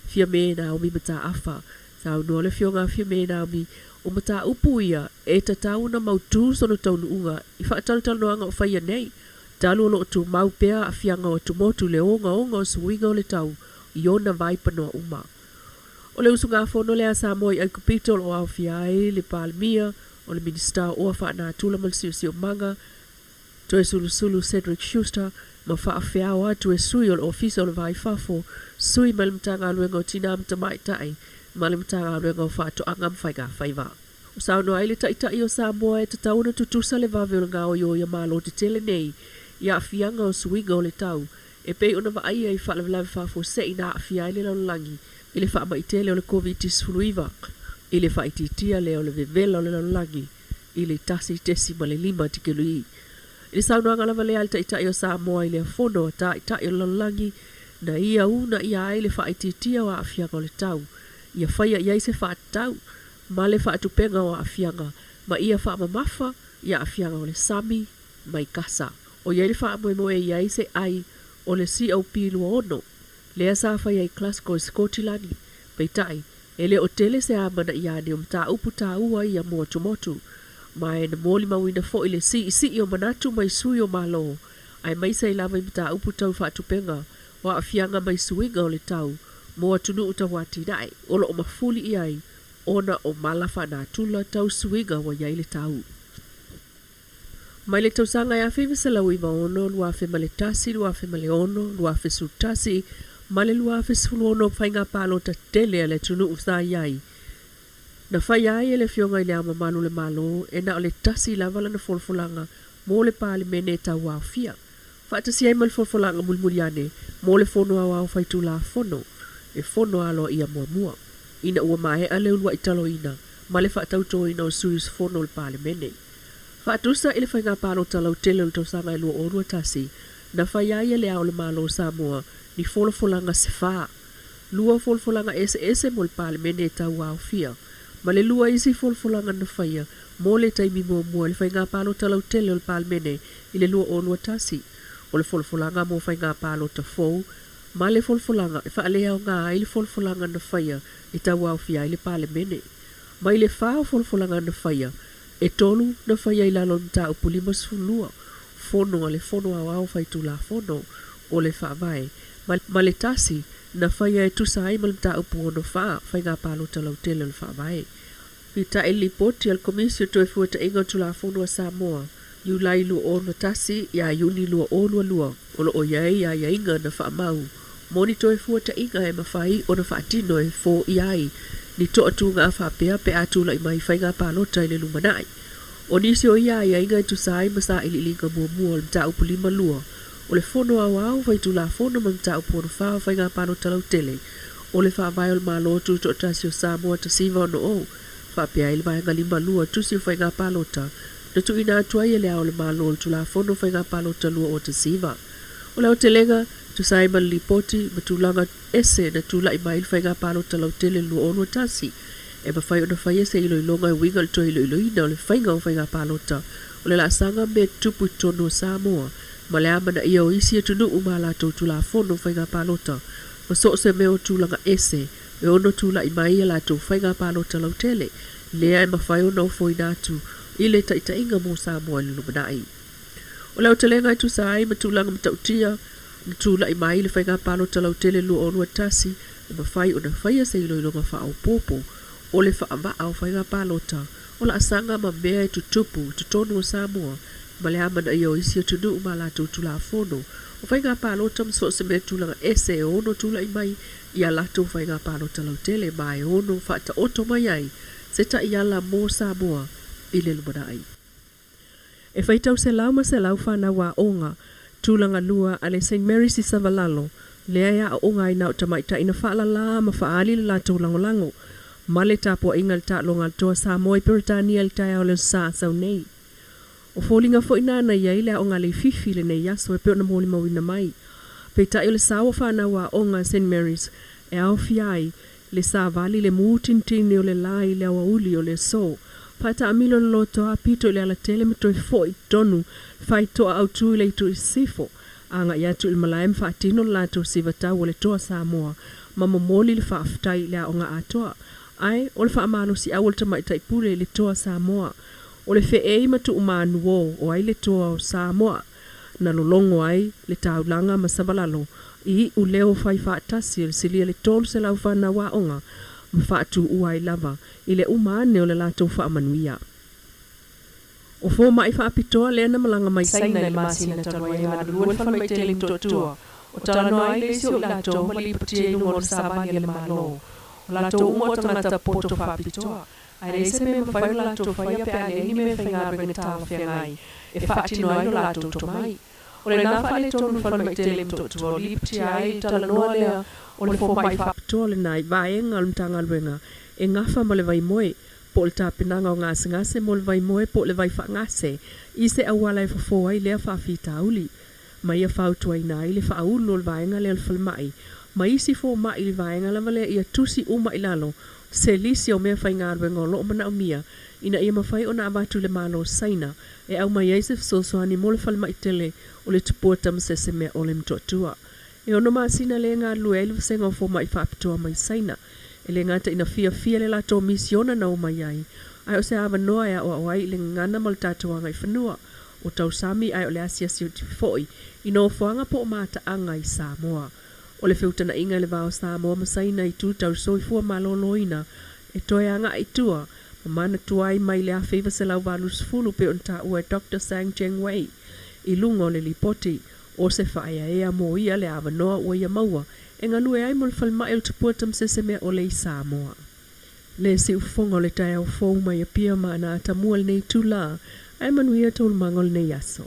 Fiame Naomi Mataafa. Saunoa le Afioga a Fiame Naomi, o mataupu ia e tatau ona mautu sona taunuuga i faatalatalanoaga o faia nei, talu o lo o tumau pea aafiaga o atumotu i le ogaoga o suiga o le tau i ona vaipanoa uma. O le usugafono lea a Samoa i Aikupito o lo o aofia ai le Palemia, o le Minisita o Oa Faanatura ma le Siosiomaga, Toesulusulu Cedric Schuster, ma faafeao atu e sui o le Ofisa o le Va i Fafo, sui mai le Matagaluega o Tina ma Tamaitai ma le Matagaluega o Faatoaga ma Faigafaiva. O saunoa ai le Taitai o Samoa e tatau ona tutusa le vave o le gaoioi a Malo tetele nei i aafiaga o suiga o le tau e pei ona vaaia i faalavelave faafuasei na aafia ai le lalolagi i le faamai tele o le Koviti-19, i le faaitiitia lea o le vevela o le lalolagi i le 1.5 tikeri. I le saunoaga lava lea a le Taitai o Samoa i lea fono a Taitai o le lalolagi, na ia uunaia ai le faaitiitia o aafiaga o le tau, ia faia i ai se faatatau ma le faatupega o aafiaga ma ia faamamafa i aafiaga o le sami mai kasa. O i ai le faamoemoe e i ai se ai o le COP 26, lea sa faia i Glasgow i Sikotilani. Peitai, e le o tele se amanaia ane o mataupu taua ia mo atumotu. Ma e na molimauina foi le siisii o manatu mai sui o Malo, aemaise ai lava i mataupu tau faatupega o aafiaga mai suiga o le tau mo atunuu tauatinae o lo o mafuli i ai ona o mala faanatura tau suiga ua i ai le tau. Mai le tausaga e 1996, 2001, 2011 ma le 2016 faiga palota tele a le atunuu sa i ai, na faia ai e le Afioga i Le Ao Mamalu o le Malo e na o le tasi lava lana folafolaga mo le Palemene e tauaofia, faatasi ai ma le folafolaga mulimuli ane mo le Fono Aoao Faitulafono e fono aloaia muamua, ina ua maea le uluai taloina ma le faatautoina o sui usufono o le Palemene. Faatusa i le faiga palota lautele o le tausaga e 2021, na faia ai e Le Ao o le Malo o Samoa ni folafolaga se fa, lua folafolaga eseese mo le Palemene e tauaofia, ma le lua isi folafolaga na faia mo le taimi muamua i le faiga palota lautele o le Palemene i le 2021, o le folafolaga mo faiga palota fou ma le folafolaga e faaleaoga ai le folafolaga na faia e tauaofia ai le Palemene. Mai le fa o folafolaga na faia, e tolu na faia i lalo o le mataupu 52, Fono a le Fono Aoao Faitulafono o le Faavae ma le tasi na faia e tusa ai ma le Mataupu 64, Faiga Palota Lautele o le Faavae. Peitai le Lipoti a le Komisi o Toefuataiga o Tulafono a Samoa, Iulai 2021 ia Iuni 2022, o lo o i ai aiaiga na faamau mo ni toefuataiga e mafai ona faatino e foia ai ni toatuga faapea pe a tulai mai faiga palota i le lumanai. O nisi o ia aiaiga e tusa ai ma sailiiliga muamua o le Mataupu 52 o le Fono Aoao Faitulafono ma le Mataupu 64 o Faiga Palota Lautele o le Faavae o le Malo Tutoatasi o Samoa 1960, faapea ai le Vaega 52 Tusi o Faiga Palota na tuuina atu ai e Le Ao o le Malo le Tulafono o Faiga Palota 2019. O le aotelega, tusa ai ma le Lipoti ma tulaga ese na tulai mai i le Faiga Palota Lautele 2021, e mafai ona faia se iloiloga e uiga i le toe iloiloina o le faiga o faiga palota o le laasaga mea tutupu i totonu o Samoa ma le amanaia o isi atunuu ma a latou Tulafono o Faiga Palota ma so o se mea o tulaga ese e ono tulai mai a latou faiga palota lautele lea e mafai ona ofoina atu i le taitaiga mo Samoa i le lumanai. O le aotelega e tusa ai ma tulaga matautia na tulai mai i le faiga palota lautele 2021, e mafai ona faia se iloiloga faaopoopo o le faavaa o faiga palota o laasaga ma mea e tutupu i totonu o Samoa ma le amanaia o isi atunuu ma a latou Tulafono o Faiga Palota ma so o se mea tulaga ese e ono tulai mai i a latou faiga palota lautele ma e ono faataoto mai ai se taiala mo Samoa i le lumanai. E faitau selau ma selau fanau aoga tulaga lua a le Saint Mary's i Savalalo, lea e aooga ai na o tamaitai na faalala ma faaali le latou lagolago ma le tapuaiga i le taaloga a le Toa Samoa i Peretania i le taeao o le Aso Sa a sau nei. O foliga foi na na i ai le aoga leififi i lenei aso e pei ona molimauina mai. Peitai o le sao o fanau aoga a Saint Mary's e aofia ai le savali, le mutinitini o le la i le aoauli o le aso, faataamilo le loto a pito i le alatele ma toe foi i totonu, faitoa autu i le itu i sisifo, agai atu i le malae ma faatino le latou sivatau o le Toa Samoa ma momoli le faafetai i le aoga atoa. Ae o le faamalosiau o le tamaitai pule i le Toa Samoa, o le feei ma tuumanuo o ai le Toa o Samoa na lologo ai le taulaga ma Savalalo i iu leo fai faatasi o le silia le 300 fanau aoga ma faatuua ai lava i le uma ane o le latou faamanuia. O fomai faapitoa lea na malaga mai Saina i le masina talu ai e galulue le falemai tele i Motootua, o talanoa ai le isi o i latou ma lipotia i luga o le savali a le Malo. O latou uma o tagata poto faapitoa, ae leai se mea e mafai ona latou faia pe a leai ni mea faigaluega talafeagai e faatino ai lo latou tomai. O lena faaletonu le falemai tele i Motootua o lipotia ai le talanoa lea o le fomai faapitoa lena i vaega o le Matagaluega e gafa ma le vaimoe po o le tapenaga o gasegase mo le vaimoe po o le vai faagase i se auala e fofo ai lea faafitauli ma ia fautuaina ai le faaulu o le vaega lea o le falemai ma isi fomai i le vaega lava lea ia tusi uma i lalo se lisi o mea faigaluega o lo o manaomia ina ia mafai ona avatu i le Malo o Saina e aumai ai se fesoasoani mo le falemai tele o le Tupua Tamasese Meaole Motootua. E ono masina lea e galulue ai le vasega o fomai faapitoa mai Saina. E le gata ina fiafia le latou misiona na omai ai, ae o se avanoa e aoao ai i le gagana ma le tatou agaifanua o tausami ae o le asiasi atu foi i nofoaga po o mataaga i Samoa. O le feutanaʻiga i le va o Samoa ma Saina i tu tau soifua malōlōina e toe agaʻi i tua ma manatua ai mai le 1980 pei ona taua e Doctor Zhang Zhengwei i luga o le lipoti O se faaeaea mo ia le avanoa ua ia maua e galue ai mo le falemai o le Tupua Tamasese Meaole i Samoa. Le siufofoga o le taeao fou mai Apia ma ana atamua i lenei itulā, ae manuia taualumaga o lenei aso.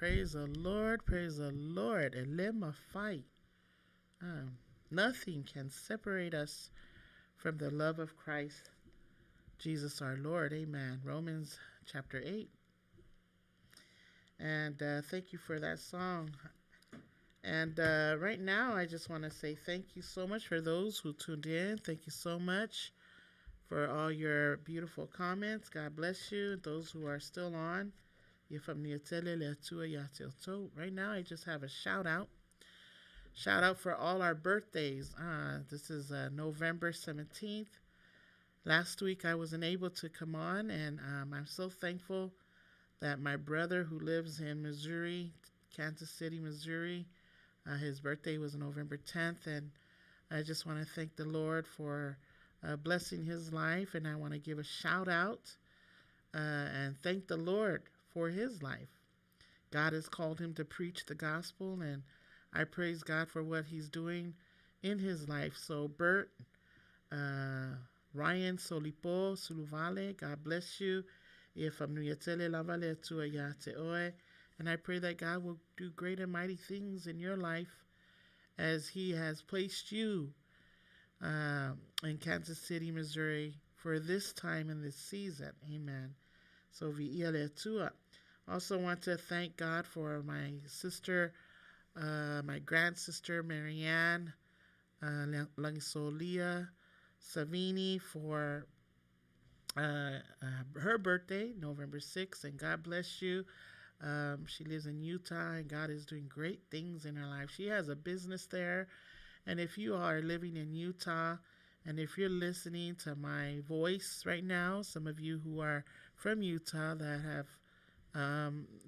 Praise the Lord, praise the Lord. E le mafai. Nothing can separate us from the love of Christ, Jesus our Lord. Amen. Romans chapter 8. And thank you for that song. And right now, I just want to say thank you so much for those who tuned in. Thank you so much for all your beautiful comments. God bless you. Those who are still on. Right now, I just have a shout out. Shout out for all our birthdays. This is November 17th. Last week, I wasn't able to come on, and I'm so thankful that my brother who lives in Missouri, Kansas City, Missouri, his birthday was November 10th, and I just want to thank the Lord for blessing his life, and I want to give a shout out and thank the Lord for his life. God has called him to preach the gospel, and I praise God for what he's doing in his life. So Bert, Ryan Solipo Suluvale, God bless you. And I pray that God will do great and mighty things in your life as he has placed you in Kansas City, Missouri for this time in this season. Amen. So also want to thank God for my sister, my grand sister, Marianne Langisolia Savini, for her birthday, November 6th, and God bless you. She lives in Utah, and God is doing great things in her life. She has a business there, and if you are living in Utah, and if you're listening to my voice right now, some of you who are from Utah that have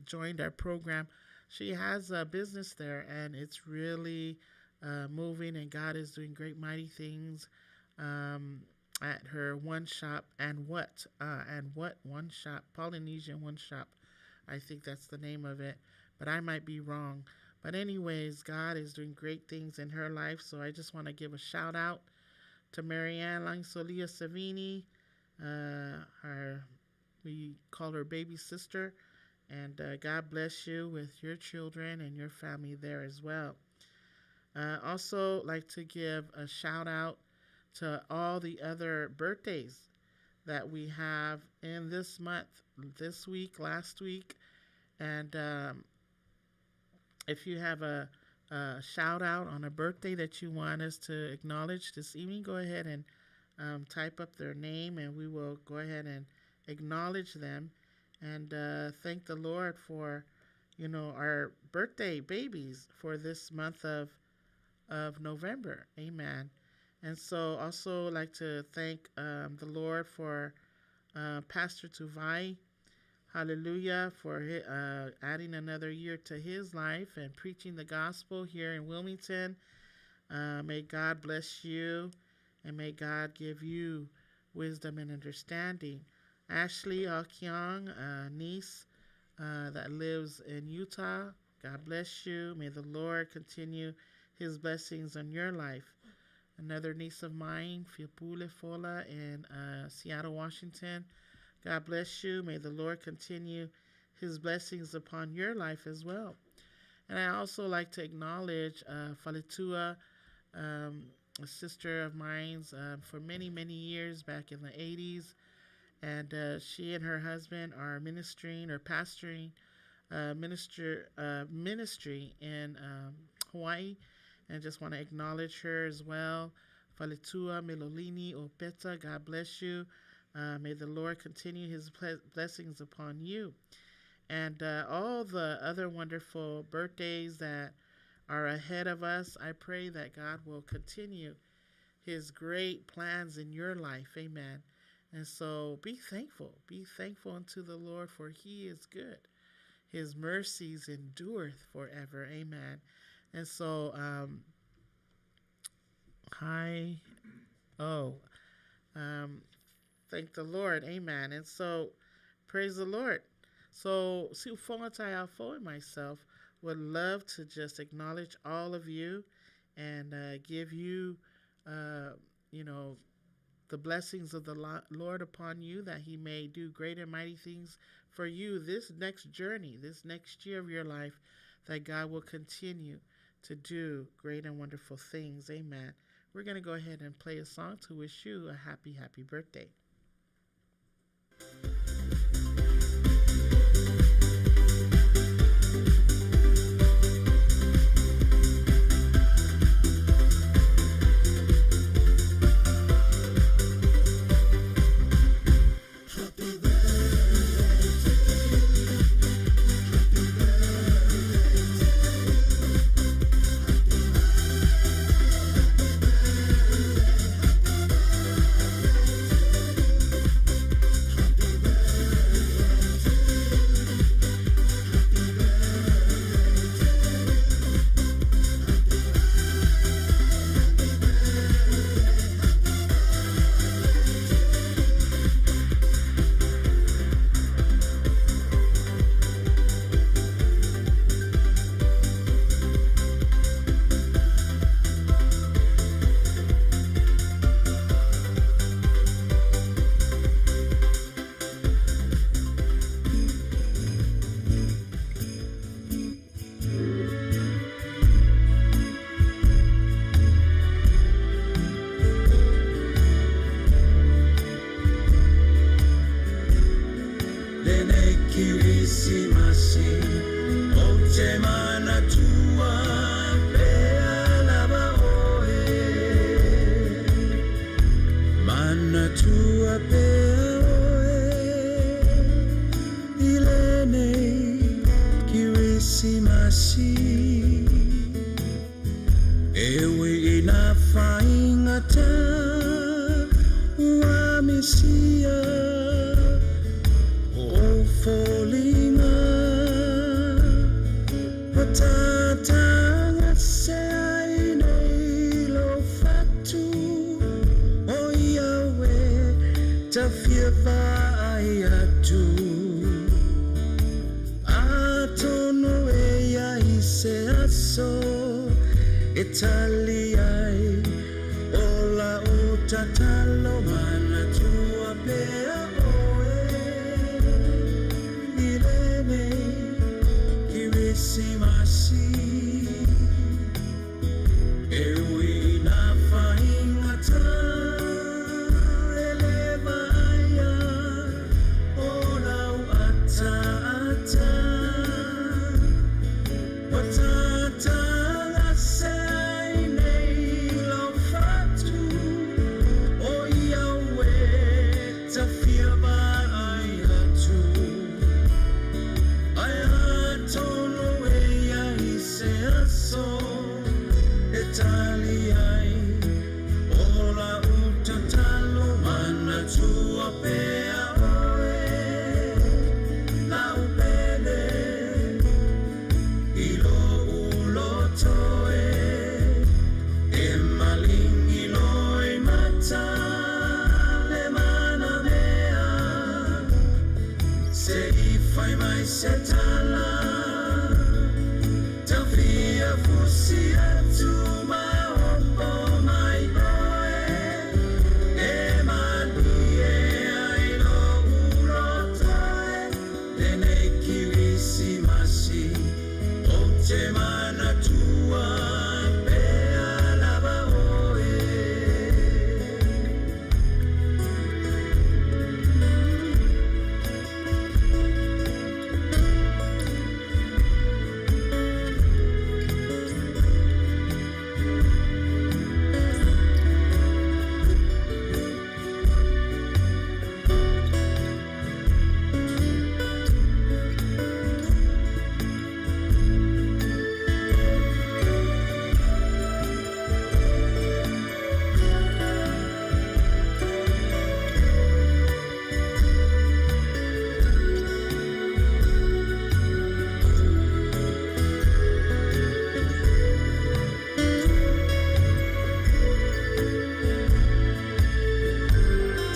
joined our program, she has a business there, and it's really moving, and God is doing great, mighty things at her one shop and what one shop, Polynesian One Shop. I think that's the name of it, but I might be wrong. But anyways, God is doing great things in her life, so I just want to give a shout out to Marianne Langsolia Savini, we call her baby sister, and God bless you with your children and your family there as well. Also like to give a shout out to all the other birthdays that we have in this month, this week, last week. And if you have a shout out on a birthday that you want us to acknowledge this evening, go ahead and type up their name, and we will go ahead and acknowledge them and thank the Lord for, you know, our birthday babies for this month of November. Amen. And so also like to thank the Lord for Pastor Tuvai, hallelujah, for adding another year to his life and preaching the gospel here in Wilmington. May God bless you, and may God give you wisdom and understanding. Ashley Akyang, a niece that lives in Utah, God bless you. May the Lord continue his blessings on your life. Another niece of mine, Fiapule Fola in Seattle, Washington. God bless you. May the Lord continue his blessings upon your life as well. And I also like to acknowledge Faletua, a sister of mine's for many, many years back in the 80s. And she and her husband are ministering or pastoring ministry in Hawaii. And just want to acknowledge her as well. Faletua Milolini Opeta, God bless you. May the Lord continue his blessings upon you. And all the other wonderful birthdays that are ahead of us, I pray that God will continue his great plans in your life. Amen. And so be thankful. Be thankful unto the Lord, for he is good. His mercies endureth forever. Amen. And so, thank the Lord. Amen. And so, praise the Lord. So, Siufongatai Alfo and myself would love to just acknowledge all of you and give you, the blessings of the Lord upon you, that He may do great and mighty things for you this next journey, this next year of your life, that God will continue to do great and wonderful things. Amen. We're going to go ahead and play a song to wish you a happy, happy birthday. Lenei Kirisimasi O te manatua pea lava oe Manatua pea oe I lenei Kirisimasi E ui ina faigata ua misia o foliga ua tatagase ai nei lou fatu o ia oe ta fia vaai atu atonu e i ai se aso e tali ai o la'u tatalo manatua pea oe i lenei Kirisimasi E ui ina faigata e le vaaia o lau ataata Ua tatagase ai nei lou fatu o ia oe ta fia vaai atu Ae atonu e i ai se aso e tali ai o la'u tatalo manatua pea oe la'u pele i lo'u loto e e maligi loimata le manamea se i fai mai se tala tau fia fusi atu ma opo mai oe e malie ai lo'u loto e lenei Kirisimasi o te manatua pea lava oe.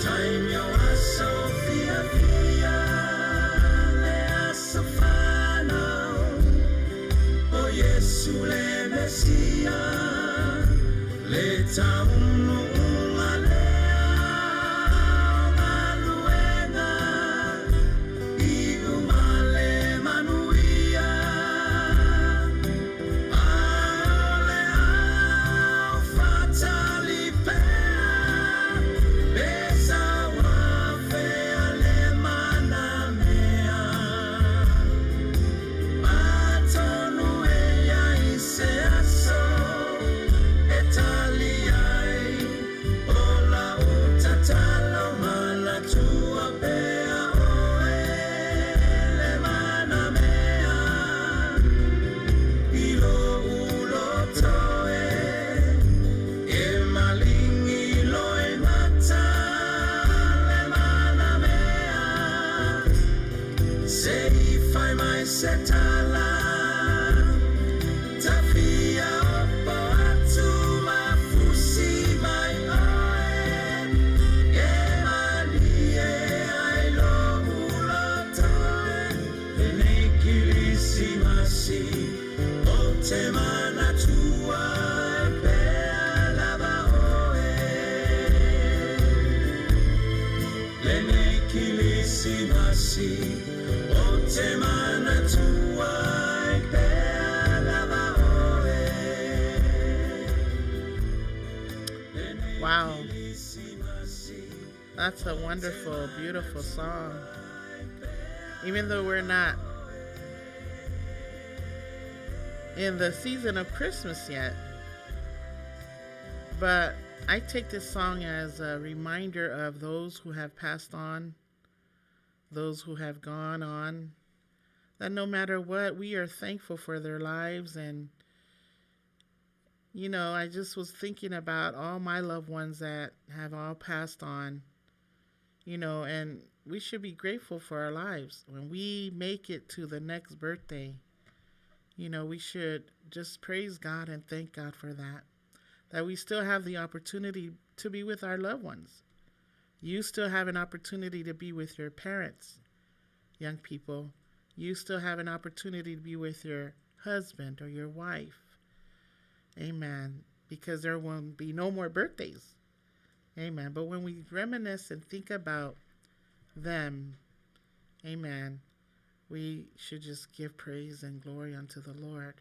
Taimi o aso fiafia le aso fanau o Iesu le Mesia le taunuuga lea. Toe mai se tala Tafia opo atu ma fusi mai oe E malie ai lo'u loto e Lenei Kerisimasi Ou te manatua e pea lava oe Lenei Kerisimasi Ou te manatua e pea lava oe Wow. That's a wonderful, beautiful song. Even though we're not in the season of Christmas yet, but I take this song as a reminder of those who have passed on, those who have gone on, that no matter what, we are thankful for their lives. And, you know, I just was thinking about all my loved ones that have all passed on, you know, and we should be grateful for our lives. When we make it to the next birthday, you know, we should just praise God and thank God for that. That we still have the opportunity to be with our loved ones. You still have an opportunity to be with your parents, young people. You still have an opportunity to be with your husband or your wife. Amen. Because there won't be no more birthdays. Amen. But when we reminisce and think about them, amen, we should just give praise and glory unto the Lord.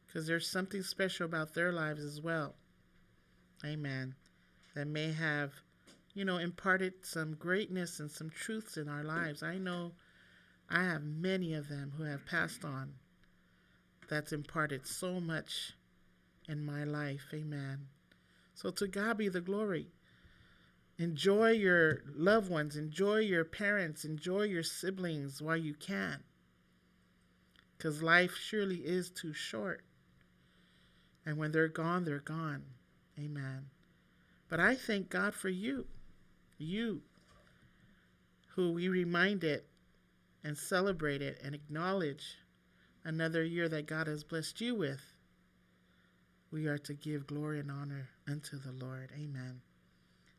Because there's something special about their lives as well. Amen. That may have, you know, imparted some greatness and some truths in our lives. I know I have many of them who have passed on that's imparted so much in my life. Amen. So to God be the glory. Enjoy your loved ones, enjoy your parents, enjoy your siblings while you can. Because life surely is too short. And when they're gone, they're gone. Amen. But I thank God for you, you who we reminded and celebrated and acknowledge another year that God has blessed you with. We are to give glory and honor unto the Lord. Amen.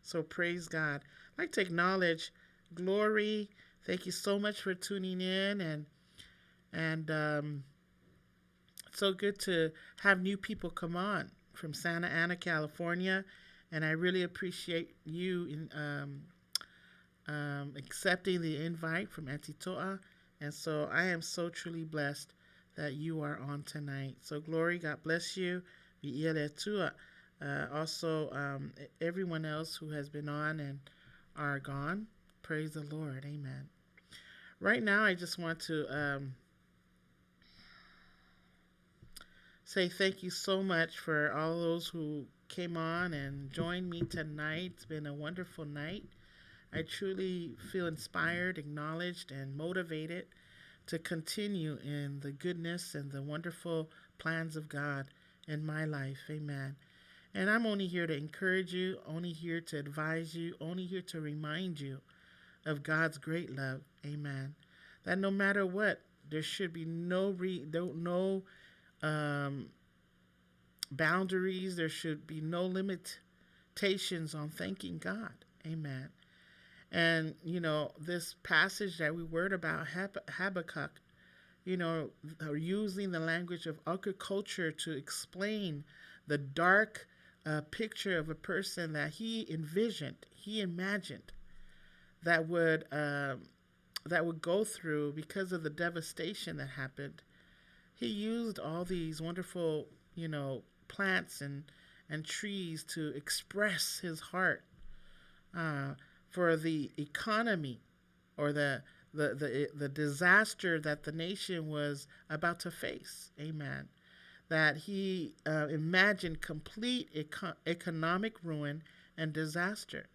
So praise God. I'd like to acknowledge Glory. Thank you so much for tuning in, and it's so good to have new people come on from Santa Ana, California, and I really appreciate you in accepting the invite from Auntie To'a. And so I am so truly blessed that you are on tonight. So Glory, God bless you. Vi'ia le Atua. Also, everyone else who has been on and are gone, praise the Lord. Amen. Right now, I just want to say thank you so much for all those who came on and joined me tonight. It's been a wonderful night. I truly feel inspired, acknowledged, and motivated to continue in the goodness and the wonderful plans of God in my life. Amen. And I'm only here to encourage you, only here to advise you, only here to remind you of God's great love. Amen. That no matter what, there should be no boundaries. There should be no limitations on thanking God. Amen. And, you know, this passage that we word about Habakkuk, you know, using the language of agriculture to explain the dark picture of a person that he envisioned, he imagined that would go through because of the devastation that happened. He used all these wonderful, you know, plants and trees to express his heart for the economy or the disaster that the nation was about to face. Amen. That he imagined complete economic ruin and disaster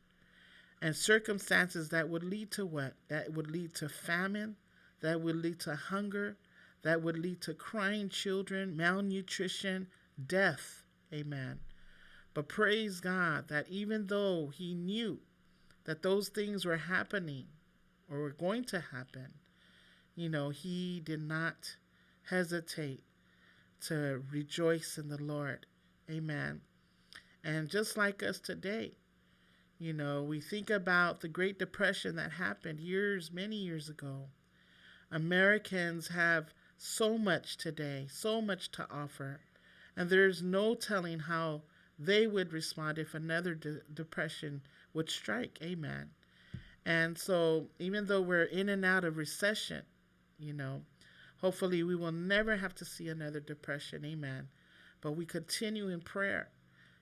and circumstances that would lead to what? That would lead to famine, that would lead to hunger, that would lead to crying children, malnutrition, death. Amen. But praise God that even though he knew that those things were happening or were going to happen, You know, he did not hesitate to rejoice in the Lord. Amen. And just like us today, you know, we think about the Great Depression that happened years, many years ago. Americans have so much today, so much to offer, and there's no telling how they would respond if another depression would strike. Amen. And so, even though we're in and out of recession, you know, hopefully we will never have to see another depression. Amen. But we continue in prayer.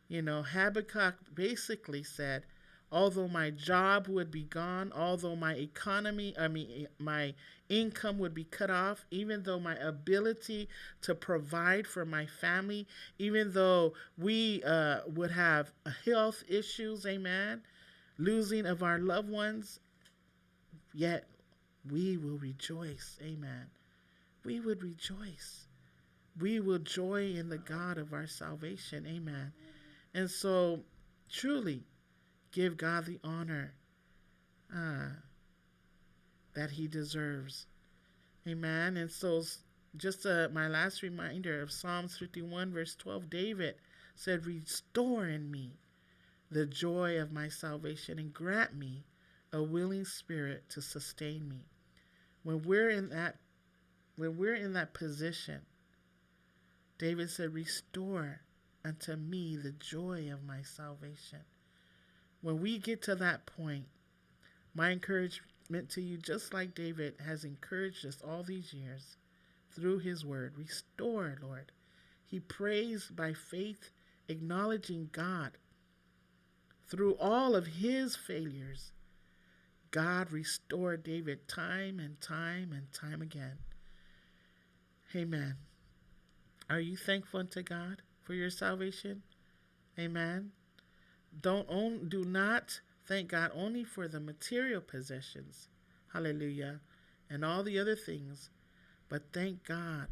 You know, Habakkuk basically said, although my job would be gone, although my economy, I mean, my income would be cut off, even though my ability to provide for my family, even though we would have health issues, amen, losing of our loved ones, yet we will rejoice, amen. We would rejoice. We will joy in the God of our salvation, amen. And so, truly, give God the honor that he deserves. Amen. And so, just my last reminder of Psalms 51, verse 12, David said, restore in me the joy of my salvation and grant me a willing spirit to sustain me. When we're in that position, David said, restore unto me the joy of my salvation. When we get to that point, my encouragement to you, just like David has encouraged us all these years through his word, restore, Lord. He prays by faith, acknowledging God. Through all of his failures, God restored David time and time and time again. Amen. Are you thankful unto God for your salvation? Amen. Do not thank God only for the material possessions, hallelujah, and all the other things, but thank God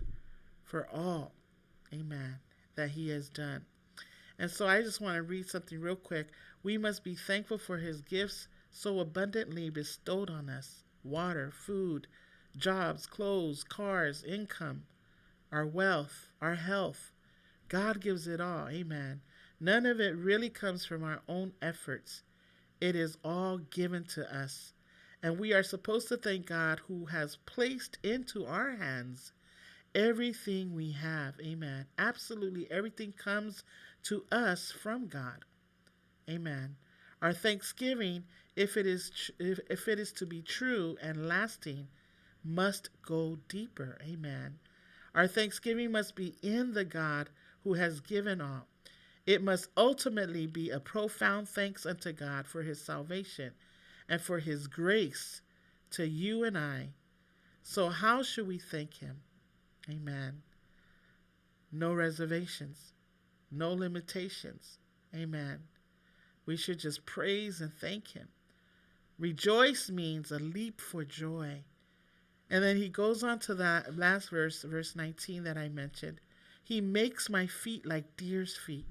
for all, amen, that he has done. And so I just want to read something real quick. We must be thankful for his gifts so abundantly bestowed on us: water, food, jobs, clothes, cars, income, our wealth, our health. God gives it all, amen. None of it really comes from our own efforts. It is all given to us. And we are supposed to thank God who has placed into our hands everything we have. Amen. Absolutely everything comes to us from God. Amen. Our thanksgiving, if it is to be true and lasting, must go deeper. Amen. Our thanksgiving must be in the God who has given all. It must ultimately be a profound thanks unto God for his salvation and for his grace to you and I. So how should we thank him? Amen. No reservations, no limitations. Amen. We should just praise and thank him. Rejoice means a leap for joy. And then he goes on to that last verse, verse 19 that I mentioned. He makes my feet like deer's feet.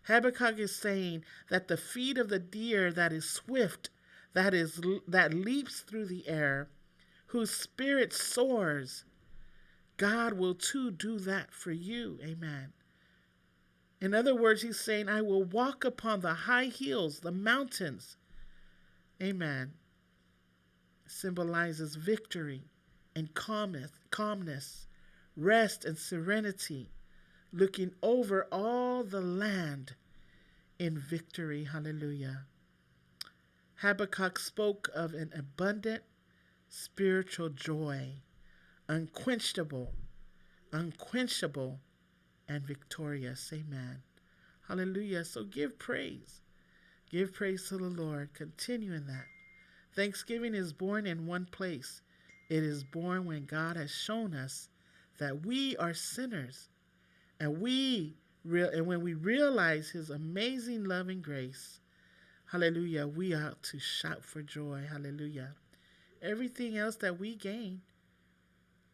Habakkuk is saying that the feet of the deer that is swift, that leaps through the air, whose spirit soars, God will too do that for you. Amen. In other words, he's saying, I will walk upon the high hills, the mountains. Amen. Symbolizes victory and calmness, rest and serenity, looking over all the land in victory. Hallelujah. Habakkuk spoke of an abundant spiritual joy, unquenchable, and victorious. Amen. Hallelujah. So give praise. Give praise to the Lord. Continue in that. Thanksgiving is born in one place. It is born when God has shown us that we are sinners, and when we realize his amazing love and grace, hallelujah, we ought to shout for joy. Hallelujah. Everything else that we gain,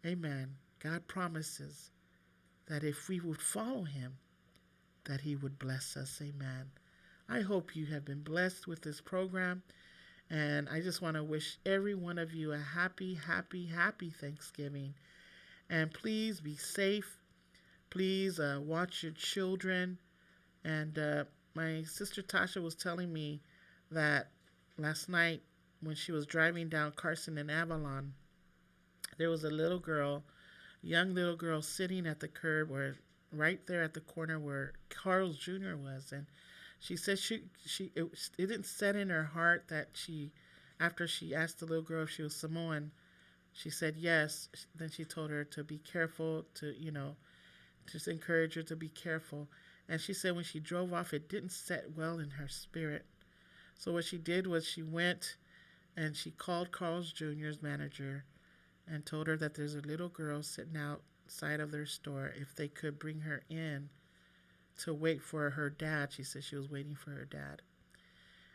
amen, God promises that if we would follow him, that he would bless us. Amen. I hope you have been blessed with this program, And I just want to wish every one of you a happy, happy, happy Thanksgiving. And please be safe. Please watch your children. And my sister Tasha was telling me that last night when she was driving down Carson and Avalon, there was a little girl, young little girl, sitting at the curb or right there at the corner where Carl's Jr. was. And she said it didn't set in her heart that she, after she asked the little girl if she was Samoan, she said yes. Then she told her to be careful, to, you know, just encourage her to be careful. And she said when she drove off, it didn't set well in her spirit. So what she did was she went and she called Carl's Jr.'s manager and told her that there's a little girl sitting outside of their store, if they could bring her in to wait for her dad. She said she was waiting for her dad.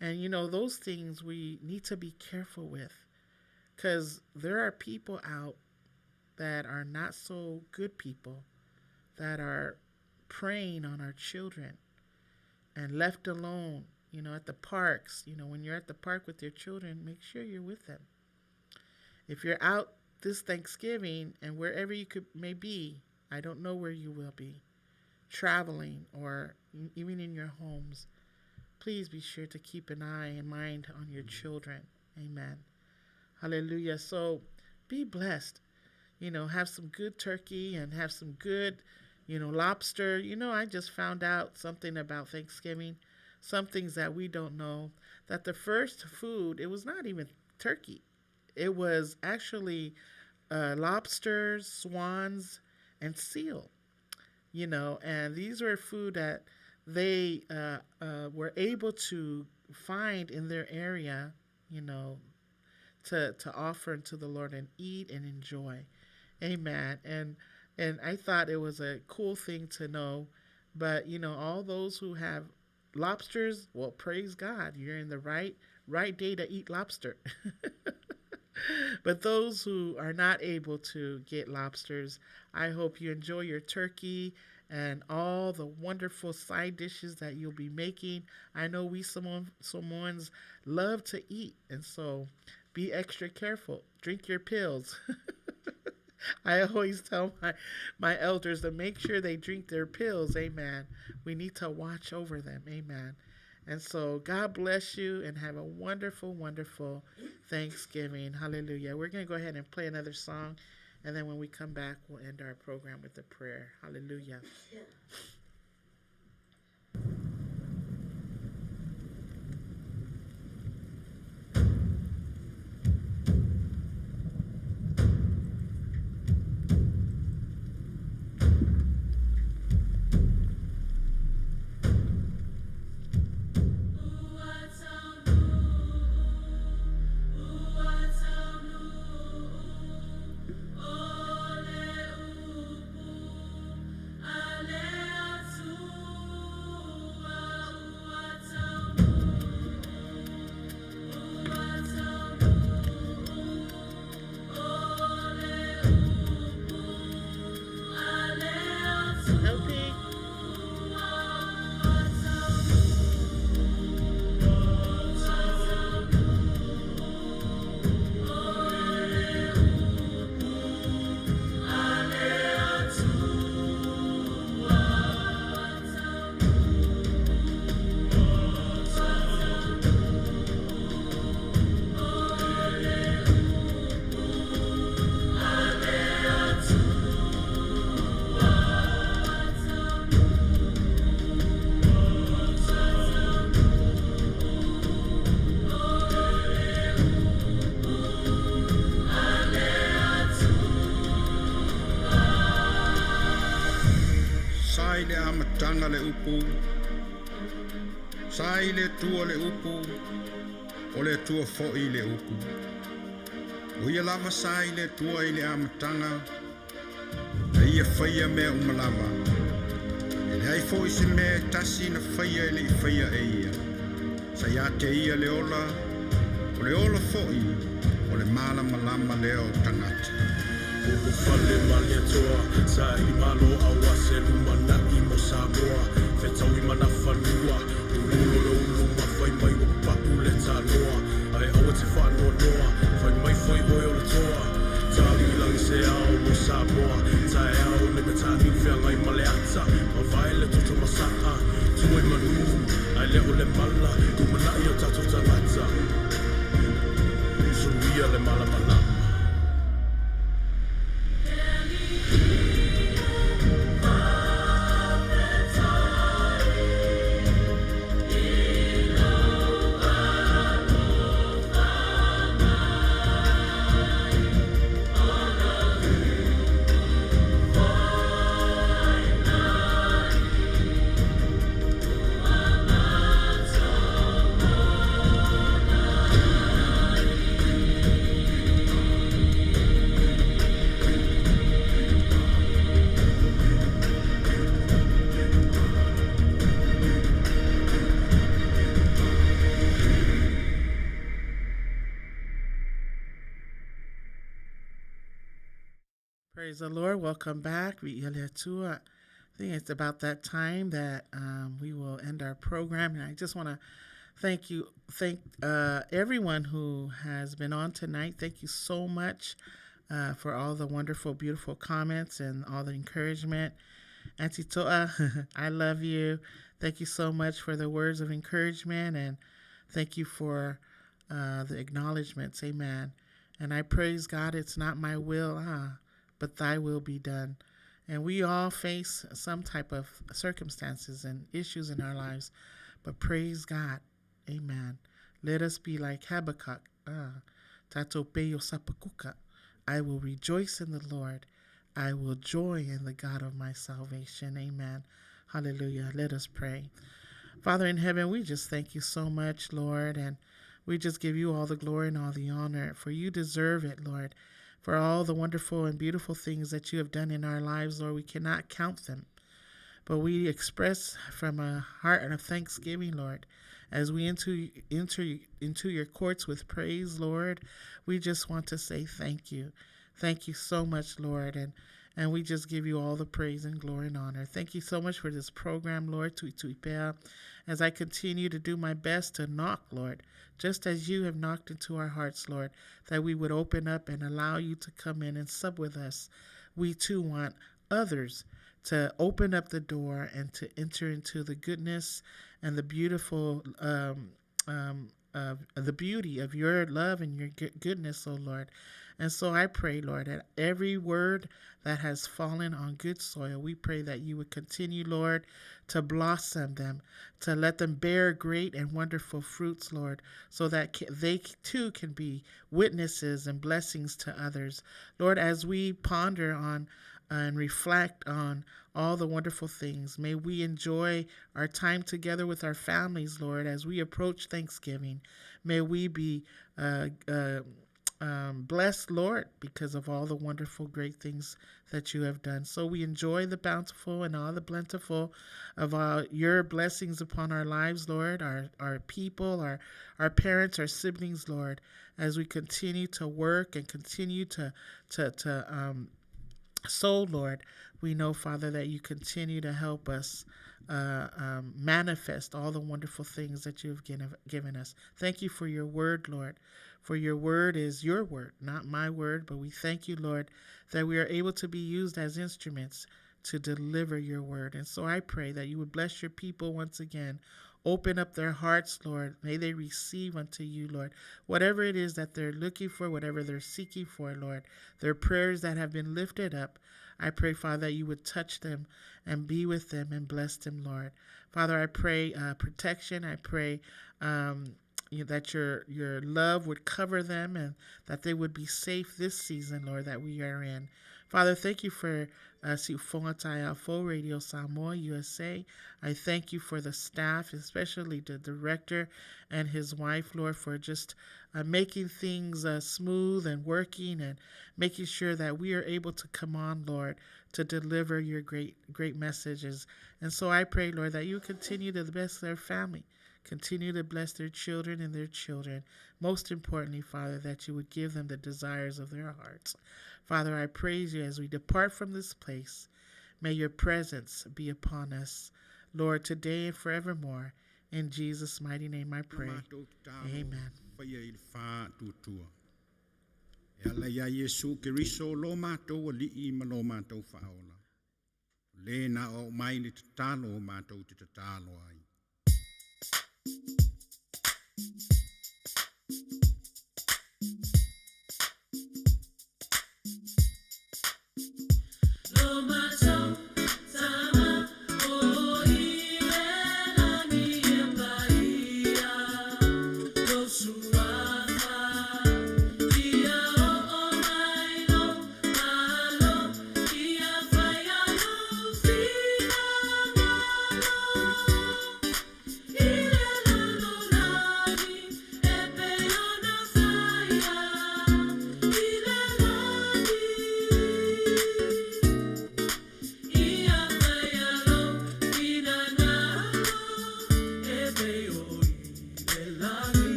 And, you know, those things we need to be careful with, because there are people out that are not so good people that are preying on our children and left alone, you know, at the parks. You know, when you're at the park with your children, make sure you're with them. If you're out this Thanksgiving and wherever you may be, I don't know where you will be, traveling or even in your homes, please be sure to keep an eye and mind on your children. Amen. Hallelujah. So be blessed. You know, have some good turkey and have some good, you know, lobster. You know, I just found out something about Thanksgiving, some things that we don't know, that the first food, it was not even turkey. It was actually lobsters, swans, and seal, you know, and these were food that they were able to find in their area, you know, to offer unto the Lord and eat and enjoy. Amen. And I thought it was a cool thing to know. But, you know, all those who have lobsters, well, praise God, you're in the right day to eat lobster. But those who are not able to get lobsters, I hope you enjoy your turkey and all the wonderful side dishes that you'll be making. I know we Samoans love to eat, and so be extra careful. Drink your pills. I always tell my elders to make sure they drink their pills. Amen. We need to watch over them. Amen. And so God bless you and have a wonderful, wonderful Thanksgiving. Hallelujah. We're going to go ahead and play another song. And then when we come back, we'll end our program with a prayer. Hallelujah. LP. Sa i le amataga le upu, sa i le Atua le upu, o le Atua fo'i le upu. O ia lava sa i le Atua i le amataga, na ia faia mea uma lava. E leai fo'i se mea e tasi na faia e le'i faia e ia. Sa ia te ia le ola, o le ola fo'i, o le malamalama lea o tagata. Ulufale Malietoa, saili malo aua se lumana'i mo Samoa, fetaui manafanua, lululo le ulu mafai mai ua papaʻu le tanoa, ae Aua te faanoanoa, fai mai foi oe o le toa. Tali i lagi se ao mo Samoa. Taeao nei mataniu feagai ma le ata. Mavae le toto masaa, tua i manu, ae le o le mala, lumanai o tatou tagata. Suluia le malamalama. Praise the Lord. Welcome back. I think it's about that time that we will end our program. And I just want to thank you, thank everyone who has been on tonight. Thank you so much for all the wonderful, beautiful comments and all the encouragement. Auntie Toa, I love you. Thank you so much for the words of encouragement, and thank you for the acknowledgments. Amen. And I praise God, it's not my will, but thy will be done. And we all face some type of circumstances and issues in our lives, but praise God. Amen. Let us be like Habakkuk. Tato peyo sapakuka. I will rejoice in the Lord. I will joy in the God of my salvation. Amen. Hallelujah. Let us pray. Father in heaven, we just thank you so much, Lord, and we just give you all the glory and all the honor, for you deserve it, Lord, for all the wonderful and beautiful things that you have done in our lives, Lord. We cannot count them, but we express from a heart of thanksgiving, Lord, as we enter into your courts with praise, Lord. We just want to say thank you. Thank you so much, Lord, and we just give you all the praise and glory and honor. Thank you so much for this program, Lord, Tuituipea, as I continue to do my best to knock, Lord, just as you have knocked into our hearts, Lord, that we would open up and allow you to come in and sup with us. We too want others to open up the door and to enter into the goodness and the beautiful the beauty of your love and your goodness, O Lord. And so I pray, Lord, that every word that has fallen on good soil, we pray that you would continue, Lord, to blossom them, to let them bear great and wonderful fruits, Lord, so that they too can be witnesses and blessings to others. Lord, as we ponder on and reflect on all the wonderful things, may we enjoy our time together with our families, Lord, as we approach Thanksgiving. May we be blessed, Lord, because of all the wonderful, great things that you have done. So we enjoy the bountiful and all the plentiful of your blessings upon our lives, Lord, our people, our parents, our siblings, Lord, as we continue to work and continue to sow, Lord. We know, Father, that you continue to help us manifest all the wonderful things that you've given us. Thank you for your word, Lord, for your word is your word, not my word. But we thank you, Lord, that we are able to be used as instruments to deliver your word. And so I pray that you would bless your people once again. Open up their hearts, Lord. May they receive unto you, Lord, whatever it is that they're looking for, whatever they're seeking for, Lord, their prayers that have been lifted up. I pray, Father, that you would touch them and be with them and bless them, Lord. Father, I pray protection. I pray that your love would cover them and that they would be safe this season, Lord, that we are in. Father, thank you for Siufoga Fo Radio Samoa USA. I thank you for the staff, especially the director and his wife, Lord, for just making things smooth and working and making sure that we are able to come on, Lord, to deliver your great, great messages. And so I pray, Lord, that you continue to bless their family, continue to bless their children and their children. Most importantly, Father, that you would give them the desires of their hearts. Father, I praise you as we depart from this place. May your presence be upon us, Lord, today and forevermore. In Jesus' mighty name I pray. Amen. faia i le faatuatua. E ala iā Iesu Keriso lo matou Alii ma lo matou Faaola, o lē na oo mai le tatalo matou te tatalo ai.